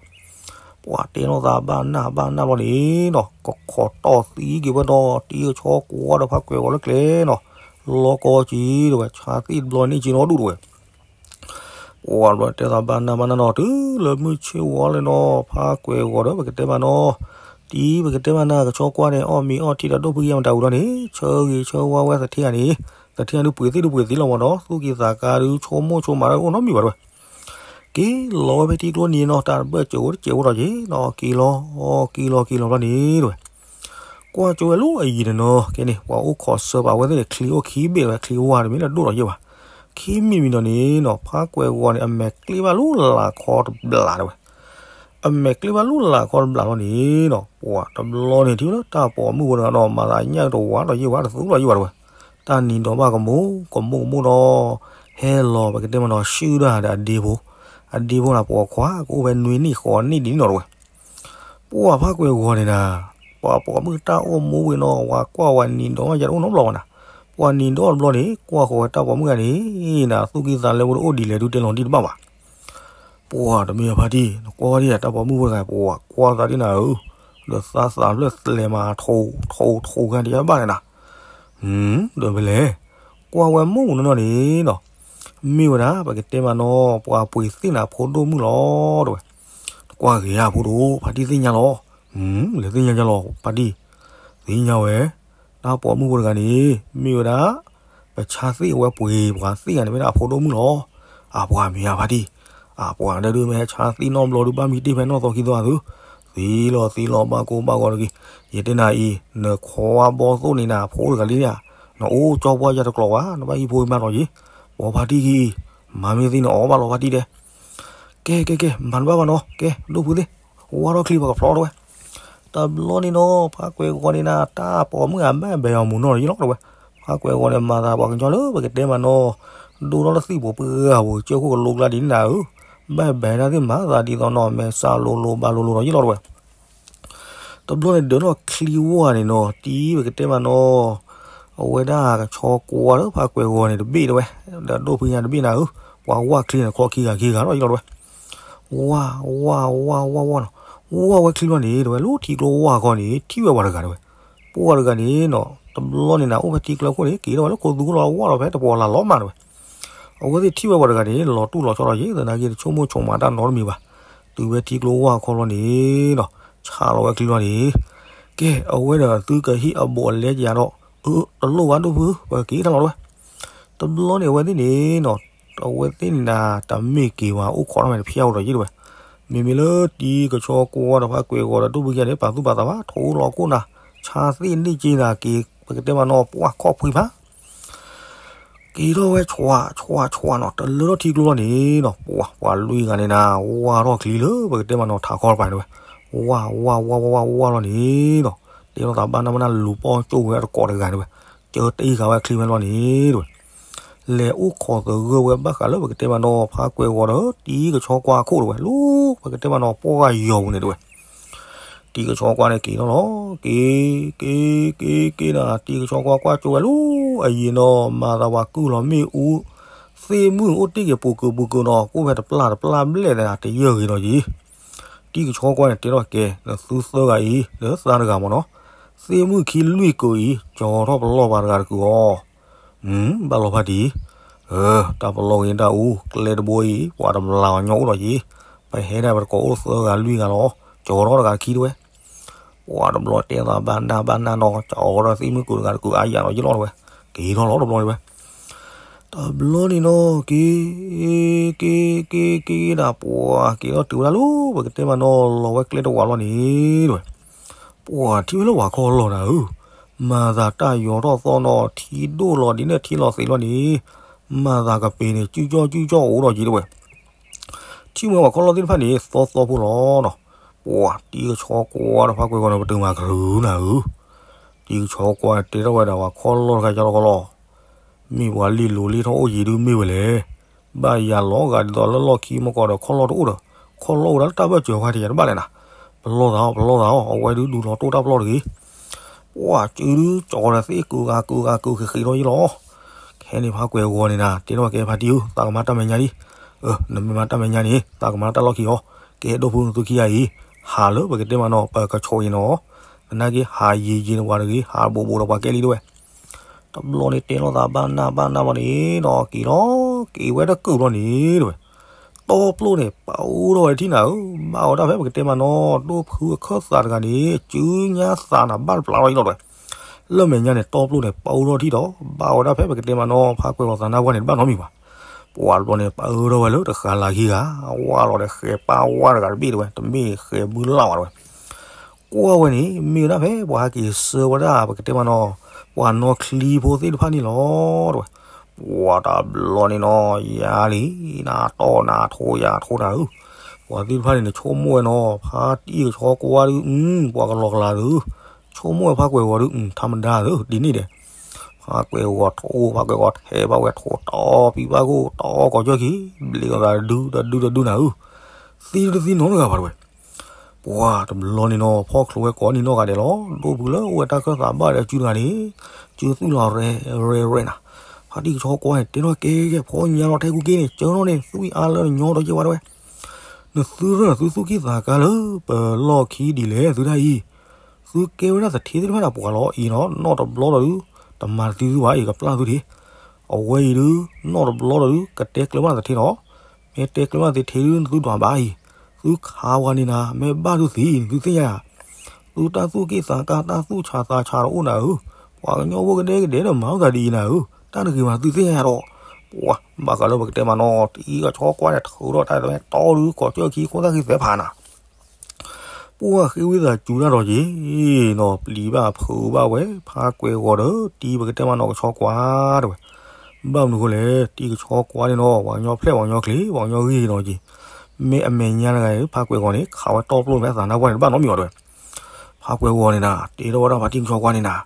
ပှၤတဲနီၢ်သးဘၣ်နၢ်ဘၣ်နၢ်ဘျီန့ၣ်နီၤ ကခိးတီၢ်သံက့ၤဝဲဒီး တံၤကဆီကွၢ်ဒီးဖးကွဲးဂီၤလၢကျဲနီၤ, လီၤကီက့ၤတဲဝဲ ဆါသ့ၣ်တဘျီန့ၣ်က့ၤနီၣ်ဒူၣ်တဲဝဲ ပှၤဘျီတဲသးဘၣ်နၢ်ဘၣ်နၢ်နီၤ တုၤလၢမုၢ်ဆ့ၣ်ဝီလၢနီၤ ဖးကွဲးဂီၤဒီးပကတဲမးနီၤ, တံၤပကတဲမးနၤ ကဆီကွၢ်န့ၣ် အီၣ်မ့ၤအီထံဒီးဒိၣ်ဖုယဲၢ်မတၤဝံၤဒီးန့ၣ် ဆၢဂ့ၤဆၢဝါဝဲသထ့ဂၤန့ၣ်, သထ့ဂၤဒုးပှ့ၤသ့ၣ်ဒုးပှ့ၤသ့လီၤမးနီၤ သူၣ်ကံၢ်သးကါဒုးဆိကမိၣ်ဆိကမးတအိၣ်နီတမံၤဘၣ်တဲဝဲ က့ၤလီၤဝဲဖဲထံကျိနံၤနီၤ တၢ်တဘၢၣ်စဲးအိၣ်တစဲးအိၣ်ဒီးက့ၤနီၤ က့ၤလီၤ, က့ၤလီၤက့ၤလီၤဘျီန့ၣ်တဲဝဲ ကွၢ်ကၠိဝဲလၢအယံၤန့ၣ်နီၤ ကဲန့ၣ် ပှၤအိၣ်ခိးစၢၤပာ်ဝဲသ့ၣ်န့ၣ် ချံအိၣ်ခံဘ့ၣ်ဝဲ ချံဝါတမ့ၢ်လၢဒိၣ်ဒီးယဲၢ်ဘၣ်, ခံမံၤမံၤဒီးန့ၣ်နီၤ ဖးကွဲးဂီၤန့ၣ် အမဲာ်ကျ့ဘၣ်လၢလၢ်ခီတဘျးတဲဝဲ အမဲာ်ကျ့ဘၣ်လၢလၢ်ခီတဘျးလီၤန့ၣ်နီၤ ပှၤတဘျီန့ၣ်ထံၣ်ဝဲလၢတၢ်ပိာ်မုၣ်ဖိတဂၤနီၤ မၤသးညၣ်တဝၤဒီးယဲၢ်ဝဲတသူလီၤယဲၢ်ဝဲတဲဝဲ, တၢ်နံၤဒီးဘၣ်ကမူၤကမူၤကမူၤဒီး ဟဲလီၤပကတဲမးနီၤ ဆှုဒၣ်ဒီးအဒ့ဖိ, အဒ့ဖိန့ၣ် ပိာ်ခွါကအိၣ်ဖဲနွံနံၣ်ဃိးနံၣ်ဒ်န့ၣ်နီၤတဲဝဲ ပှၤဖးကွဲးဂီၤန့ၣ်နၤ, ပှၤပိာ်မုၣ်တၢ်အိၣ်မူဝံၤနီၤ ဝၤကွၢ်ဝဲနံၤဒီးယဲၢ်တအိၣ်နီတဘျီဘၣ်နၤ, ပှၤနံၤဒီးတဘျီန့ၣ် ကွၢ်ဃီၤဝဲတၢ်ပိာ်မုၣ်ဂၤန့ၣ်နၤ သူၣ်ကံၢ်သးလဲဝဲတအိၣ်ဒ်လဲၣ်ဒုးတဲလီၤတံၢ်တဘၣ်ဘၣ်, ပှၤတမ့ၢ်အဖါတံၢ် နကွၢ်ဝဲဒ်တၢ်ပိာ်မုၣ်ဖိတဂၤ ပှၤကွၢ်သးဒ်နၤဧၢ, ဒီးသးသးဖျၢၣ်သလဲၤမးထိးထိးထိးခါတယါဘၣ်န့ၣ်နၤ ဒီးဖဲလဲၣ်, ကွၢ်ဝဲမုၢ်မုၢ်နီၢ်နီၢ်န့ၣ်နီၤ, မ့ၢ်ဝဲဒၣ် ပကတဲမးနီၤ ပှၤပှ့ၤသ့ၣ်နၤဖိဒိၣ်မုၣ်လီၤ တဲဝဲ, နကွၢ်ဂ့ၤဧါဖိဒိၣ် ဖါတံၢ်သ့ၣ်ညါလီၤ, လဲၤသ့ၣ်ညါညါလီၤ ဖါတံၢ်, သ့ၣ်ညါဝဲ, တၢ်ပိာ်မုၣ်ဖိတဂၤန့ၣ် မ့ၢ်ဝဲဒၣ် ပဆါသ့ၣ်အဝဲပှ့ၤပှၤသ့ၣ်ဂၤန့ၣ် မ့ၢ်ဒၣ်အဖိဒိၣ်မုၣ်လီၤ, အပှၤမ့ၢ်ဧါဖါတံၢ်, အပှၤဒဲဒုးမ့ၢ်ဟဲဆါသ့ၣ်နီတဘျီဒုး ဘၣ်မံတ့ၢ်ဖဲနီၢ်သီခံသီအသု, သ့လီၤသ့လီၤဘၣ်ကိၢ်ဘၣ်ဂီၤတဂ့ၤ, ယတဲနၤအံၤ နခိးဝါဘီသိၣ်န့ၣ်နၤ အဖိတဂၤလံဧါ, နအိၣ်ကၠီပှၢ်ယၤတကျိၤဘၣ် နဘၣ်ဟံးဖိမါနီၤက့ၤ, ပှၤဖါတံၢ်ဂ့ၤအံၤ, မၤမ့ၢ်သ့ၣ်နအီၣ်ဘၣ်လီၤဖါတံၢ်တဲ, ကဲကဲကဲ မၤတဘၣ်ဘၣ်နီၤ ကဲ ဒိၣ်ဖုသ့ၣ်, ဝါထီၣ်ချံပကဖျီတဲဝဲ တဘျီန့ၣ်နီၤ ဖးကွဲးဂီၤန့ၣ်နၤ တၢ်ပိာ်မုၣ်ဂၤဘၣ်ဘဲအီၤမုၢ်နီၢ်ယလီၤတဲဝဲ, ဖးကွဲးဂီၤန့ၣ် မၤသးပှၤကညီလၢပကတဲမးနီၤ, ဒိၣ်ထီၣ်လၢသံၣ်ပူၤပှၢ်ဂၤပူၤ ကၠၢခိၣ်ကလိကျါဒ်န့ၣ်နၤဧၢ, ဘၣ်ဘဲတၢ်သ့ၣ်မၤသးဒ်သိးနီၤ မဲာ်ဆှးလိၤလိၤဘၣ်လိၤလိၤဒီးယလီၤတဲဝဲ, တဘျီန့ၣ်ဒၢးထီၣ်ချံဝါန့ၣ်နီၤ တံၤပကတဲမးနီၤ, အဝဲဒၣ်ကဆီကွၢ်လၢဖးကွဲးဂီၤန့ၣ်တဘ့ၣ်တဲဝဲ, ဒီးဒိၣ်ဖုညါတဘ့ၣ်နၤဧၢ, ပှၤဝါချံန့ၣ် ခီခံဂၤခံဂၤဒီးယလီၤတဲဝဲ ဝါ ဝါ ဝါ ဝါ ဝါ ဝါနီၤ, ဝါဝဲချံဘျီန့ၣ် တဲဝဲ လၢထံကျိဝါခီန့ၣ် ထံၣ်ဝဲပှၤတဂၤတဲဝဲ, ပှၤတဂၤန့ၣ်နီၤ တဘျီန့ၣ်နၤ အိၣ်ဖဲထံကျိခိၣ်န့ၣ် က့ၤထီၣ်ဝဲလၢခိသူလီၤ ဝါလီၤဖဲတပှီၤလၢ်လီၤမးတဲဝဲ, အဝဲသ့ၣ်ထံၣ်ဝဲပှၤတဂၤန့ၣ် လီၤတူၢ်လီၤဆီဒီးယံၤ သနာ်က့ တဆိကမိၣ်ဆိကမးတၢ်နီတမံၤဘၣ်, တုၤဝဲထံကျိဝါခီလီၤန့ၣ်နီၤ ဆးလီၤဝဲချံလီၤန့ၣ် ကဲ အဝဲဒီးသုကဟ့ၣ်အဘူးအလဲကယၤဒီး, အၢ တလိၣ်ဘၣ်ဒိၣ်ဖု ပက့ၤတၢ်လီၤတဲဝဲ တဘျီန့ၣ် အဝဲသ့ၣ်န့ၣ်နီၤ, အဝဲသ့ၣ်န့ၣ်နၤ တမ့ၢ်က့ၤဝဲ အိၣ်ခိးထီၣ်မဲာ်တဖျၢၣ်အိၣ်ဒီးယံၤတဲဝဲ, မ့မ့ၢ်လၢတံၤကဆီကွၢ်ဒီးဖးကွဲးဂီၤဒီးဒိၣ်ဖုကယၤန့ၣ် ပာ်သူၣ်ပာ်သးဘၣ် ထိးလီၤခိၣ်နၤ, ဆါသ့ၣ်န့ၣ်က့ၤနၤက့ၤ ပကတဲမးနီၤ ပှၢ်ခီၣ်ဖှံဖး က့ၤထီၣ်ဝဲဆွးဆွးဆွးနီၤ တလၢထီၣ်ထံကျိလီၤန့ၣ်နီၤ ပှၤ ပှၤလွံၢ်ဂၤန့ၣ်နၤ ဝါထီၣ်ချံလၢပကတဲမးနီၤ ထးခီတပၤန့ၣ်တဲဝဲ, ဝါ ဝါ ဝါ ဝါ ဝါ ဝါလီၤန့ၣ်နီၤ, တဲထီၣ်သးဘၣ်နၢ်ဘၣ်နၢ်လူၤပီၢ်ကၠိၣ်ဝဲအတကိးတဂၤန့ၣ်တဲဝဲ, ကၢတ့ဃာ်ဝဲချံဝဲလီၤန့ၣ်တဲဝဲ လဲၤအိၣ်ခိးသဂၢၢ်ဝဲဘၣ်ဃးလၢပကတဲမးနီၤ ဖးကွဲးဂီၤဒီး တံၤကဆီကွၢ်အခိၣ်တဲဝဲ လၢပကတဲမးနီၤ ပှၢ်ဂၤယီၤပူၤန့ၣ်တဲဝဲ တံၤကဆီကွၢ်န့ၣ်က့ၤထီၣ်လီၤ, က့ၤ က့ၤ က့ၤ က့ၤ က့ၤနၤ တံၤကဆီကွၢ်ကွၢ်ကၠိဝဲလၢအယံၤနီၤ မၤသးပှၤကုၢ်လီၤမ့ၣ်အူ, သ့ၣ်မုၣ်အိၣ်တ့ၢ်က့ၤပူၤကုာ်ပူၤကုာ်နီၤ ကအိၣ်ဖဲတပျၢ်တပျၢ်ဘျဲၣ်သနာ် တယၢၢ်ဂ့ၤနီၤက့ၤ, တံၤကဆီကွၢ်န့ၣ်တဲထီၣ်ကဲ နသုသၢဂၤအံၤ လၢသးတဂၤမးနီၤ, သ့ၣ်မုၣ်ခံလွံၢ်ကုာ်အံၤ ကၠီထီၣ်ပလီၢ်ပာ်တဂၤတကုာ်အီၤ ဘၣ်လီၤဖါတံၢ်, တၢ်ပလီၢ်ဂ့ၤတၢ်အူ ကျဲတဘိအံၤ ပှၤတမျၢ်အီၤညီအိၣ်ဒီးက့ၤ, ပဟဲဒၣ်ပတကိးအိၣ်သၢဂၤလွံၢ်ဂၤလီၤ, ကၠီထီၣ်တဂၤခံတဲဝဲ, ပှၤတဘျီတဲသးဘၣ်နၢ်ဘၣ်နၢ်နီၤ ကၠီထီၣ်သ့ၣ်မုၣ်ကုာ်တဂၤတကုာ်အါယၤနီၤယလီၤတဲဝဲ, က့ၤထီၣ်လီၤတဘျီတဲဝဲ တဘျီန့ၣ်နီၤ က့ၤ က့ၤ က့ၤ က့ၤ က့ၤဒၣ်ပှၤက့ၤထီၣ်တုၤဝဲဒၣ်လၢ ပကတဲမးနီၤ လီၤဝဲကျဲတဝာ်လီၤန့ၣ်တဲဝဲ, ပှၤထံၣ်ဝဲလၢဝၤခီလီၤနၤဧၢ, မၤသးတၢ်ယီၤထီၣ်သီနီၤ ထံဒိၣ်လီၤဒ်န့ၣ်ထံလီၤသ့းလီၤန့ၣ်, မၤသးကပ့ၤန့ၣ် ကၠူကၠီကၠူကၠီအိၣ်ဒီးက့ၤတဝဲ, ထံၣ်ဝဲပှၤခီလီၢ်သ့ၣ်တဖၣ်န့ၣ် သီသီဖိလီၤနီၤ, ပှၤတံၤကဆီကွၢ်ဒီးဖးကွဲးဂီၤန့ၣ် ပတုာ်မၤကရူၤနၤဧၢ, တံၤကဆီကွၢ်တဲထီၣ်ဝဲဒၣ်ပှၤခီလီၢ်တခါကၢ်လီၤခီလီၢ်, မ့ၢ်ပှၤလ့ၤလိၤလ့ၤထီၣ်အိၣ်ယံၤဒုးမ့ၢ်ဝဲလဲၣ်, ဘၣ်ယၤလီၤဂာ်ဒ်သိးလၢလီၢ်ခံမကီးဒီးခီလီၢ်တအိၣ်ဒီး, ခီလီၢ်အိၣ်ဒၣ်လၢတၢ်ဘၢၣ်စၢၤဝဲတယၤတဘၣ်လဲၣ်နၤ, ပလီၢ်သးအီၤ ပလီၢ်သးအီၤ အဝဲဒုးဒုးလီၤတိၢ်တၢ်ပျီတဂ့ၤ ပှၤစုဒုကၠီဒီးသ့ၣ်ကုဂၤကုဂၤကုဃ့ဃ့ထီၣ်ယံၤလီၤ. ခဲန့ၣ်ဖးကွဲးဂီၤန့ၣ်နၤ တဲထီၣ်ကဲဖါတံၢ်ဧၢ သးကမၤတၢ်မဲာ်ညါလံ, နမ့ၢ်မၤတၢ်မဲာ်ညါန့ၣ် သးကမၤတၢ်လီၢ်ခံအီၤ, ကဲဒိၣ်ဖုနသုခံဂၤအံၤ, ဟးလၢပကတဲမးနီၤ ပကဆိးအံၤနီၤ, သနာ်က့ဟးယံၤယံၤန့ၣ်ပှၤတဂ့ၤ ဟးဘိးဘိးဒီးပှၤကဲလံတဝဲ တဘျီန့ၣ်တဲလိာ်သးဘၣ်နၢ်ဘၣ်နၢ်ဘၣ်န့ၣ်နီၤ က့ၤလီၤ, က့ၤဝဲတကုာ်ဘျီန့ၣ်တဝဲ, တီပျိန့ၣ် ပာ်အူထီၣ်ဝဲထံၣ်နၤဧၢ, ဘၣ်ဝဲဒၣ်ဖဲပကတဲမးနီၤ ဒိၣ်ဖုအခၢၣ်သးတဂၤန့ၣ် စုညါသးနၤဘၣ်တပျးလီၤအံၤလီၤတဝဲ, လၢမဲာ်ညါန့ၣ် တီပျိန့ၣ် ပာ်အူထီၣ်ထံၣ်ဒီး ဘၣ်ဝဲဒၣ်ဖဲပကတဲမးနီၤ ဖးကွဲးဂီၤသးနါပှၢ်န့ၣ် တဘၣ်နီတမံၤဘၣ်, ပှၤတဘျီန့ၣ် ပာ်အူထီၣ်ဝဲလၢတဃာ်လၤခံဂၤ, ဝါလီၤဒီးဃဲၤပၢ်ဝါတဂၤတဘ့ၣ်တဝဲ တမ့ၢ်ဃဲၤဘုလၢ်ဝဲတဝဲ ကွၢ်ဝဲန့ၣ် မ့ၢ်ဝဲဒၣ်ဖဲပှၤဟဲက့ၤဆှၢဝဲဒၣ် ပကတဲမးနီၤ ပှၤနီၣ်ချံဖိသ့ၣ်တဖၣ်န့ၣ်လီၤတဝဲ, ပှၤတဘျီန့ၣ်နီၤ ယၤလံ နၤတီနၤထိယၤထိနၤဧၢ, ပှၤသ့ၣ်တဖၣ်န့ၣ်န့ၣ် ဆိကမိၣ်ဝဲနီၤ ဖါတံၢ်ကဆီကွၢ်ဒုး ပှၤကလီၤကလၤဒုး ဆိကမိၣ်ဝဲဖးကွဲးဂီၤဒုး ထးမဒါဒုး ဒ်န့ၣ်ဒီး ဖးကွဲးဂီၤထိ ဖးကွဲးဂီၤထဲးဘၣ်ဝဲထိ တီပံၤဘၣ်ခိၣ် တီကိးကၠီၢ်ခံ ဘျ့းလိာ်သးတဒုတဒုတဒုနၤဧၢ, သံတသံနီတဂၤဘၣ်တဝဲ ပှၤတဘျီန့ၣ်နီၤ ဖီၣ်ချိးဝဲကိးနံၤနီၢ်ဂၤဒဲးလီၤ, ဒိၣ်ဖုလၢအိၣ်ဝဲတၢ်ခၢၣ်သးဘၣ်ဒီးစုတဂၤန့ၣ် စုသူၣ်လီၤရဲၣ်ရဲၣ်ရဲၣ်နၤ, ဖါတံၢ်ကဆီကွၢ်န့ၣ် တဲထီၣ်ကဲကဲ ဖီညါလီၤထဲကူက့န့ၣ် ကၢထီၣ်န့ၣ် သူၣ်အံၤအါလၢနညီဒီးက့ဝဲတဝဲ, နသုရၢၢ်နသုသူၣ်က့ၣ်သးကါလၢ ပလီၢ်ခံဒ်လဲၣ် သုတၢ်အံၤ သုကဲဝဲဒၣ်သထ့သ့ၣ်တဖၣ်န့ၣ် ပှၤလီၤအံၤနီၤ နီၢ်တဘျီဒီးဒုး တမၤတသံသုဘၣ်အံၤ ကပျၢ်သုထ့, အဝဲအံၤဒုး နီၢ်တဘျီဒီးဒုး ကတဲကျၢၤဘၣ်သထ့နီၤ, မ့ၢ်တဲကျၢၤဘၣ်သထ့ဒုး နသုဒွးဘၣ်အံၤ, သုခးဝဲန့ၣ်နၤ မ့ၢ်ဘၣ်သုသံ နသုသ့ၣ်ညါယၤ, သုတၢ်သူၣ်က့ၣ်သးကါ တၢ်သူၣ်ဆးသးဆးတအိၣ်နၤဧၢ, ပှၤကညီဖိကဒဲကဒဲဒီးမၤအီၣ်သးဒ်အံၤနၤဧၢ, တၢ်တဂ့ၤမးသုသ့ၣ်ညါယၤဒီး, ပှၤဘၣ်ဃးလၢပကတဲမးနီၤ တံၤကဆီကွၢ်န့ၣ် ထုးထီၣ်တၢ်သဝဲတီဒုး ကိးကၠီၢ်ခံ ခိၣ်သၣ်ဃံသဲဖးနၤ ပှၢ်ဃ့ဝံသးစူၤတၢ်ဒီးက့ၤနီၤ ပျံၤဘၣ်ဖုးဘၣ်ဝဲ ဖးကွဲးဂီၤဒီး တံၤပကတဲမးနီၤကဆီကွၢ်တဝဲ, ဘၣ်မနုၤဃိလဲၣ် တံၤကဆီကွၢ်န့ၣ်နီၤ ပှၤကညီဖျဲၣ်ပှၤကညီချ့ ပှၤကညီဂ့ၤနီၤက့ၤ, မ့ၢ်အမဲာ်ညါတဂၤအံၤ ဖးကွဲးဂီၤန့ၣ် ခးဝဲတီပျိဖဲအသးနါပှၢ်န့ၣ် တဘၣ်နီတမံၤအီၤတဝဲ, ဖးကွဲးဂီၤန့ၣ်နၤ တဲထီၣ်ဝဲဒၣ်ဖါတံၤကဆီကွၢ်န့ၣ်နၤ,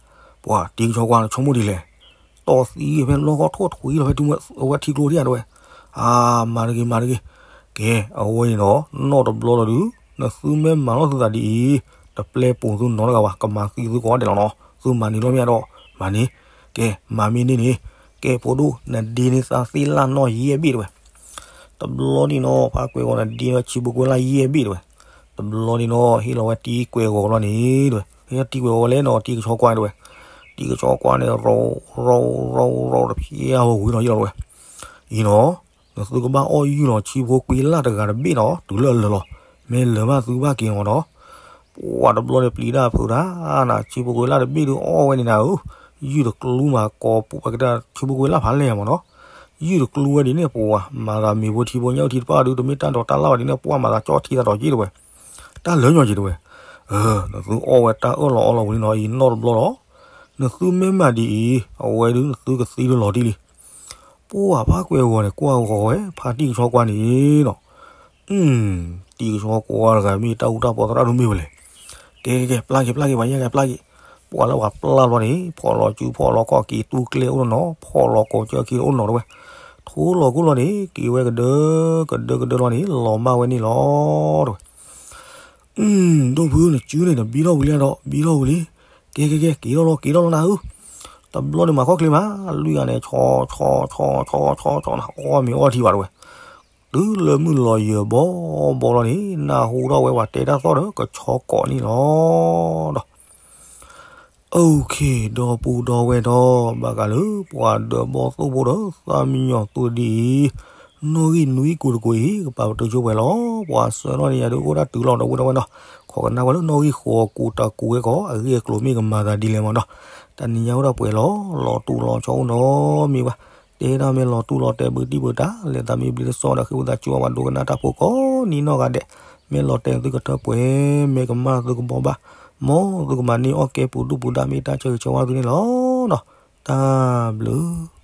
ပှၤတံၤကဆီကွၢ်န့ၣ် ဆိကမိၣ်ဒ်လဲၣ် တီၢ်သံဖဲလီၢ်ခီၣ်ထိၣ်ထွံလီၤဖဲ အဝဲထံကျိထံၣ်ဧါတဝဲ, အါ မၤတဂ့ၤမၤတဂ့ၤ, ကဲ အဝဲအံၤနီၤ နီၢ်တဘျီလီၤဒုး နသုမ့ၢ်မၤလီၤသုသးဒ်အံၤ တပျဲပူၤသုနီတဂၤဘၣ် ကမၤသံသုကိးဂၤဒဲးလီၤနီၤ, သုမၤန့ၢ်လီၤမ့ၢ်ဒီး မၤန့ၢ်, ကဲ မၤမ့ၢ်န့ၢ်န့ၣ်, ကဲ ဖိဒိၣ် နဒ့န့ၢ်သးသ့ၣ်လၢ်နီၢ်ယဲၢ်ဘ့ၣ်တဝဲ, တဘျီန့ၣ်နီၤ ဖးကွဲးဂီၤ နဒ့န့ၢ်ဆံဖိကွဲလၢ်ယဲၢ်ဘ့ၣ်တဝဲ, တဘျီန့ၣ်နီၤ ဟ့ၣ်လီၤဝဲတံၤကွဲးဂီၤလီၤန့ၣ်တဝဲ, ဟ့ၣ်တံၤကွဲးဂီၤလဲၣ်နီၤ တံၤကဆီကွၢ်တဝဲ, တံၤကဆီကွၢ်န့ၣ် ရီရီရီရီတဖျဲဝဲဝံၤလီၤယဲၢ်လီၤတဝဲ, အံၤနီၤ နသုကဘၣ်အီၣ်ယုၢ်လီၤဆံဖိကွဲလၢ်တဂၤတဘ့ၣ်နီၤ တုၤလၢအလၢာ်လီၤ, မ့ၢ်လၢာ်ဘၣ်သုဘၣ်က့ၤနီၤနီၤ, ပှၤတဘျီန့ၣ်ပျံၤတၢ်ဖုးတၢ်နၤ ဆံဖိကွဲလၢ်တဘ့ၣ်ဒုးအီၣ်ဝဲန့ၣ်နၤဧၢ, ယုၢ်တကျူမးကိးပူၤပကတၢၢ်ဆံဖိကွဲလၢ်ဖးလဲၢ်မးနီၤ, ယုၢ်တကျူဝဲဒ်န့ၣ် ပှၤမၤသးမ့ၤဖိထံဖိညၣ်ထံတပၣ်ဒုး တမ့ၢ်တၢ်ဒိးတၢ်လၢ်ဘၣ်ဒ်န့ၣ် ပှၤမၤသးကၠီထံသးဒီးက့တဝဲ, တၢ်လၢညီက့တဝဲ, နသုအီၣ်ဝဲတၢ်အၢၣ်လီၤအီလီၤဝံၤလံနီၤ အံၤနီၢ်တဘျီလီၤ, နသုမ့ၢ်မၤဒ်အံၤ အဝဲဒုးနသုကသံလၢလီၤတံၢ်လံ ပှၢ်ဖးကွဲးဂီၤန့ၣ် ကွၢ်ဂီၤဝဲ ဖါတံၢ်ကဆီကွၢ်န့ၣ်နီၤ, တံၢ်ကဆီကွၢ်တဂၤမ့ၢ်တၢ်အူတၢ်ပီသရၣ်ဒိၣ်မ့ၢ်ဝဲလဲၣ်, ကဲကဲကဲ ပျၢ်က့ၤပျၢ်က့ၤ ပှၤညါကဲပျၢ်က့ၤ, ပှၢ်လၢပှၤပျၢ်လီၤန့ၣ် ဖီၣ်လီၤစုဖီၣ်လီၤခီၣ်က့ၤတူၢ်ကျဲအိၣ်နီၤနီၤ ဖီၣ်လီၤကိးကၠီၢ်ခံအိၣ်နီၤတဝဲ, ထိလီၤကိၢ်လီၤန့ၣ် က့ၤဝဲကဒၢကဒၢကဒၢလီၤန့ၣ် လီၤမၢ်ဝဲန့ၣ်လီၤတဝဲ ဒိၣ်ဖုနစုန့ၣ် နဘံထီၣ်ဝံၤလံဒီး ဘံထီၣ်ဝံၤလံ, ကဲကဲကဲ က့ၤထီၣ်လီၤ က့ၤထီၣ်လီၤနၤဧၢ, တဘျီန့ၣ်မၤခီၣ်ချ့မး လွံၢ်ဂၤန့ၣ်ဆီဆီဆီဆီဆီဆီနၤ အီၣ်မ့ၤအီထံဘၣ်တဝဲ, တုၤလၢမုၢ်လီၤယၢၤဘီဘီလီၤန့ၣ် နၢ်ဟူထီၣ်ဝဲပှၤတဲတၢ်သီၣ်ဒီးကဆီကိးန့ၣ်လီၤဒီး အိၣ်ခ့ ဒီပုၢ်ဒီဝဲၢ်ဒီး ဘၣ်ဃးလၢပှၤဒၢးဘီသိၣ်ဖိဒီးသးမံညီၤသုဒ်အံၤ, နီၣ်ဂံၢ်နွံကိးတကိးအံၤ ကပာ်ပတုာ်ဆိပှဲၤလီၤ. ပှၤဆှၢထီၣ်န့ၢ်ယၤဒုးအိၣ်ဒၣ်တုၤလီၤဒီးဝဲဒီးဝဲဒီး, ခိးကနၣ်ဝဲလၢနီၣ်ဂံၢ်ဃိးကိးတကိးဝဲကီး အဂ့ၢ်အကျိၤမ့ၢ်ကမၤသးဒ်လဲၣ်မးဒီး, တနံၤညါအိၣ်ဒၣ်ပှဲၤလီၤ လီၤတူၢ်လီၤဆီအိၣ်နီတမံၤဘၣ်. တဲဒၣ်မ့ၢ်လီၤတူၢ်လီၤတဲာ်ဘုတံၢ်ဘုတၢ် လဲၤသးမံဘျ့တစီဒီး ဃ့ဝံသးစူၤအီၤ ပှၤဒိကနၣ်တၢ်ဖိကိးနံၤနီၢ်ဂၤဒဲး, မ့ၢ်လီၤတဲာ်သုကထၢပှဲၤ မ့ၢ်ကမၣ်သုကဘီဘၣ်, မ်သုကမၤန့ၢ်အီၣ်ကဲပူၤဒုၣ်ပူၤဒါမ့ၢ်တၢ်ဆၢဂ့ၤဆၢဝါသုန့ၣ်လီၤ. တၢ်ဘျုး